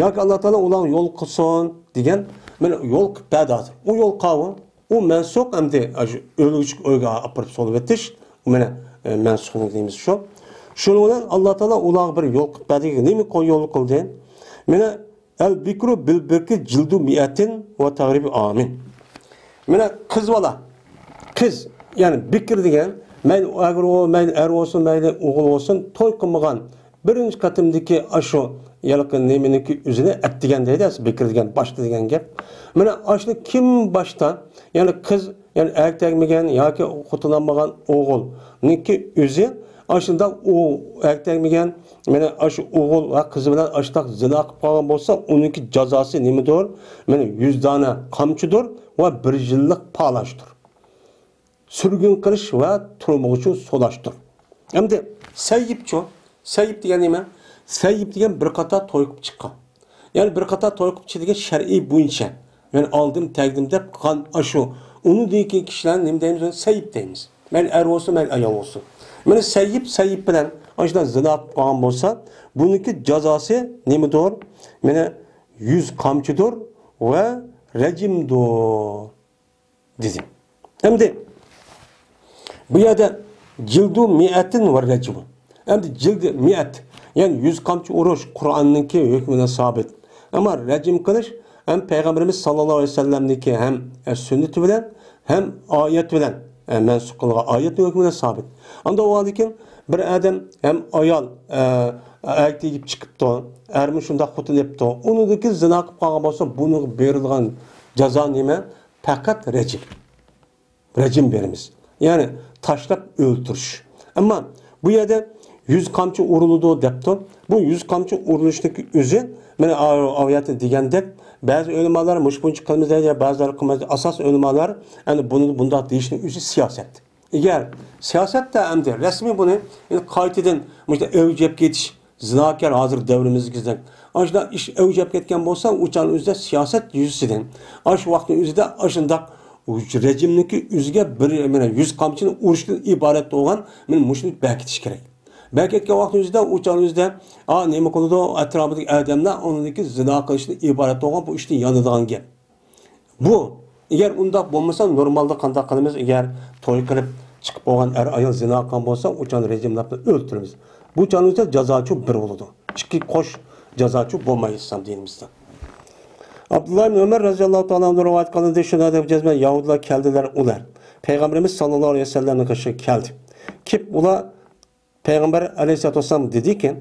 ياكى ئاللا تائالا ئۇلارغا يول قىلسۇن دېگەن، مانا يول قىلىپ بەردى ھازىر. ئۇ يول قاۋۇ، ئۇ مەنسۇخ ئەمدى ئاشۇ ئۆلگۈچىلىك ئۆيگە ئاپىرىپ سولىۋېتىش، مانا، ئە، مەنسۇخلۇق دەيمىز شۇ. شۇنىڭ بىلەن ئاللا تائالا ئۇلارغا بىر يول قىلىپ بەردى. نېمە يول قىلدى؟ مانا، ئەل بىكرۇ بىل بىكرى جىلدۇ مىئەتىن ۋە تەغرىبى ئامىن. مانا قىز بالا، قىز، يەنى بىكىر دېگەن، مەيلى ئەر، مەيلى ئەر بولسۇن، مەيلى ئوغۇل بولسۇن، توي قىلمىغان بىرىنچى قېتىمدىكى ئاشۇ ھېلىقى نېمىنىڭكى ئۆزىنى ئەتىگەن دەيدۇ، بىكىر دېگەن باشتا دېگەن گەپ. مانا ئاشۇنى كىم باشتا، يەنى قىز، يەنى ئەر تەگمىگەن ياكى خوتۇن ئالمىغان ئوغۇلنىڭكى ئۆزى ئاشۇنداق ئۇ ئەر تەگمىگەن، مانا ئاشۇ ئوغۇل ۋە قىزى بىلەن ئاشۇنداق زىنا قىلىپ قالغان بولسا، ئۇنىڭكى جازاسى نېمىدۇر؟ مانا يۈز دانە قامچىدۇر ۋە بىر يىللىق پالاشتۇر. سۈرگۈن قىلىش ۋە تۈرمىگىچۇ سولاشتۇر. ئەمدى سەييىبچۇ؟ سەييىب دېگەن نېمە؟ سەييىب دېگەن بىر قاتار توي قىلىپ چىققان. يەنى بىر قاتار توي قىلىپ چىقىدىكەن شەرئىي بويىچە. يەنى ئالدىم، تەگدىم دەپ قىلغان ئاشۇ. ئۇنىڭدىن كېيىن كىشىلەرنى نېمە دەيمىز؟ سەييىب دەيمىز. مەيلى ئەر بولسۇن، مەيلى ئايال بولسۇن. مانا سەييىب، سەييىب بىلەن ئاشۇنداق زىنا قىلىپ قالغان بولسا، بۇنىڭكى جازاسى نېمىدۇر؟ مانا يۈز قامچىدۇر ۋە رەجىمدۇر. دېدى. ئەمدى بۇ يەردە جىلدۇ مىئەتىن ۋە رەجمۇ. ئەمدى جىلدى مىئەت، يەنى يۈز قامچا ئۇرۇش قۇرئاننىڭكى ھۆكمىدە سابىت. ئەمما رەجم قىلىش ھەم پەيغەمبىرىمىز ساللاللاھۇ ئەلەيھى ۋەسەللەمنىڭكى ھەم، ئە، سۈننىتى بىلەن، ھەم ئايەت بىلەن، ئە، مەنسۇخ قىلغان ئايەتنىڭ ھۆكمىدە سابىت. ئاندا بولغاندىكىن بىر ئادەم ھەم ئايال، ئە، ئەر تېگىپ چىقىپتۇ، ئەرمۇ شۇنداق خوتۇن ئېپتۇ. ئۇنىڭدىكى زىنا قىلىپ قالغان بولسا، بۇنىڭغا بېرىلغان جازا نېمە؟ پەقەت رەجم. رەجم بېرىمىز. يەنى تاشلاپ ئۆلتۈرۈش. ئەمما بۇ يەردە يۈز قامچا ئۇرۇلىدۇ دەپتۇ. بۇ يۈز قامچا ئۇرۇلۇشنىڭكى ئۆزى، مانا، ئا-، ئايەتتە دېگەندەك، بەزى ئۆلىمالار مۇشۇ بويىچە قىلىمىز دەيدۇ، بەزىلەر قىلمايدۇ. ئاساسىي ئۆلىمالار ئەنە بۇنى بۇنداق دېيىشنىڭ ئۆزى سىياسەت. ئەگەر سىياسەتتە ئەمدى رەسمىي بۇنى، يەنى قايتىدىن مۇشۇنداق ئەۋج ئېلىپ كېتىش، زىناكار ھازىر دەۋرىمىزدىكىدەك ئاشۇنداق ئىش ئەۋج ئېلىپ كەتكەن بولسا، ئۇ چاغنىڭ ئۆزىدە سىياسەت يۈزىسىدىن، ئاشۇ ۋاقىتنىڭ ئۆزىدە ئاشۇنداق رەجىمنىڭكى ئۆزىگە بىر، مانا، يۈز قامچىنى ئۇرۇشتىن ئىبارەت بولغان، مانا، مۇشۇنى بەركىتىش كېرەك. بەركەتكەن ۋاقىتنىڭ ئۆزىدە، ئۇ چاغنىڭ ئۆزىدە، ئا، نېمە قىلىدۇ؟ ئەتراپىدىكى ئادەملەر ئۇنىڭدىكى زىنا قىلىشتىن ئىبارەت بولغان بۇ ئىشتىن يانىدىغان گەپ. بۇ، ئەگەر ئۇنداق بولمىسا، نورمالدا قانداق قىلىمىز؟ ئەگەر توي قىلىپ چىقىپ بولغان ئەر-ئايال زىنا قىلغان بولسا، ئۇ چاغنى رەجىملاپ ئۆلتۈرىمىز. بۇ چاغنىڭ ئۆزىدە جازاچۇ بىر بولىدۇ. ئىككى قوش جازاچۇ بولمايدۇ ئىسلام دىنىمىزدە. ئابدۇللا ئىبن ئۆمەر رەزىياللاھۇ تائالا ئەنھۇدىن رىۋايەت قىلىندى، شۇنداق دەپ جەزمەن يەھۇدىيلار كەلدىلەر، ئۇلار پەيغەمبىرىمىز ساللاللاھۇ ئەلەيھى ۋەسەللەمنىڭ قېشىغا كەلدى. كېلىپ ئۇلار پەيغەمبەر ئەلەيھىسسالاتۇ ۋەسسالام دېدىكەن،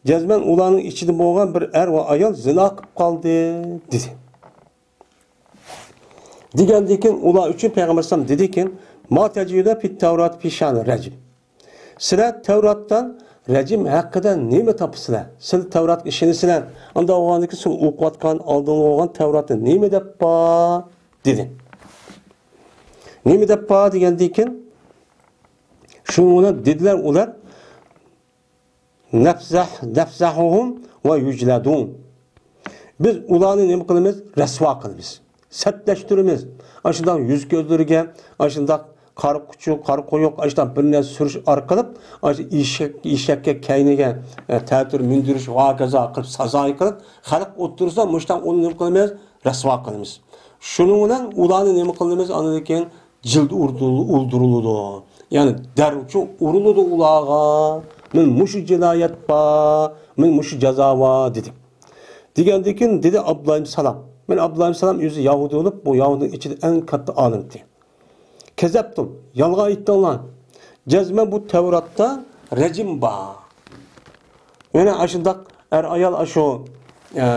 جەزمەن ئۇلارنىڭ ئىچىدە بولغان بىر ئەر ۋە ئايال زىنا قىلىپ قالدى، دېدى. دېگەندىن كېيىن ئۇلار ئۈچۈن پەيغەمبەر ئەلەيھىسسالام دېدىكەن، ما تەجىدۇنە فىت تەۋرات فى شەنى رەجم. سىلەر تەۋراتتا رەجىم ھەققىدە نېمە تاپىسىلەر؟ سىلەر تەۋراتقا ئىشىنىسىلەر. ئانداق بولغاندىكىن سىلەر ئوقۇۋاتقان ئالدىنقى بولغان تەۋراتتا نېمە دەپ بار؟ دېدى. نېمە دەپ بار دېگەندىن كېيىن، شۇنىڭ بىلەن دېدىلەر ئۇلار، نەفزەھ-، نەفزەھۇھۇم ۋە يۇجلەدۇن. بىز ئۇلارنى نېمە قىلىمىز؟ رەسۋا قىلىمىز. سەتلەشتۈرىمىز. ئاشۇنداق يۈز كۆزلىرىگە، ئاشۇنداق قارا قۇچۇق، قارا قويۇق، ئاشۇنداق بىر نەرسە سۈرۈش ئارقىلىق، ئاشۇ ئېشەك، ئېشەككە كەينىگە، ئە، تەتۈر مىندۈرۈش ۋە ھاكازا قىلىپ سازايى قىلىپ، خەلق ئوتتۇرىسىدا مۇشتاق ئۇنى نېمە قىلىمىز؟ رەسۋا قىلىمىز. شۇنىڭ بىلەن ئۇلارنى نېمە قىلىمىز؟ ئاندىن كېيىن جىلد ئۇردۇرۇلىدۇ. يەنى دەررۇ ئۇرۇلىدۇ ئۇلارغا. مەن مۇشۇ جىنايەت بار، مەن مۇشۇ جازا بار دېدى. دېگەندىن كېيىن دېدى ئابدۇللا ئىبن سالام. مەن ئابدۇللا ئىبن سالام ئۆزى يەھۇدىي بولۇپ، بۇ يەھۇدىينىڭ ئىچىدە ئەڭ كاتتا ئالىمتى. كەزەبتۇم، يالغان ئېيتتىڭلار. جەزمەن بۇ تەۋراتتا رەجىم بار. يەنە ئاشۇنداق ئەر-ئايال ئاشۇ، ئە،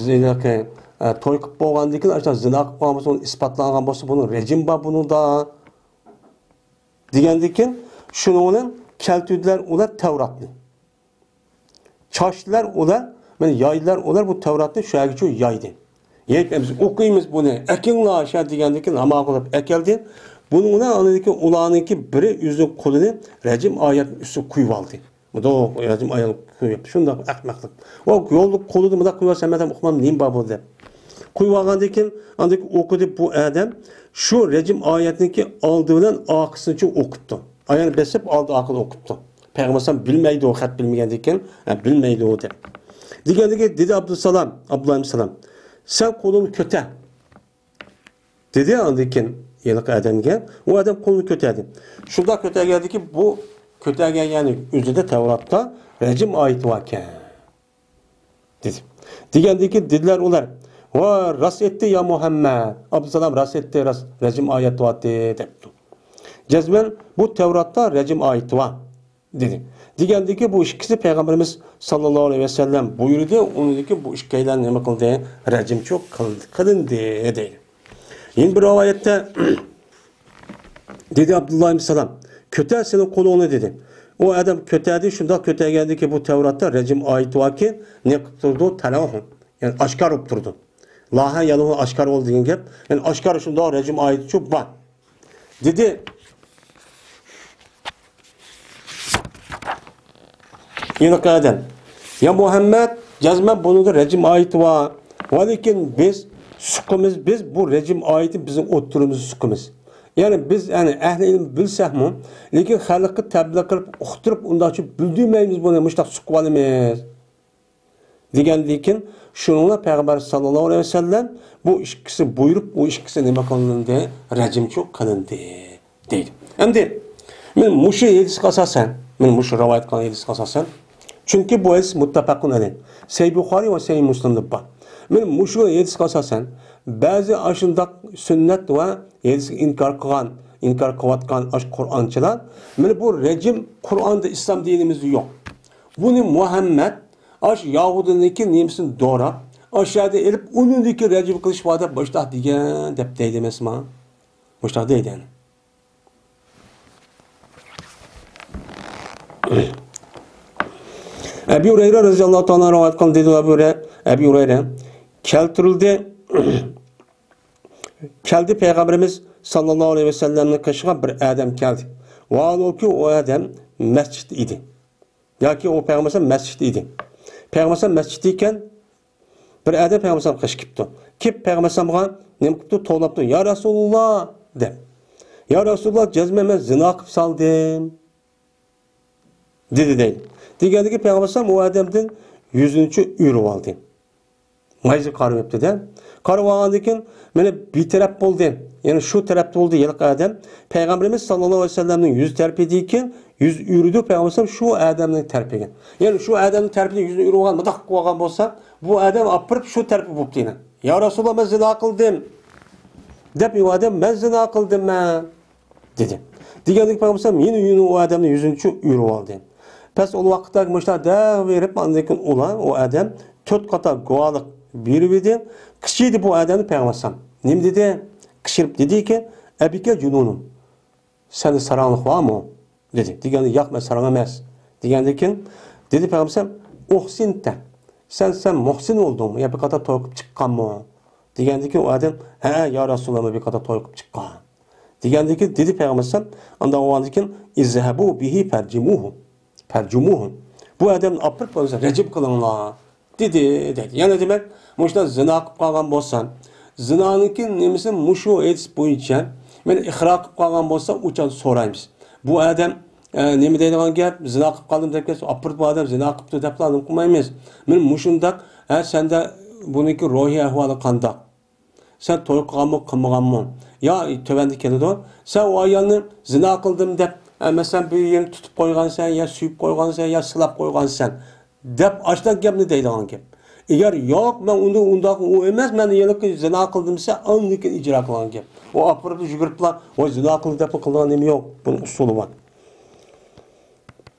زىناقى، ئە، توي قىلىپ بولغاندىن كېيىن ئاشۇنداق زىنا قىلىپ قالغان بولسا، ئۇنى ئىسپاتلانغان بولسا، بۇنىڭ رەجىم بار بۇنىڭدا. دېگەندىن كېيىن شۇنىڭ بىلەن كەلتۈردىلەر ئۇلار تەۋراتنى. چاچتىلار ئۇلار، مانا يايدىلار ئۇلار بۇ تەۋراتنى شۇ يەرگىچە يايدى. يەنى بىز ئوقۇيمىز بۇنى، ئەكىڭلار شۇ دېگەندىن كېيىن ھامان قىلىپ ئەكەلدى. بۇنىڭ بىلەن ئاندىن كېيىن ئۇلارنىڭكى بىرى ئۆزىنىڭ قولىنى رەجىم ئايەتنىڭ ئۈستىگە قويۇۋالدى. مۇنداق رەجىم ئايەتنى قويۇپ، شۇنداق ئەخمەقلىق. ئۇ يولدا قولىدا مۇنداق قويۇۋالسا، مەن ھەم ئۇقمام نېمە بار بۇ دەپ. قويۇۋالغاندىن كېيىن، ئاندىن كېيىن ئوقۇدى بۇ ئادەم، شۇ رەجىم ئايەتنىڭكى ئالدى بىلەن ئارقىسىنىچۇ ئوقۇپتۇ. ئايەتنى بېسىپ، ئالدى ئارقىنى ئوقۇپتۇ. پەيغەمبەر ئەلەيھىسسالام بىلمەيدۇ، خەت بىلمىگەندىن كېيىن، ھە، بىلمەيدۇ دەپ. دېگەندىكىن دېدى ئابدۇسالام، ئابدۇللا ئەلەيھىسسالام، سەن قولۇڭنى كۆتەر. دېدى ئاندىن كېيىن ھېلىقى ئادەمگە، ئۇ ئادەم قولىنى كۆتەردى. شۇنداق كۆتەرگەندىكىن بۇ كۆتەرگەن، يەنى ئۆزىدە تەۋراتتا رەجىم ئايىتى باركەن. دېدى. دېگەندىكىن دېدىلەر ئۇلار، ۋا راست ئېيتتى يا مۇھەممەد. ئابدۇسالام راست ئېيتتى، راست، رەجىم ئايەت بارتى دەپتۇ. جەزمەن بۇ تەۋراتتا رەجىم ئايىتى بار دېدى. دېگەندىكىن بۇ ئىككىسى پەيغەمبىرىمىز ساللاللاھۇ ئەلەيھى ۋەسەللەم بۇيرۇدى، ئۇنىڭدىن كېيىن بۇ ئىككىيلەن نېمە قىلدى؟ رەجىمچۇ قىل-، قىلىندى دەيدۇ. يەنە بىر رىۋايەتتە دېدى ئابدۇللا ئىبن سالام، كۆتەر سېنىڭ قولۇڭنى دېدى. ئۇ ئادەم كۆتەردى، شۇنداق كۆتەرگەندىكىن بۇ تەۋراتتا رەجىم ئايىتى باركى، نېمە قىلىپ تۇرىدۇ؟ تەلەۋۇ. يەنى ئاشكارا بولۇپ تۇرىدۇ. لاھە يەلۇ ئاشكارا بولدى دېگەن گەپ. يەنى ئاشكارا شۇنداق رەجىم ئايىتىچۇ بار. دېدى. ھېلىقى ئادەم، يا مۇھەممەد، جەزمەن بۇنىڭدا رەجىم ئايىتى بار. ۋەلىكىن بىز سۇقىمىز، بىز بۇ رەجىم ئايىتىنى بىزنىڭ ئوتتۇرىمىزدا سۇقىمىز. يەنى بىز، يەنى ئەھلى ئىلىم بىلسەكمۇ، لېكىن خەلققە تەبلىغ قىلىپ، ئۇقتۇرۇپ، ئۇنداقچە بىلدۈرمەيمىز بۇنى، مۇشۇنداق سۇقۇۋالىمىز. دېگەندىن كېيىن، شۇنىڭلا پەيغەمبەر ساللاللاھۇ ئەلەيھى ۋەسەللەم بۇ ئىككىسى بۇيرۇپ، ئۇ ئىككىسى نېمە قىلىندى؟ رەجىمچۇ قىلىندى، دەيدۇ. ئەمدى، مەن مۇشۇ ھەدىسكە ئاساسەن، مەن مۇشۇ رىۋايەت قىلغان ھەدىسكە ئاساسەن، چۈنكى بۇ ھەدىس مۇتتەپەقۇن ئەلەيھ، سەھىھ بۇخارىي ۋە سەھىھ مۇسلىمدا بار. مەن مۇشۇ ھەدىسكە ئاساسەن، بەزى ئاشۇنداق سۈننەت ۋە ھەدىسكە ئىنكار قىلغان، ئىنكار قىلىۋاتقان ئاشۇ قۇرئانچىلار، مانا بۇ رەجىم قۇرئاندا، ئىسلام دىنىمىزدا يوق. بۇنى مۇھەممەد ئاشۇ يەھۇدىينىڭكى نېمىسىنى دوراپ، ئاشۇ يەردە ئېلىپ، ئۇنىڭدىكى رەجىم قىلىش بار دەپ مۇشتاق دېگەن دەپ دەيدۇ ئەمەسما؟ مۇشتاق دەيدۇ يەنى. ئەبى ھۇرەيرە رەزىياللاھۇ تائالا رىۋايەت قىلدى، دېدى ئەبى ھۇرەيرە، ئەبى ھۇرەيرە كەلتۈرۈلدى. كەلدى پەيغەمبىرىمىز ساللاللاھۇ ئەلەيھى ۋەسەللەمنىڭ قېشىغا بىر ئادەم كەلدى. ۋاھالبۇكى ئۇ ئادەم مەسچىتتە ئىدى. ياكى ئۇ پەيغەمبەر ئەلەيھىسسالام مەسچىتتە ئىدى. پەيغەمبەر ئەلەيھىسسالام مەسچىتتە ئىكەن، بىر ئادەم پەيغەمبەر ئەلەيھىسسالام قېشىپ كېلىپتۇ. كېلىپ پەيغەمبەر ئەلەيھىسسالامغا نېمە قىپتۇ؟ توۋلاپتۇ، يا رەسۇلۇللا دەپ. يا رەسۇلۇللا، جەزمەن مەن زىنا قىلىپ سالدىم دېدى دەيدۇ. دېگەندىكىن پەيغەمبەر ئەلەيھىسسالام ئۇ ئادەمدىن يۈزىنىچۇ ئۆرۈۋالدى. مايزىغا قارىماپتۇ-دە. قارىۋالغاندىن كېيىن مانا بىتەرەپ بولدى. يەنى شۇ تەرەپتە بولدى ھېلىقى ئادەم. پەيغەمبىرىمىز ساللاللاھۇ ئەلەيھى ۋەسەللەمنىڭ يۈز تەرىپىدىكى يۈز ئۆرۈدى. پەيغەمبەر ئەلەيھىسسالام شۇ ئادەمنىڭ تەرىپىگە. يەنى شۇ ئادەمنىڭ تەرىپىدە يۈزىنى ئۆرۈۋالغان، مۇنداق قىلىۋالغان بولسا، بۇ ئادەم ئاپىرىپ شۇ تەرەپكە بوپتۇ يەنە. يا رەسۇلاللا، مەن زىنا قىلدىم دەپ، ئۇ ئادەم، مەن زىنا قىلدىممەن دېدى. دېگەندىكىن پەيغەمبەر ئەلەيھىسسالام يەنە يەنە ئۇ ئادەمنى يۈزىنىچۇ ئۆرۈۋالدى. پەس ئۇ ۋاقىتتا مۇشۇنداق دەۋېرىپ، ئاندىن كېيىن ئۇلار، ئۇ ئادەم تۆت قاتار گۇۋاھلىق بېرىۋىدى. قىچىدى بۇ ئادەمنى پەيغەمبەر ئەلەيھىسسالام. نېمە دېدى؟ قىچىرىپ دېدىكى، ئەبىكە جۇنۇنۇن. سەندە ساراڭلىق بارمۇ؟ دېدى. دېگەندە، ياق، مەن ساراڭ ئەمەس دېگەندىن كېيىن دېدى پەيغەمبەر ئەلەيھىسسالام، «ئۇھسىنتە، سەن، سەن مۇھسىن بولدۇڭمۇ؟ يا بىر قاتار توي قىلىپ چىققانمۇ؟» دېگەندىن كېيىن ئۇ ئادەم، «ھە، يا رەسۇلاللا، بىر قاتار توي قىلىپ چىققان.» دېگەندىن كېيىن دېدى پەيغەمبەر ئەلەيھىسسالام، ئاندىن ئۇنىڭدىن كېيىن، «ئىزھەبۇ بىھى فەرجۇمۇھۇ، فەرجۇمۇھۇ، بۇ ئادەمنى ئاپىرىپ، رەجىم قىلىڭلار» دېدى، دەيدۇ. يەنى دېمەك، مۇشۇنداق زىنا قىلىپ قالغان بولسا، زىنانىڭكى نېمىسى مۇشۇ ھەدىس بويىچە، مەن ئىقرار قىلىپ قالغان بولسا، ئۇچان سورايمىز. بۇ ئادەم، ئە، نېمە دەيدىغان گەپ؟ «زىنا قىلىپ قالدىم» دەپ كەلسە، «ئاپىرىپ بۇ ئادەم زىنا قىپتۇ» دەپلا نېمە قىلمايمىز. مەن مۇشۇنداق، ھە، سەندە بۇنىڭكى روھىي ئەھۋالى قانداق؟ سەن توي قىلغانمۇ، قىلمىغانمۇ؟ يا تۆۋەندە كېلىدۇ، سەن ئۇ ئايالنى زىنا قىلدىم دەپ، ئە، مەسىلەن، بىر يېرىنى تۇتۇپ قويغانسەن، يا سۆيۈپ قويغانسەن، يا سىلاپ قويغانسەن دەپ، ئاشۇنداق گەپنى دەيدىغان گەپ. ئەگەر ياق، مەن ئۇندا، ئۇنداق ئۇ ئەمەس، مەن ھېلىقى زىنا قىلدىم دېسە، ئاندىن كېيىن ئىجرا قىلغان گەپ. ئۇ ئاپىرىپ يۈگۈرۈپلا، ۋاي، زىنا قىلدى دەپلا قىلىدىغان نېمە يوق. بۇنىڭ ئۇسۇلى بار.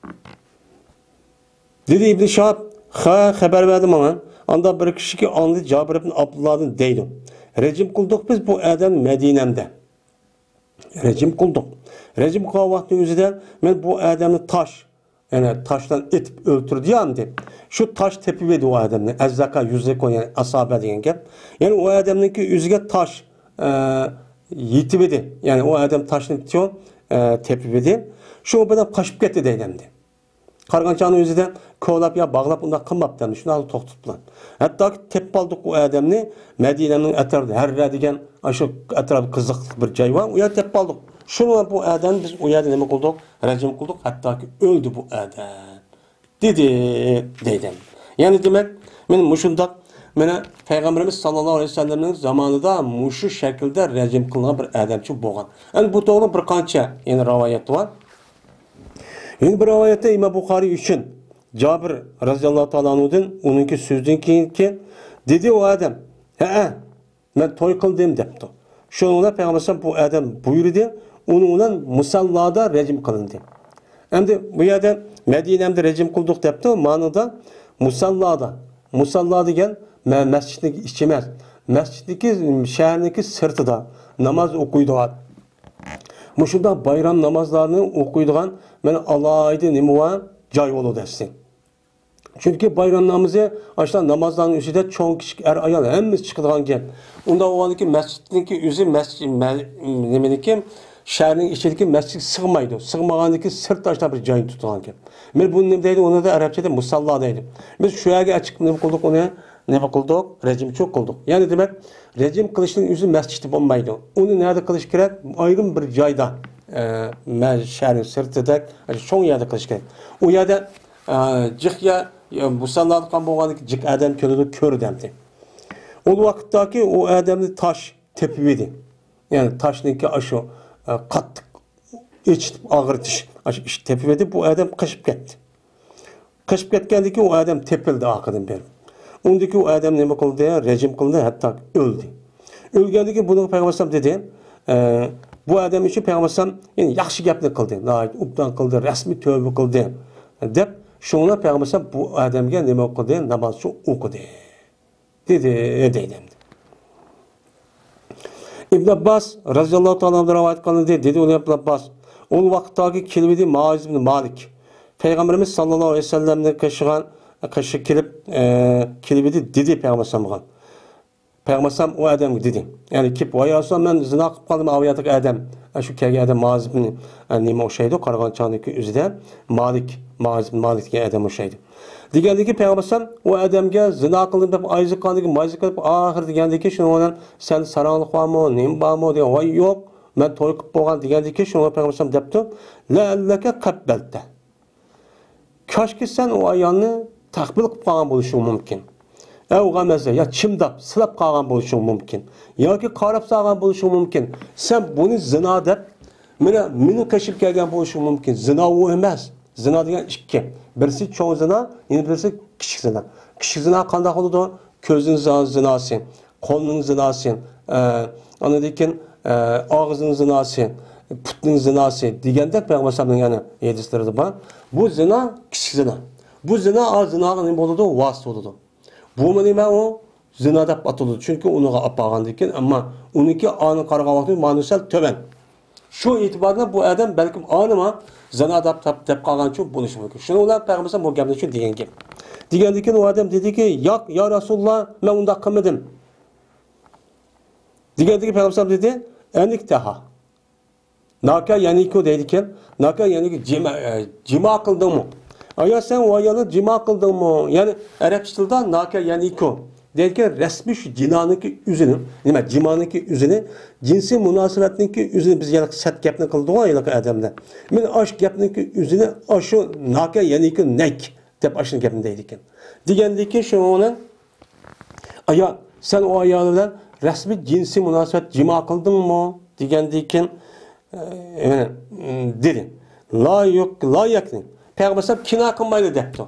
دېدى ئىبن شىھاب، خە، خەۋەر بەردى ماڭا. ئاندا بىر كىشىكى ئاڭلىدى جابىر ئىبن ئابدۇللادىن دەيدۇ، رەجىم قىلدۇق بىز بۇ ئادەمنى مەدىنەمدە. رەجىم قىلدۇق. رەجىم قىلغان ۋاقتىنىڭ ئۆزىدە مەن بۇ ئادەمنى تاش، يەنى تاشتىن ئېتىپ ئۆلتۈردى يا ئەمدى. شۇ تاش تېپىۋىدى ئۇ ئادەمنى. ئەززاكا يۈزرىكۇ، يەنى ئاسابە دېگەن گەپ. يەنى ئۇ ئادەمنىڭكى ئۆزىگە تاش، ئە، يېتىۋىدى. يەنى ئۇ ئادەم تاشنى تېپىۋىدى. شۇ بىلەن قاچىپ كەتتى دەيدۇ ئەمدى. قارىغان چاغنىڭ ئۆزىدە كولاپ يا باغلاپ ئۇنداق قىلماپتۇ، شۇنداق توختىتىپلا. ھەتتاكى تېپىپ قالدۇق ئۇ ئادەمنى، مەدىنەنىڭ ئەتراپىدا ھەررە دېگەن ئاشۇ ئەتراپتا قىزىقلىق بىر جاي بار، ئۇ يەردە تېپىپ قالدۇق. شۇنىڭ بىلەن بۇ ئادەمنى بىز ئۇ يەردە نېمە قىلدۇق؟ رەجىم قىلدۇق، ھەتتاكى ئۆلدى بۇ ئادەم. دېدى، دەيدۇ. يەنى دېمەك، مەن مۇشۇنداق، مانا پەيغەمبىرىمىز ساللاللاھۇ ئەلەيھى ۋەسەللەمنىڭ زامانىدا مۇشۇ شەكىلدە رەجىم قىلىنغان بىر ئادەمچۇ بولغان. ئەنە بۇ توغرىلىق بىر قانچە يەنە رىۋايەت بار. يەنە بىر رىۋايەتتە ئىمام بۇخارىي ئۈچۈن جابىر رەزىياللاھۇ تائالا ئەنھۇدىن ئۇنىڭكى سۆزىدىن كېيىنكى دېدى ئۇ ئادەم، ھەئە، مەن توي قىلدىم دەپتۇ. شۇنىڭ بىلەن پەيغەمبەر ئەلەيھىسسالام بۇ ئادەم بۇيرۇدى، ئۇنىڭ بىلەن مۇسەللادا رەجىم قىلىندى. ئەمدى بۇ يەردە مەدىنەمدە رەجىم قىلدۇق دەپتۇ، مانىدا مۇسەللادا. مۇسەللا دېگەن مە-، مەسچىتنىڭ ئىچى ئەمەس، مەسچىتنىڭكى، شەھەرنىڭكى سىرتىدا ناماز ئوقۇيدىغان، مۇشۇنداق بايرام نامازلارنى ئوقۇيدىغان مانا ئالاھىدە نېمە بار؟ جاي بولىدۇ دەيسىز. چۈنكى بايرام نامىزى ئاشۇنداق نامازلارنىڭ ئىچىدە چوڭ، كىچىك، ئەر، ئايال ھەممىسى چىقىدىغان گەپ. ئۇنداق بولغاندىكىن مەسچىتنىڭكى ئۆزى مەسچىت، مە-، نېمىنىڭكى، شەھەرنىڭ ئىچىدىكى مەسچىتكە سىغمايدۇ. سىغمىغاندىكىن سىرتتا ئاشۇنداق بىر جاينى تۇتىدىغان گەپ. مانا بۇنى نېمە دەيدۇ؟ ئۇنى ئەرەبچىدە مۇسەللا دەيدۇ. بىز شۇ يەرگە چىقىپ نېمە قىلدۇق ئۇنى؟ نېمە قىلدۇق؟ رەجىمچۇ قىلدۇق. يەنى دېمەك، رەجىم قىلىشنىڭ ئۆزى مەسچىتتە بولمايدۇ. ئۇنى نەدە قىلىش كېرەك؟ ئايرىم بىر جايدا، ئە، مە-، شەھەرنىڭ سىرتىدەك، ئاشۇ چوڭ يەردە قىلىش كېرەك. ئۇ يەردە، ئە، جىق يا، يا مۇسەللا قىلغان بولغاندىكىن جىق ئادەم كېلىدۇ، كۆرىدۇ ئەمدى. ئۇ ۋاقىتتاكى ئۇ ئادەمنى تاش تېپىۋىدى. يەنى تاشنىڭكى ئاشۇ، ئە، قاتتىق ئېچىتىپ ئاغرىتىش، ئاشۇ ئىش تېپىۋىدى، بۇ ئادەم قېچىپ كەتتى. قېچىپ كەتكەندىن كېيىن ئۇ ئادەم تېپىلدى ئارقىدىن بېرىپ. ئۇندىن كېيىن ئۇ ئادەم نېمە قىلدى؟ رەجىم قىلىندى، ھەتتا ئۆلدى. ئۆلگەندىن كېيىن بۇنىڭغا پەيغەمبەر ئەلەيھىسسالام دېدى، ئە، بۇ ئادەم ئۈچۈن پەيغەمبەر ئەلەيھىسسالام يەنە ياخشى گەپنى قىلدى، ناھايىتى ئوبدان قىلدى، رەسمىي تۆۋە قىلدى، دەپ، شۇڭا پەيغەمبەر ئەلەيھىسسالام بۇ ئادەمگە نېمە قىلدى؟ نامازچۇ ئوقۇدى. دېدى، دەيدۇ ئەمدى. ئىبن ئابباس رەزىياللاھۇ تائالا ئەنھۇدىن رىۋايەت قىلىندى، دېدى ئۇ ئىبن ئابباس، ئۇ ۋاقىتتاكى كېلىۋىدى مائىز ئىبن مالىك. پەيغەمبىرىمىز ساللاللاھۇ ئەلەيھى ۋەسەللەمنىڭ قېشىغا، قېشىغا كېلىپ، ئە، كېلىۋىدى، دېدى پەيغەمبەر ئەلەيھىسسالامغا. پەيغەمبەر ئەلەيھىسسالام ئۇ ئادەمگە دېدى. يەنى كېلىپ، ۋاي يا رەسۇلاللا، مەن زىنا قىلىپ قالدىم، ئاۋۇ يەردىكى ئادەم. ئە، شۇ كەلگەن ئادەم مائىز ئىبن، ئە، نېمە ئوخشايدۇ؟ قارىغان چاغدىكى ئۆزىدە مالىك، مائىز ئىبن مالىك دېگەن ئادەم ئوخشايدۇ. دېگەندىن كېيىن پەيغەمبەر ئەلەيھىسسالام ئۇ ئادەمگە زىنا قىلدىم دەپ ئايىزى قاندىكى مايزى قىلىپ، ئاخىرى دېگەندىن كېيىن شۇنىڭ بىلەن سەندە ساراڭلىق بارمۇ، نېمە بارمۇ دېگەن، ۋاي يوق، مەن توي قىلىپ بولغان دېگەندىن كېيىن شۇنىڭغا پەيغەمبەر ئەلەيھىسسالام دەپتۇ، لەئەللەكە قەببەلتە. كاشكى سەن ئۇ ئايالنى تەقبىل قىلىپ قالغان بولۇشۇڭ مۇمكىن. ئەۋ غەمەزە، يا چىمداپ، سىلاپ قالغان بولۇشۇڭ مۇمكىن. ياكى قاراپ سالغان بولۇشۇڭ مۇمكىن. سەن بۇنى زىنا دەپ، مانا مېنىڭ قېشىمغا كەلگەن بولۇشۇڭ مۇمكىن. زىنا ئۇ ئەمەس. زىنا دېگەن ئىككى. بىرسى چوڭ زىنا، يەنە بىرسى كىچىك زىنا. كىچىك زىنا قانداق بولىدۇ؟ كۆزنىڭ زا-، زىناسى، قولنىڭ زىناسى، ئە، ئاندىن كېيىن، ئە، ئاغزىنىڭ زىناسى، پۇتنىڭ زىناسى دېگەندەك پەيغەمبەر ئەلەيھىسسالامنىڭ يەنە ھەدىسلىرىدە بار. بۇ زىنا، كىچىك زىنا. بۇ زىنا، ئا، زىناغا نېمە بولىدۇ؟ ۋاسىتە بولىدۇ. بۇمۇ نېمە ئۇ؟ زىنا دەپ ئاتىلىدۇ. چۈنكى ئۇنىڭغا ئاپارغاندىن كېيىن، ئەمما ئۇنىڭكى ئانى قارىغان ۋاقتى مانۇ سەل تۆۋەن. شۇ ئېتىبار بىلەن بۇ ئادەم بەلكىم ئالىما زىنا دەپ، دەپ، دەپ قالغانچۇ بولۇشى مۇمكىن. شۇنىڭ بىلەن پەيغەمبەر بۇ گەپنى شۇ دېگەن گەپ. دېگەندىن كېيىن ئۇ ئادەم دېدىكى، ياق، يا رەسۇلاللا، مەن ئۇنداق قىلمىدىم. دېگەندىكىن پەيغەمبەر دېدى، ئەنىكتەھا. ناكا يەنىكۇ دەيدىكەن. ناكا يەنىكۇ جىما، ئە، جىما قىلدىڭمۇ؟ ئايا، سەن ئۇ ئايالنى جىما قىلدىڭمۇ؟ يەنى ئەرەبچە تىلدا ناكا يەنىكۇ دەيدىكەن، رەسمىي شۇ جىنانىڭكى ئۆزىنى، نېمە، جىمانىڭكى ئۆزىنى، جىنسىي مۇناسىۋەتنىڭكى ئۆزىنى، بىز يەنە سەت گەپنى قىلدۇق ھېلىقى ئادەملەر. مەن ئاش گەپنىڭكى ئۆزىنى، ئاشۇ ناكا يەنىكۇ نەك دەپ ئاشۇ گەپنى دەيدىكەن. دېگەندىكىن شۇنىڭ بىلەن، ئايا، سەن ئۇ ئايال بىلەن رەسمىي جىنسىي مۇناسىۋەت جىما قىلدىڭمۇ؟ دېگەندىكىن، ئە، دېدى. لا يوق، لا يەكنى. پەيغەمبەر ئەلەيھىسسالام كىنايە قىلمايلى دەپتۇ.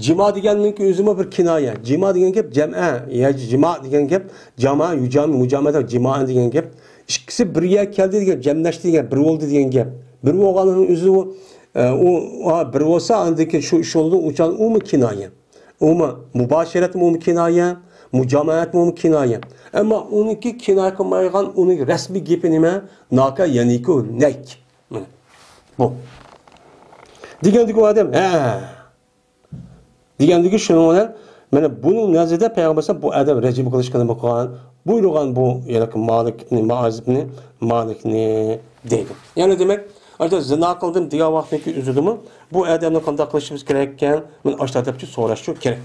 جىما دېگەننىڭكى ئۆزىمۇ بىر كىنايە. جىما دېگەن گەپ جەمئە. يا جىما دېگەن گەپ جاما، يۇجامى، مۇجامە دەپ جىما دېگەن گەپ. ئىككىسى بىر يەرگە كەلدى دېگەن، جەملەشتى دېگەن، بىر بولدى دېگەن گەپ. بىر بولغاننىڭ ئۆزى ئۇ، ئە، ئۇ، ئا، بىر بولسا ئاندىن كېيىن شۇ ئىش بولدى، ئۇچان ئۇمۇ كىنايە. ئۇمۇ مۇباشىرەتمۇ كىنايە، مۇجامەئەتمۇ كىنايە. ئەمما ئۇنىڭكى كىنايە قىلمايدىغان ئۇنىڭ رەسمىي گېپى نېمە؟ ناكا يەنىكۇ نەك. مانا بۇ. دېگەندىكى ئۇ ئادەم، ھە. دېگەندىكى شۇنىڭ بىلەن، مانا بۇنىڭ نەزىرىدە پەيغەمبەر بۇ ئادەم رەجىم قىلىشقا نېمە قىلغان؟ بۇيرۇغان بۇ، يەنى مالىكنى، مائىز ئىبنى مالىكنى دەيدۇ. يەنى دېمەك، ئاشۇ زىنا قىلدىم دېگەن ۋاقىتنىڭكى ئۆزىدىمۇ بۇ ئادەمنى قانداق قىلىشىمىز كېرەك ئىكەن؟ مانا ئاشۇ تەرەپچە سوراشچۇ كېرەك.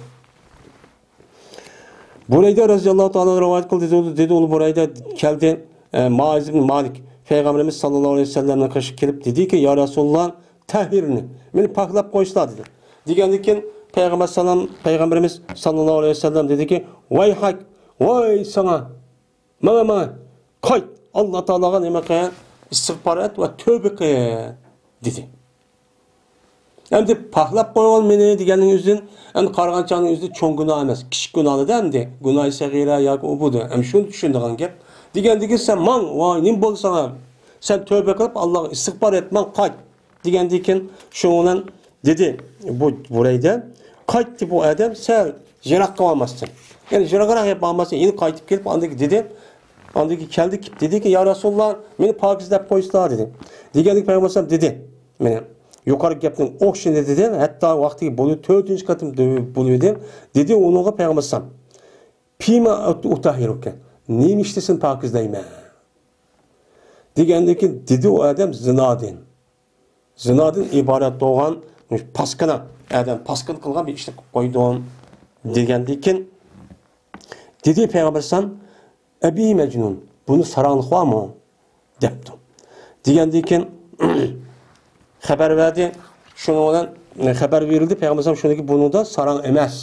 بۇرەيدە رەزىياللاھۇ تائالا رىۋايەت قىلدى، دېدى، دېدى، ئۇ بۇرەيدە كەلدى، ئە، مائىز ئىبن مالىك پەيغەمبىرىمىز ساللاللاھۇ ئەلەيھى ۋەسەللەمنىڭ قېشىغا كېلىپ دېدىكى، يا رەسۇلاللا، تەھھىرنى، مېنى پاكلاپ قويسىلا، دېدى. دېگەندىن كېيىن پەيغەمبەر سالام، پەيغەمبىرىمىز ساللاللاھۇ ئەلەيھى ۋەسەللەم دېدىكى، ۋايھاك، ۋاي ساڭا، ماڭا، ماڭا، قايت، ئاللا تائالاغا نېمە قىل، ئىستىغپار ئەت ۋە تۆبە قىل، دېدى. ئەمدى پاكلاپ قويغىن مېنى دېگەننىڭ ئۆزىدىن، ئەمدى قارىغان چاغنىڭ ئۆزىدە چوڭ گۇناھ ئەمەس، كىچىك گۇناھلىدا ئەمدى. گۇناھى سەغىرە ياكى ئۇ بۇ دە. ئەمدى شۇنى چۈشىنىدىغان گەپ. دېگەندىكىن سەن ماڭ، ۋاي، نېمە بولدى ساڭا؟ سەن تۆبە قىلىپ، ئاللاغا ئىستىغپار ئېيت، ماڭ، قايت. دېگەندىكىن شۇنىڭ بىلەن دېدى بۇ بۇرەيدە، قايتتى بۇ ئادەم سەل يىراققا بارماستىن. يەنى يىراقراق يەپ بارماستىن، يەنە قايتىپ كېلىپ، ئاندىن دېدى. ئاندىن كېلىپ كەلدى، كېلىپ دېدىكى، يا رەسۇلاللا، مېنى پاكىز دەپ قويسىلا، دېدى. دېگەندىكىن پەيغەمبەر ئەلەيھىسسالام دېدى، مانا، يۇقىرىقى گەپنىڭ ئوخشىشىنى دېدى، ھەتتا ۋاقتىگە بولۇ، تۆتىنچى قېتىم دۆ-، بولۇۋىدى. دېدى ئۇنىڭغا پەيغەمبەر ئەلەيھىسسالام، پىما ئۇتەھھىرۇكە، نېمە ئىشتا سېنى پاكىزلەيمەن؟ دېگەندىن كېيىن دېدى ئۇ ئادەم، زىنادىن. زىنادىن ئىبارەت بولغان پاسكىنا، ئادەم پاسكىنا قىلغان بىر ئىشنى قىلىپ قويدۇم، دېگەندىن كېيىن دېدى پەيغەمبەر ئەلەيھىسسالام، ئەبى مەجنۇن، بۇنى ساراڭلىق بارمۇ؟ دەپتۇ. دېگەندىن كېيىن خەۋەر بەردى. شۇنىڭ بىلەن خەۋەر بېرىلدى پەيغەمبەر ئەلەيھىسسالام شۇنىڭكى بۇنىڭدا ساراڭ ئەمەس،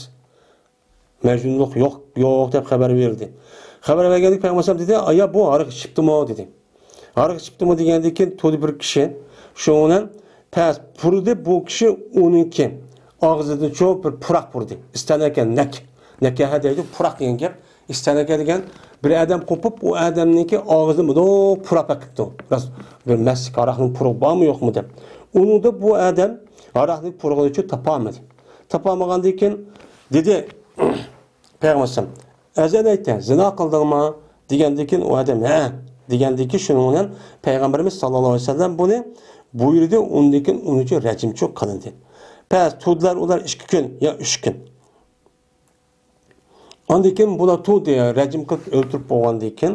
مەجنۇنلۇق يوق، يوق دەپ خەۋەر بېرىلدى. خەۋەر بەرگەندىكىن پەيغەمبەر ئەلەيھىسسالام دېدى، ئايا، بۇ ھاراق ئىچىپتىمۇ؟ دېدى. ھاراق ئىچىپتىمۇ دېگەندىن كېيىن تۇردى بىر كىشى. شۇنىڭ بىلەن پەس پۇرىدى بۇ كىشى ئۇنىڭكى ئاغزىدىن چوڭ بىر پۇراق پۇرىدى. ئىستەنەكە نەك. نەكەھە دەيدۇ، پۇراق دېگەن گەپ. ئىستەنەكە دېگەن بىر ئادەم قوپۇپ، ئۇ ئادەمنىڭكى ئاغزىنى مۇنداق پۇراپ ئەكىپتۇ. راست بىر مەستلىك ھاراقنىڭ پۇرىقى بارمۇ يوقمۇ دەپ. ئۇنىڭدا بۇ ئادەم ھاراقنىڭ پۇرىقىنى تاپالمىدى. تاپالمىغاندىن كېيىن دېدى، پەيغەمبەر ئەلەيھىسسالام، ئەزەنەيتە، زىنا قىلدىڭمۇ؟ دېگەندىن كېيىن ئۇ ئادەم، ھە، دېگەندىن كېيىن شۇنىڭ بىلەن پەيغەمبىرىمىز ساللاللاھۇ ئەلەيھى ۋەسەللەم بۇنى بۇيرۇدى، ئۇندىن كېيىن ئۇنىڭ ئۈچۈن رەجىمچۇ قىلىندى. پەس تۇردىلار ئۇلار ئىككى كۈن يا ئۈچ كۈن. ئاندىن كېيىن بۇلار تۇردى، رەجىم قىلىپ ئۆلتۈرۈپ بولغاندىن كېيىن،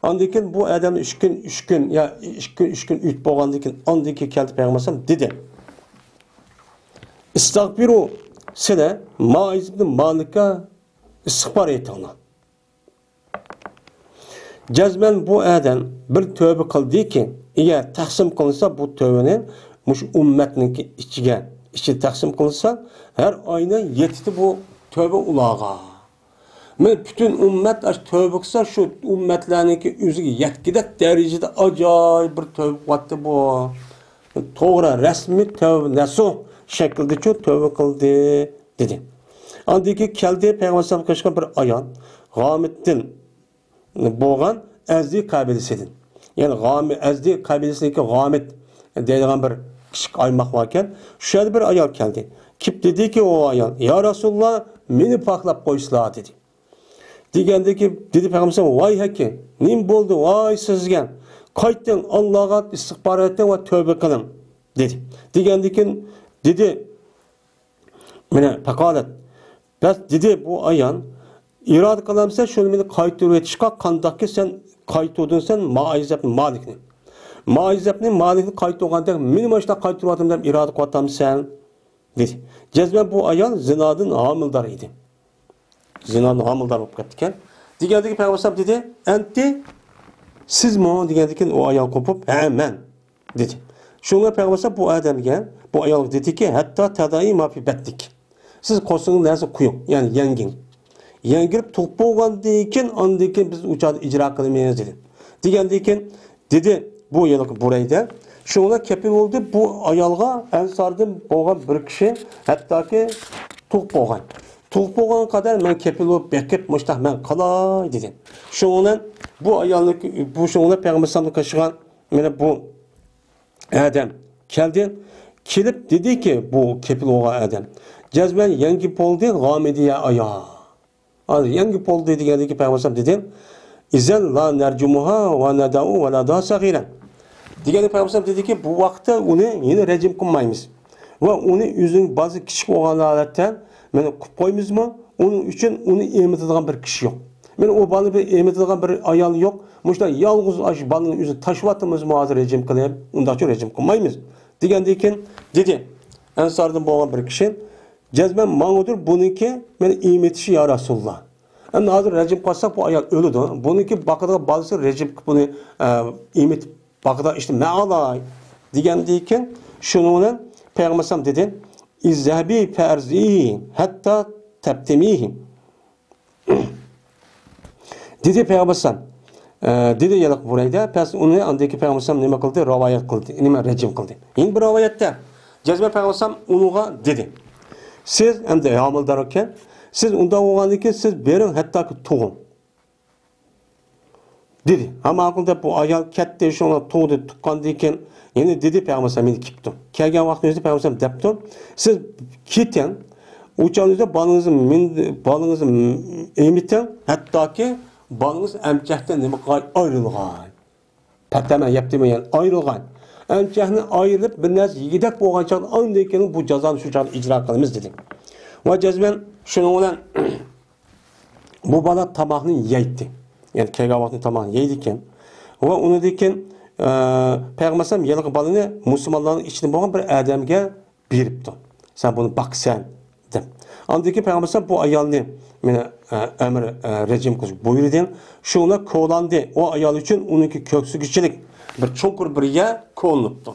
ئاندىن كېيىن بۇ ئادەمنى ئۈچ كۈن، ئۈچ كۈن يا ئىككى كۈن، ئۈچ كۈن ئۆتۈپ بولغاندىن كېيىن، ئاندىن كېيىن كەلدى پەيغەمبەر ئەلەيھىسسالام دېدى، ئىستەغپىرۇ، سىلە مائىز ئىبن مالىكقا ئىستىغپار ئېيتىڭلار. جەزمەن بۇ ئادەم بىر تۆبە قىلدىكى، ئەگەر تەقسىم قىلىنسا بۇ تۆبىنى مۇشۇ ئۈممەتنىڭكى ئىچىگە، ئىچىدە تەقسىم قىلىنسا، ھەر ئاينى يەتتە بۇ تۆبە ئۇلارغا. مەن پۈتۈن ئۈممەت ئاشۇ تۆبە قىلسا، شۇ ئۈممەتلەرنىڭكى ئۆزىگە يەتكۈدەك دەرىجىدە ئاجايىپ بىر تۆبە قىلىۋاتتى بۇ. توغرا، رەسمىي تۆبە نەسۇھ شەكلىدىچۇ تۆبە قىلدى، دېدى. ئاندىن كېيىن كەلدى پەيغەمبەر ئەلەيھىسسالامغا قېرىشقان بىر ئايال، غامىتتىن بولغان ئەزدى قەبىلىسىدىن. يەنى غامى-، ئەزدى قەبىلىسىدىكى غامىت دەيدىغان بىر كىچىك ئايماق باركەن. شۇ يەردە بىر ئايال كەلدى. كېلىپ دېدىكى ئۇ ئايال، يا رەسۇلاللا، مېنى پاكلاپ قويسىلا، دېدى. دېگەندىكى، دېدى پەيغەمبەر، ۋاي ھەككى، نېمە بولدى، ۋاي سىزگە؟ قايتىڭ، ئاللاغا ئىستىغپار ئېيتىڭ ۋە تۆبە قىلىڭ، دېدى. دېگەندىكىن دېدى، مانا، پەقالەت. بەس دېدى بۇ ئايال، ئىرادە قىلامسەن شۇنى مېنى قايتۇرۇۋېتىشقا، قانداقكى سەن قايتۇردۇڭ سەن مائىزەبنى مالىكنى. مائىزەبنى مالىكنى قايتۇرغاندەك مېنى ماشۇنداق قايتۇرۇۋاتىمەن دەپ ئىرادە قىلىۋاتامسەن؟ دېدى. جەزمەن بۇ ئايال زىنادىن ھامىلىدار ئىدى. زىنادىن ھامىلىدار بولۇپ كەپتىكەن. دېگەندىكىن پەيغەمبەر ئەلەيھىسسالام دېدى، ئەنتى سىزمۇ؟ دېگەندىكىن ئۇ ئايال قوپۇپ، ھە، مەن، دېدى. شۇڭا پەيغەمبەر ئەلەيھىسسالام بۇ ئادەمگە، بۇ ئايالغا دېدىكى، ھەتتا تەدەئى ما فى بەتنىك. سىز قورسىقىڭىزدا نەرسە قويۇڭ، يەنى يەڭگىڭ. يەڭگىرىپ تۇغۇپ بولغاندىن كېيىن، ئاندىن كېيىن بىز ئۇ چاغدا ئىجرا قىلىمىز، دېدى. دېگەندىن كېيىن دېدى، بۇ ھېلىقى بۇرەيدە. شۇڭا كېپىل بولدى بۇ ئايالغا ئەنساردىن بولغان بىر كىشى، ھەتتاكى تۇغۇپ بولغان. تۇغۇپ بولغان قەدەر مەن كېپىل بولۇپ بېقىپ، مۇشتاق مەن قالاي، دېدى. شۇنىڭ بىلەن بۇ ئايالنىڭ، بۇ شۇنىڭ بىلەن پەيغەمبەر ئەلەيھىسسالامنى قېشىغان مانا بۇ ئادەم كەلدى. كېلىپ دېدىكى، بۇ كېپىل بولغان ئادەم، جەزمەن يەڭگىپ بولدى، غامىدىيە ئايا. ھازىر يەڭگىپ بولدى دېگەندىكىن پەيغەمبەر ئەلەيھىسسالام دېدى، ئىزەن لا نەرجۇمۇھا ۋە نەدەئۇ ۋەلەدىھا سەغىرەن. دېگەندە پەيغەمبەر ئەلەيھىسسالام دېدىكى، بۇ ۋاقىتتا ئۇنى يەنە رەجىم قىلمايمىز. ۋە ئۇنى ئۆزىنىڭ بالىسى كىچىك بولغان ھالەتتە مانا قىلىپ قويىمىزمۇ؟ ئۇنىڭ ئۈچۈن ئۇنى ئېمىتىدىغان بىر كىشى يوق. مانا ئۇ بالىنى بىر ئېمىتىدىغان بىر ئايال يوق. مۇشۇنداق يالغۇز ئاشۇ بالىنى ئۆزىنى تاشلىۋاتىمىزمۇ ھازىر رەجىم قىلىپ؟ ئۇنداقچە رەجىم قىلمايمىز. دېگەندىن كېيىن دېدى، ئەنساردىن بولغان بىر كىشى، جەزمەن ماڭىدۇر بۇنىڭكى مېنى ئېمىتىشى يا رەسۇلۇللا. ئەمدى ھازىر رەجىم قىلساق بۇ ئايال ئۆلىدۇ. بۇنىڭكى باقىدىغان بالىسى رەجىم قىلىپ بۇنى، ئە، ئېمىتىپ باقىدىغان ئىشنى مەن ئالاي، دېگەندىكىن شۇنىڭ بىلەن پەيغەمبەر ئەلەيھىسسالام دېدى، ئىزھەبى فەرزىھى ھەتتا تەبتىمىھى. دېدى پەيغەمبەر ئەلەيھىسسالام. ئە، دېدى يەنە بۇرەيدە، پەس ئۇنى ئاندىن كېيىن پەيغەمبەر ئەلەيھىسسالام نېمە قىلدى؟ رىۋايەت قىلدى. نېمە، رەجىم قىلدى. يەنە بىر رىۋايەتتە جەزمەن پەيغەمبەر ئەلەيھىسسالام ئۇنىڭغا دېدى، سىز ئەمدى ھامىلىدار ئىكەن، سىز ئۇنداق بولغاندىن كېيىن سىز بېرىڭ، ھەتتاكى تۇغۇڭ، دېدى. ھە، ماقۇل دەپ بۇ ئايال كەتتى، شۇڭا تۇغدى، تۇغقاندىن كېيىن يەنە دېدى پەيغەمبەر ئەلەيھىسسالام يەنە كېلىپتۇ. كەلگەن ۋاقتىدا ئۆزى پەيغەمبەر ئەلەيھىسسالام دەپتۇ، سىز كېتىڭ، ئۇ چاغدا بالىڭىزنى مىن-، بالىڭىزنى ئېمىتىڭ، ھەتتاكى بالىڭىز ئەمچەكتىن نېمە قىلغاي، ئايرىلغاي. پەتەمە يەپتىمەن، يەنى ئايرىلغان. ئەمچەكنى ئايرىلىپ، بىر نەرسە يېگۈدەك بولغان چاغدا ئاندىن كېيىن بۇ جازانى شۇ چاغدا ئىجرا قىلىمىز، دېدى. ۋە جەزمەن شۇنىڭ بىلەن بۇ بالا تاماقنى يەيتتى. يەنى كەلگەن ۋاقتىدا تاماقنى يەيدىكەن. ۋە ئۇنىڭدىن كېيىن، ئە، پەيغەمبەر ئەلەيھىسسالام ھېلىقى بالىنى مۇسۇلمانلارنىڭ ئىچىدە بولغان بىر ئادەمگە بېرىپتۇ. سەن بۇنى باقىسەن، دەپ. ئاندىن كېيىن پەيغەمبەر ئەلەيھىسسالام بۇ ئايالنى مانا، ئە، ئەمر، ئە، رەجىم قىلىش بۇيرۇدى. شۇڭا كولاندى. ئۇ ئايال ئۈچۈن ئۇنىڭكى كۆكسىگۈچىلىك بىر چوڭقۇر بىر يەر كولىنىپتۇ.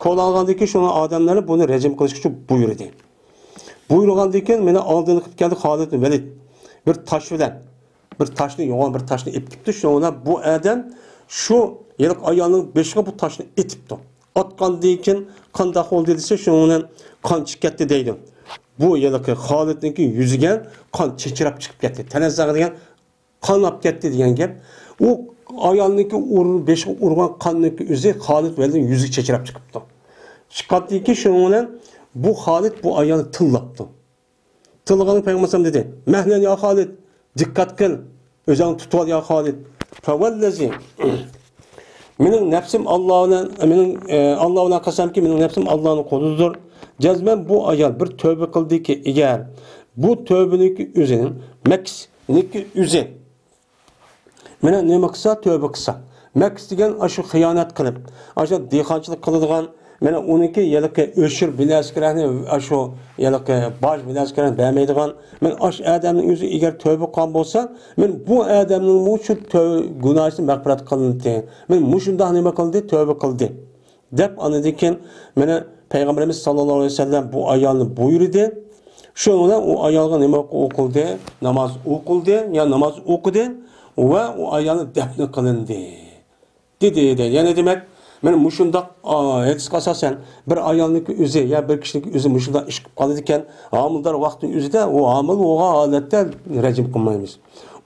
كولانغاندىن كېيىن شۇنىڭ ئادەملىرى بۇنى رەجىم قىلىش ئۈچۈن بۇيرۇدى. بۇيرۇغاندىن كېيىن مانا ئالدىنى قىلىپ كەلدى خالىد ۋەلىد. بىر تاش بىلەن، بىر تاشنى، يوغان بىر تاشنى ئېلىپ كېلىپتۇ. شۇنىڭ بىلەن بۇ ئادەم شۇ ھېلىقى ئايالنىڭ بېشىغا بۇ تاشنى ئېتىپتۇ. ئاتقاندىن كېيىن قانداق بولدى دېسە، شۇنىڭ بىلەن قان چىقىپ كەتتى دەيدۇ. بۇ ھېلىقى خالىدنىڭكى يۈزىگە قان چېچىراپ چىقىپ كەتتى. تەنەززەغە دېگەن قان ئاپ كەتتى دېگەن گەپ. ئۇ ئايالنىڭكى ئۇر-، بېشىغا ئۇرغان قاننىڭكى ئۆزى خالىد ۋەلىدنىڭ يۈزىگە چېچىراپ چىقىپتۇ. چىققاندىن كېيىن شۇنىڭ بىلەن بۇ خالىد بۇ ئايالنى تىللاپتۇ. تىللىغاندا پەيغەمبەر ئەلەيھىسسالام دېدى، مەھلەن يا خالىد، دىققەت قىل، ئۆزۈڭنى تۇتۇۋال يا خالىد. فەۋەللەزى، مېنىڭ نەپسىم ئاللا بىلەن، مېنىڭ، ئە، ئاللا بىلەن قەسەمكى، مېنىڭ نەپسىم ئاللانىڭ قولىدىدۇر. جەزمەن بۇ ئايال بىر تۆبە قىلدىكى، ئەگەر بۇ تۆبىنىڭكى ئۆزىنىڭ، مەكسنىڭكى ئۆزى مانا نېمە قىلسا، تۆبە قىلسا. مەكس دېگەن ئاشۇ خىيانەت قىلىپ، ئاشۇ دېھقانچىلىق قىلىدىغان، مانا ئۇنىڭكى ھېلىقى ئۆشۈر بىلەسكىرەنى، ئاشۇ ھېلىقى باج بىلەسكىرەنى بەرمەيدىغان، مانا ئاشۇ ئادەمنىڭ ئۆزى ئەگەر تۆبە قىلغان بولسا، مانا بۇ ئادەمنىڭمۇ شۇ تۆ-، گۇناھىسى مەغپىرەت قىلىنىدۇ. مانا مۇشۇنداق نېمە قىلدى، تۆبە قىلدى. دەپ، ئاندىن كېيىن مانا پەيغەمبىرىمىز ساللاللاھۇ ئەلەيھى ۋەسەللەم بۇ ئايالنى بۇيرۇدى. شۇنىڭ بىلەن ئۇ ئايالغا نېمە ئوقۇلدى؟ ناماز ئوقۇلدى، يا ناماز ئوقۇدى ۋە ئۇ ئايالنى دەپنە قىلىندى، دېدى، دېدى. يەنى دېمەك، مانا مۇشۇنداق، ئا، ھەدىسكە ئاساسەن بىر ئايالنىڭكى ئۆزى يا بىر كىشىنىڭكى ئۆزى مۇشۇنداق ئىش قىلىپ قالىدىكەن، ھامىلىدار ۋاقتىنىڭ ئۆزىدە ئۇ ھامىلە بولغان ھالەتتە رەجىم قىلمايمىز.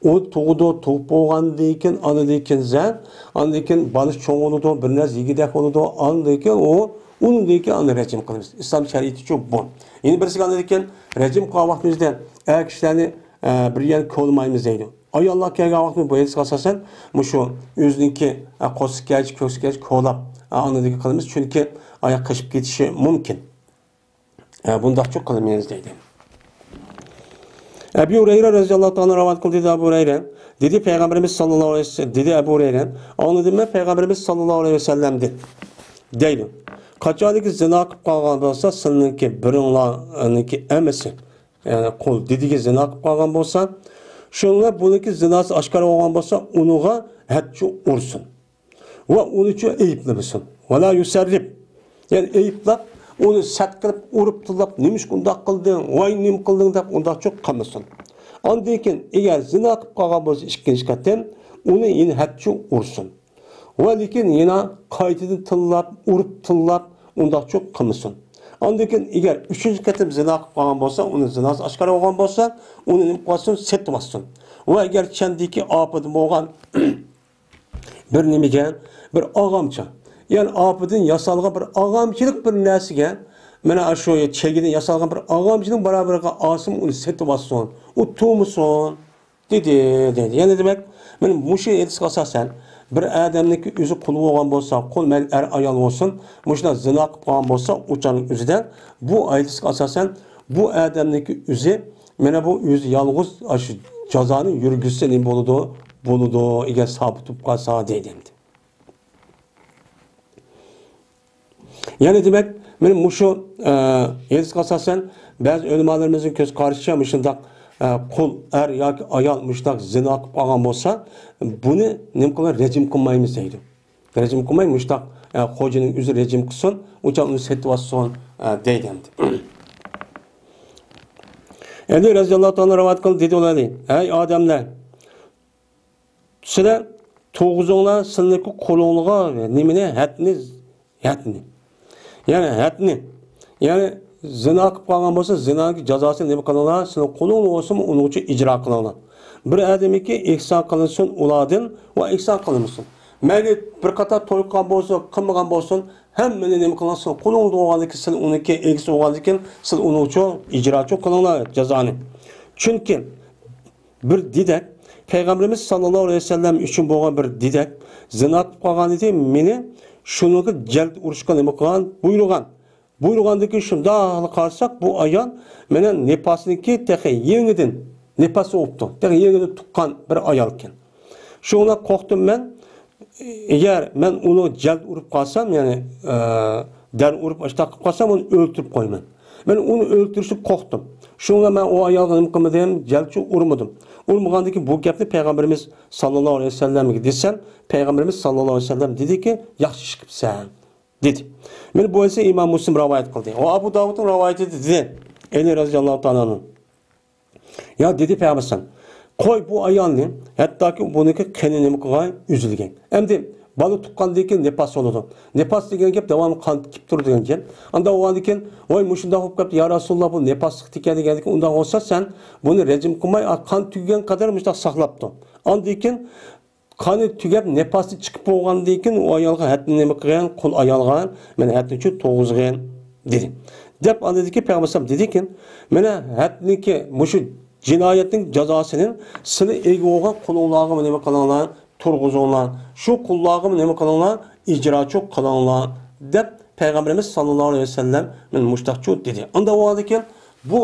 ئۇ تۇغىدۇ، تۇغۇپ بولغاندىن كېيىن، ئاندىن كېيىن زەن، ئاندىن كېيىن بالىسى چوڭ بولىدۇ، بىر نەرسە يېگۈدەك بولىدۇ، ئاندىن كېيىن ئۇ، ئۇنىڭدىن كېيىن ئاندىن رەجىم قىلىمىز. ئىسلام شەرىئىتىچۇ بۇ. يەنە بىرسىگە ئاندىن كېيىن رەجىم قىلغان ۋاقتىمىزدا ئەر كىشىلەرنى، ئە، بىر يەرگە كولىمايمىز دەيدۇ. ئاياللار كەلگەن ۋاقىتتا بۇ ھەدىسكە ئاساسەن مۇشۇ ئۆزىنىڭكى، ئە، قورسىقى كەلچە، كۆكسى كەلچە كولاپ، ئە، ئاندىن كېيىن قىلىمىز، چۈنكى ئاياق قېچىپ كېتىشى مۇمكىن. ئە، بۇنداقچۇ قىلىمىز دەيدۇ. ئەبۇ ھۇرەيرە رەزىياللاھۇ تائالا رىۋايەت قىلدى، دېدى ئەبۇ ھۇرەيرە. دېدى پەيغەمبىرىمىز ساللاللاھۇ ئەلەيھى ۋەسەللەم، دېدى ئەبۇ ھۇرەيرە، ئاڭلىدىم مەن پەيغەمبىرىمىز ساللاللاھۇ ئەلەيھى ۋەسەللەمدىن دەيدۇ. قاچانكى زىنا قىلىپ قالغان بولسا، سىلىنىڭكى بىرىڭلارنىڭكى ئەمىسى، يەنى قۇل دېدىگە زىنا قىلىپ قالغان بولسا، شۇنىڭ بۇنىڭكى زىناسى ئاشكارا بولغان بولسا، ئۇنىڭغا ھەدچۇ ئۇرسۇن. ۋە ئۇنىچۇ ئەيىبلىمىسۇن. ۋە لا يۇسەررىپ. يەنى ئەيىبلەپ، ئۇنى سەت قىلىپ، ئۇرۇپ تىللاپ، نېمىشقا ئۇنداق قىلدىڭ، ۋاي نېمە قىلدىڭ دەپ ئۇنداقچۇ قىلمىسۇن. ئاندىن كېيىن، ئەگەر زىنا قىلىپ قالغان بولسا ئىككىنچى قېتىم، ئۇنى يەنە ھەدچۇ ئۇرسۇن. ۋە لېكىن يەنە قايتىدىن تىللاپ، ئۇرۇپ تىللاپ، ئۇنداقچۇ قىلمىسۇن. ئاندىن كېيىن، ئەگەر ئۈچىنچى قېتىم زىنا قىلىپ قالغان بولسا، ئۇنى زىناسى ئاشكارا بولغان بولسا، ئۇنى نېمە قىلىۋاتسۇن، سېتىۋاتسۇن. ۋە ئەگەر چەندىكى ئاپىدىن بولغان بىر نېمىگە، بىر ئاغامچا، يەنى ئاپىدىن ياسالغان بىر ئاغامچىلىق بىر نەرسىگە، مانا شۇ چېگىدىن ياسالغان بىر ئاغامچىنىڭ بارابىرىغا ئالسىمۇ ئۇنى سېتىۋالسۇن، ئۇ تۇرمىسۇن، دېدى، دېدى. يەنى دېمەك، مانا مۇشۇ ھەدىسكە ئاساسەن، بىر ئادەمنىڭكى ئۆزى قۇل بولغان بولسا، قۇل مەيلى ئەر ئايال بولسۇن، مۇشۇنداق زىنا قىلىپ قالغان بولسا، ئۇ چاغنىڭ ئۆزىدە بۇ ھەدىسكە ئاساسەن، بۇ ئادەمنىڭكى ئۆزى مانا بۇ ئۆزى يالغۇز ئاشۇ جازانى يۈرگۈزسە نېمە بولىدۇ؟ بولىدۇ، ئەگەر سابىت بولۇپ قالسا دەيدۇ ئەمدى. يەنى دېمەك، مانا مۇشۇ، ئە، ھەدىسكە ئاساسەن، بەزى ئۆلىمالىرىمىزنىڭ كۆز قارىشىچە مۇشۇنداق، ئە، قۇل، ئەر ياكى ئايال مۇشۇنداق زىنا قىلىپ قالغان بولسا، بۇنى نېمە قىلىمىز؟ رەجىم قىلمايمىز دەيدۇ. رەجىم قىلماي، مۇشۇنداق، ئە، خوجىنىڭ ئۆزى رەجىم قىلسۇن، ئۇچان ئۇنى سېتىۋالسۇن، ئە، دەيدۇ ئەمدى. ئەلى رەزىياللاھۇ تائالا رىۋايەت قىلدى، دېدى ئۇلار، ھەي ئادەملەر، سىلەر تۇرغۇزۇڭلار سىلىنىڭكى قولۇڭلارغا نېمىنى؟ ھەدنى، ھەدنى. يەنى ھەدنى. يەنى زىنا قىلىپ قالغان بولسا، زىنانىڭكى جازاسىنى نېمە قىلىڭلار؟ سىلىنىڭ قولۇڭلار بولسىمۇ، ئۇنىڭ ئۈچۈن ئىجرا قىلىڭلار. بىر ئادەمگە ئېھسان قىلىنسۇن ئۇلاردىن ۋە ئېھسان قىلىنمىسۇن. مەيلى بىر قاتار توي قىلغان بولسۇن، قىلمىغان بولسۇن، ھەممىنى نېمە قىلىڭلار؟ سىلىنىڭ قولۇڭلاردا بولغاندىن كېيىن، سىلەر ئۇنىڭكى ئىگىسى بولغاندىن كېيىن، سىلەر ئۇنىڭ ئۈچۈن ئىجراچۇ قىلىڭلار جازانى. چۈنكى بىر دېدەك، پەيغەمبىرىمىز ساللاللاھۇ ئەلەيھى ۋەسەللەم ئۈچۈن بولغان بىر دېدەك، زىنا قىلىپ قالغان ئىدى، مېنى شۇنىڭغا جەلد ئۇرۇشقا نېمە قىلغان؟ بۇيرۇغان. بۇيرۇغاندىن كېيىن شۇنداقلا قارىساق، بۇ ئايال مانا نىپاسنىڭكى تېخى يېڭىدىن نىپاس بوپتۇ. تېخى يېڭىدىن تۇغقان بىر ئايالكەن. شۇڭا قورقتۇم مەن، ئەگەر مەن ئۇنى جەلد ئۇرۇپ قالسام، يەنى، ئە، دەل ئۇرۇپ ئاشتاق قىلىپ قالسام، ئۇنى ئۆلتۈرۈپ قويىمەن. مەن ئۇنى ئۆلتۈرۈشنى قورقتۇم. شۇڭا مەن ئۇ ئايالغا نېمە قىلمىدىم؟ جەلدچۇ ئۇرمىدىم. ئۇرمىغاندىن كېيىن بۇ گەپنى پەيغەمبىرىمىز ساللاللاھۇ ئەلەيھى ۋەسەللەمگە دېسەم، پەيغەمبىرىمىز ساللاللاھۇ ئەلەيھى ۋەسەللەم دېدىكى، ياخشى ئىش قىپسەن، دېدى. مانا بۇ ھەدىسنى ئىمام مۇسلىم رىۋايەت قىلدى. ۋە ئەبۇ داۋۇدنىڭ رىۋايىتىدە دېدى، ئەلى رەزىياللاھۇ تائالا ئەنھۇ. يا دېدى پەيغەمبەر ئەلەيھىسسالام، قوي بۇ ئايالنى، ھەتتاكى بۇنىڭكى قېنى نېمە قىلغاي، ئۈزۈلگەي. ئەمدى بالا تۇغقاندىن كېيىن نىپاس بولىدۇ. نىپاس دېگەن گەپ داۋاملىق قان كېلىپ تۇرىدىغان گەپ. ئاندا بولغاندىن كېيىن، ۋاي مۇشۇنداق بولۇپ قاپتۇ، يا رەسۇلاللا، بۇ نىپاسلىقتىكەن دېگەندىن كېيىن، ئۇنداق بولسا سەن بۇنى رەجىم قىلماي، قان تۈگىگەن قەدەر مۇشۇنداق ساقلاپتۇ. ئاندىن كېيىن قانى تۈگەپ، نىپاسى چىقىپ بولغاندىن كېيىن، ئۇ ئايالغا ھەدنى نېمە قىلغان؟ قۇل ئايالغا مەن ھەدنى شۇ تۇرغۇزغىن، دېدى. دەپ ئاندىن كېيىن پەيغەمبەر ئەلەيھىسسالام دېدىكى، مانا ھەدنىكى مۇشۇ جىنايەتنىڭ جازاسىنى سىلى ئىگە بولغان قۇلۇڭلارغىمۇ نېمە قىلىڭلار؟ تۇرغۇزۇڭلار. شۇ قۇللارغىمۇ نېمە قىلىڭلار؟ ئىجراچۇ قىلىڭلار، دەپ پەيغەمبىرىمىز ساللاللاھۇ ئەلەيھى ۋەسەللەم مانا مۇشتاقچۇ دېدى. ئاندا بولغاندىن كېيىن بۇ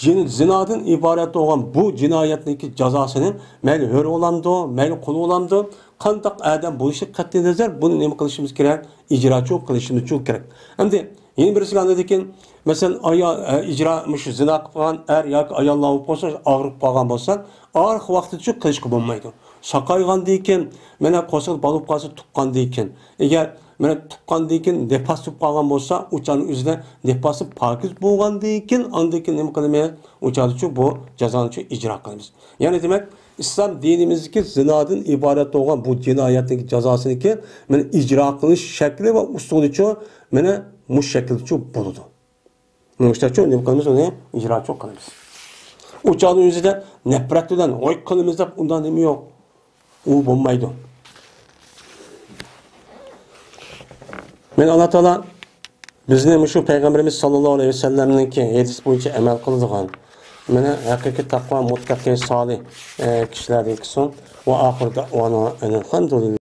جىن-، زىنادىن ئىبارەت بولغان بۇ جىنايەتنىڭكى جازاسىنى مەيلى ھۆر بولامدۇ، مەيلى قۇل بولامدۇ، قانداق ئادەم بولۇشى قەتئىي نەزەر، بۇنى نېمە قىلىشىمىز كېرەك؟ ئىجراچۇ قىلىشىمىزچۇ كېرەك. ئەمدى يەنە بىرسىگە ئاندىن كېيىن، مەسىلەن، ئايال، ئە، ئىجرا، مۇشۇ زىنا قىلىپ قالغان ئەر ياكى ئاياللار بولۇپ قالسا، ئاغرىپ قالغان بولسا، ئاخىرقى ۋاقتىدىچۇ قىلىشقا بولمايدۇ. ساقايغاندىن كېيىن، مانا قورسىقىدا بالا بولۇپ قالسا، تۇغقاندىن كېيىن. ئەگەر مانا تۇغقاندىن كېيىن نىپاس بولۇپ قالغان بولسا، ئۇ چاغنىڭ ئۆزىدە نىپاسى پاكىز بولغاندىن كېيىن، ئاندىن كېيىن نېمە قىلىمىز؟ ئۇ چاغدىچۇ بۇ جازانىچۇ ئىجرا قىلىمىز. يەنى دېمەك، ئىسلام دىنىمىزدىكى زىنادىن ئىبارەت بولغان بۇ جىنايەتنىڭ جازاسىنىڭكى مانا ئىجرا قىلىش شەكلى ۋە ئۇسۇلىچۇ مانا مۇشۇ شەكىلدىچۇ بولىدۇ. مۇشتاچۇ نېمە قىلىمىز؟ ئۇنى ئىجراچۇ قىلىمىز. ئۇ چاغنىڭ ئۆزىدە نەپرەت بىلەن ۋاي قىلىمىز دەپ ئۇنداق نېمە يوق. ئۇ بولمايدۇ. مانا ئاللا تائالا بىزنى مۇشۇ پەيغەمبىرىمىز ساللاللاھۇ ئەلەيھى ۋەسەللەمنىڭكى ھەدىسى بويىچە ئەمەل قىلىدىغان، مانا ھەقىقىي تەقۋا مۇتتەقى سالىھ، ئە، كىشىلەردىن قىلسۇن. ۋە ئاخىر دەئۋانا ئەنىل ھەمدۇلىللاھ.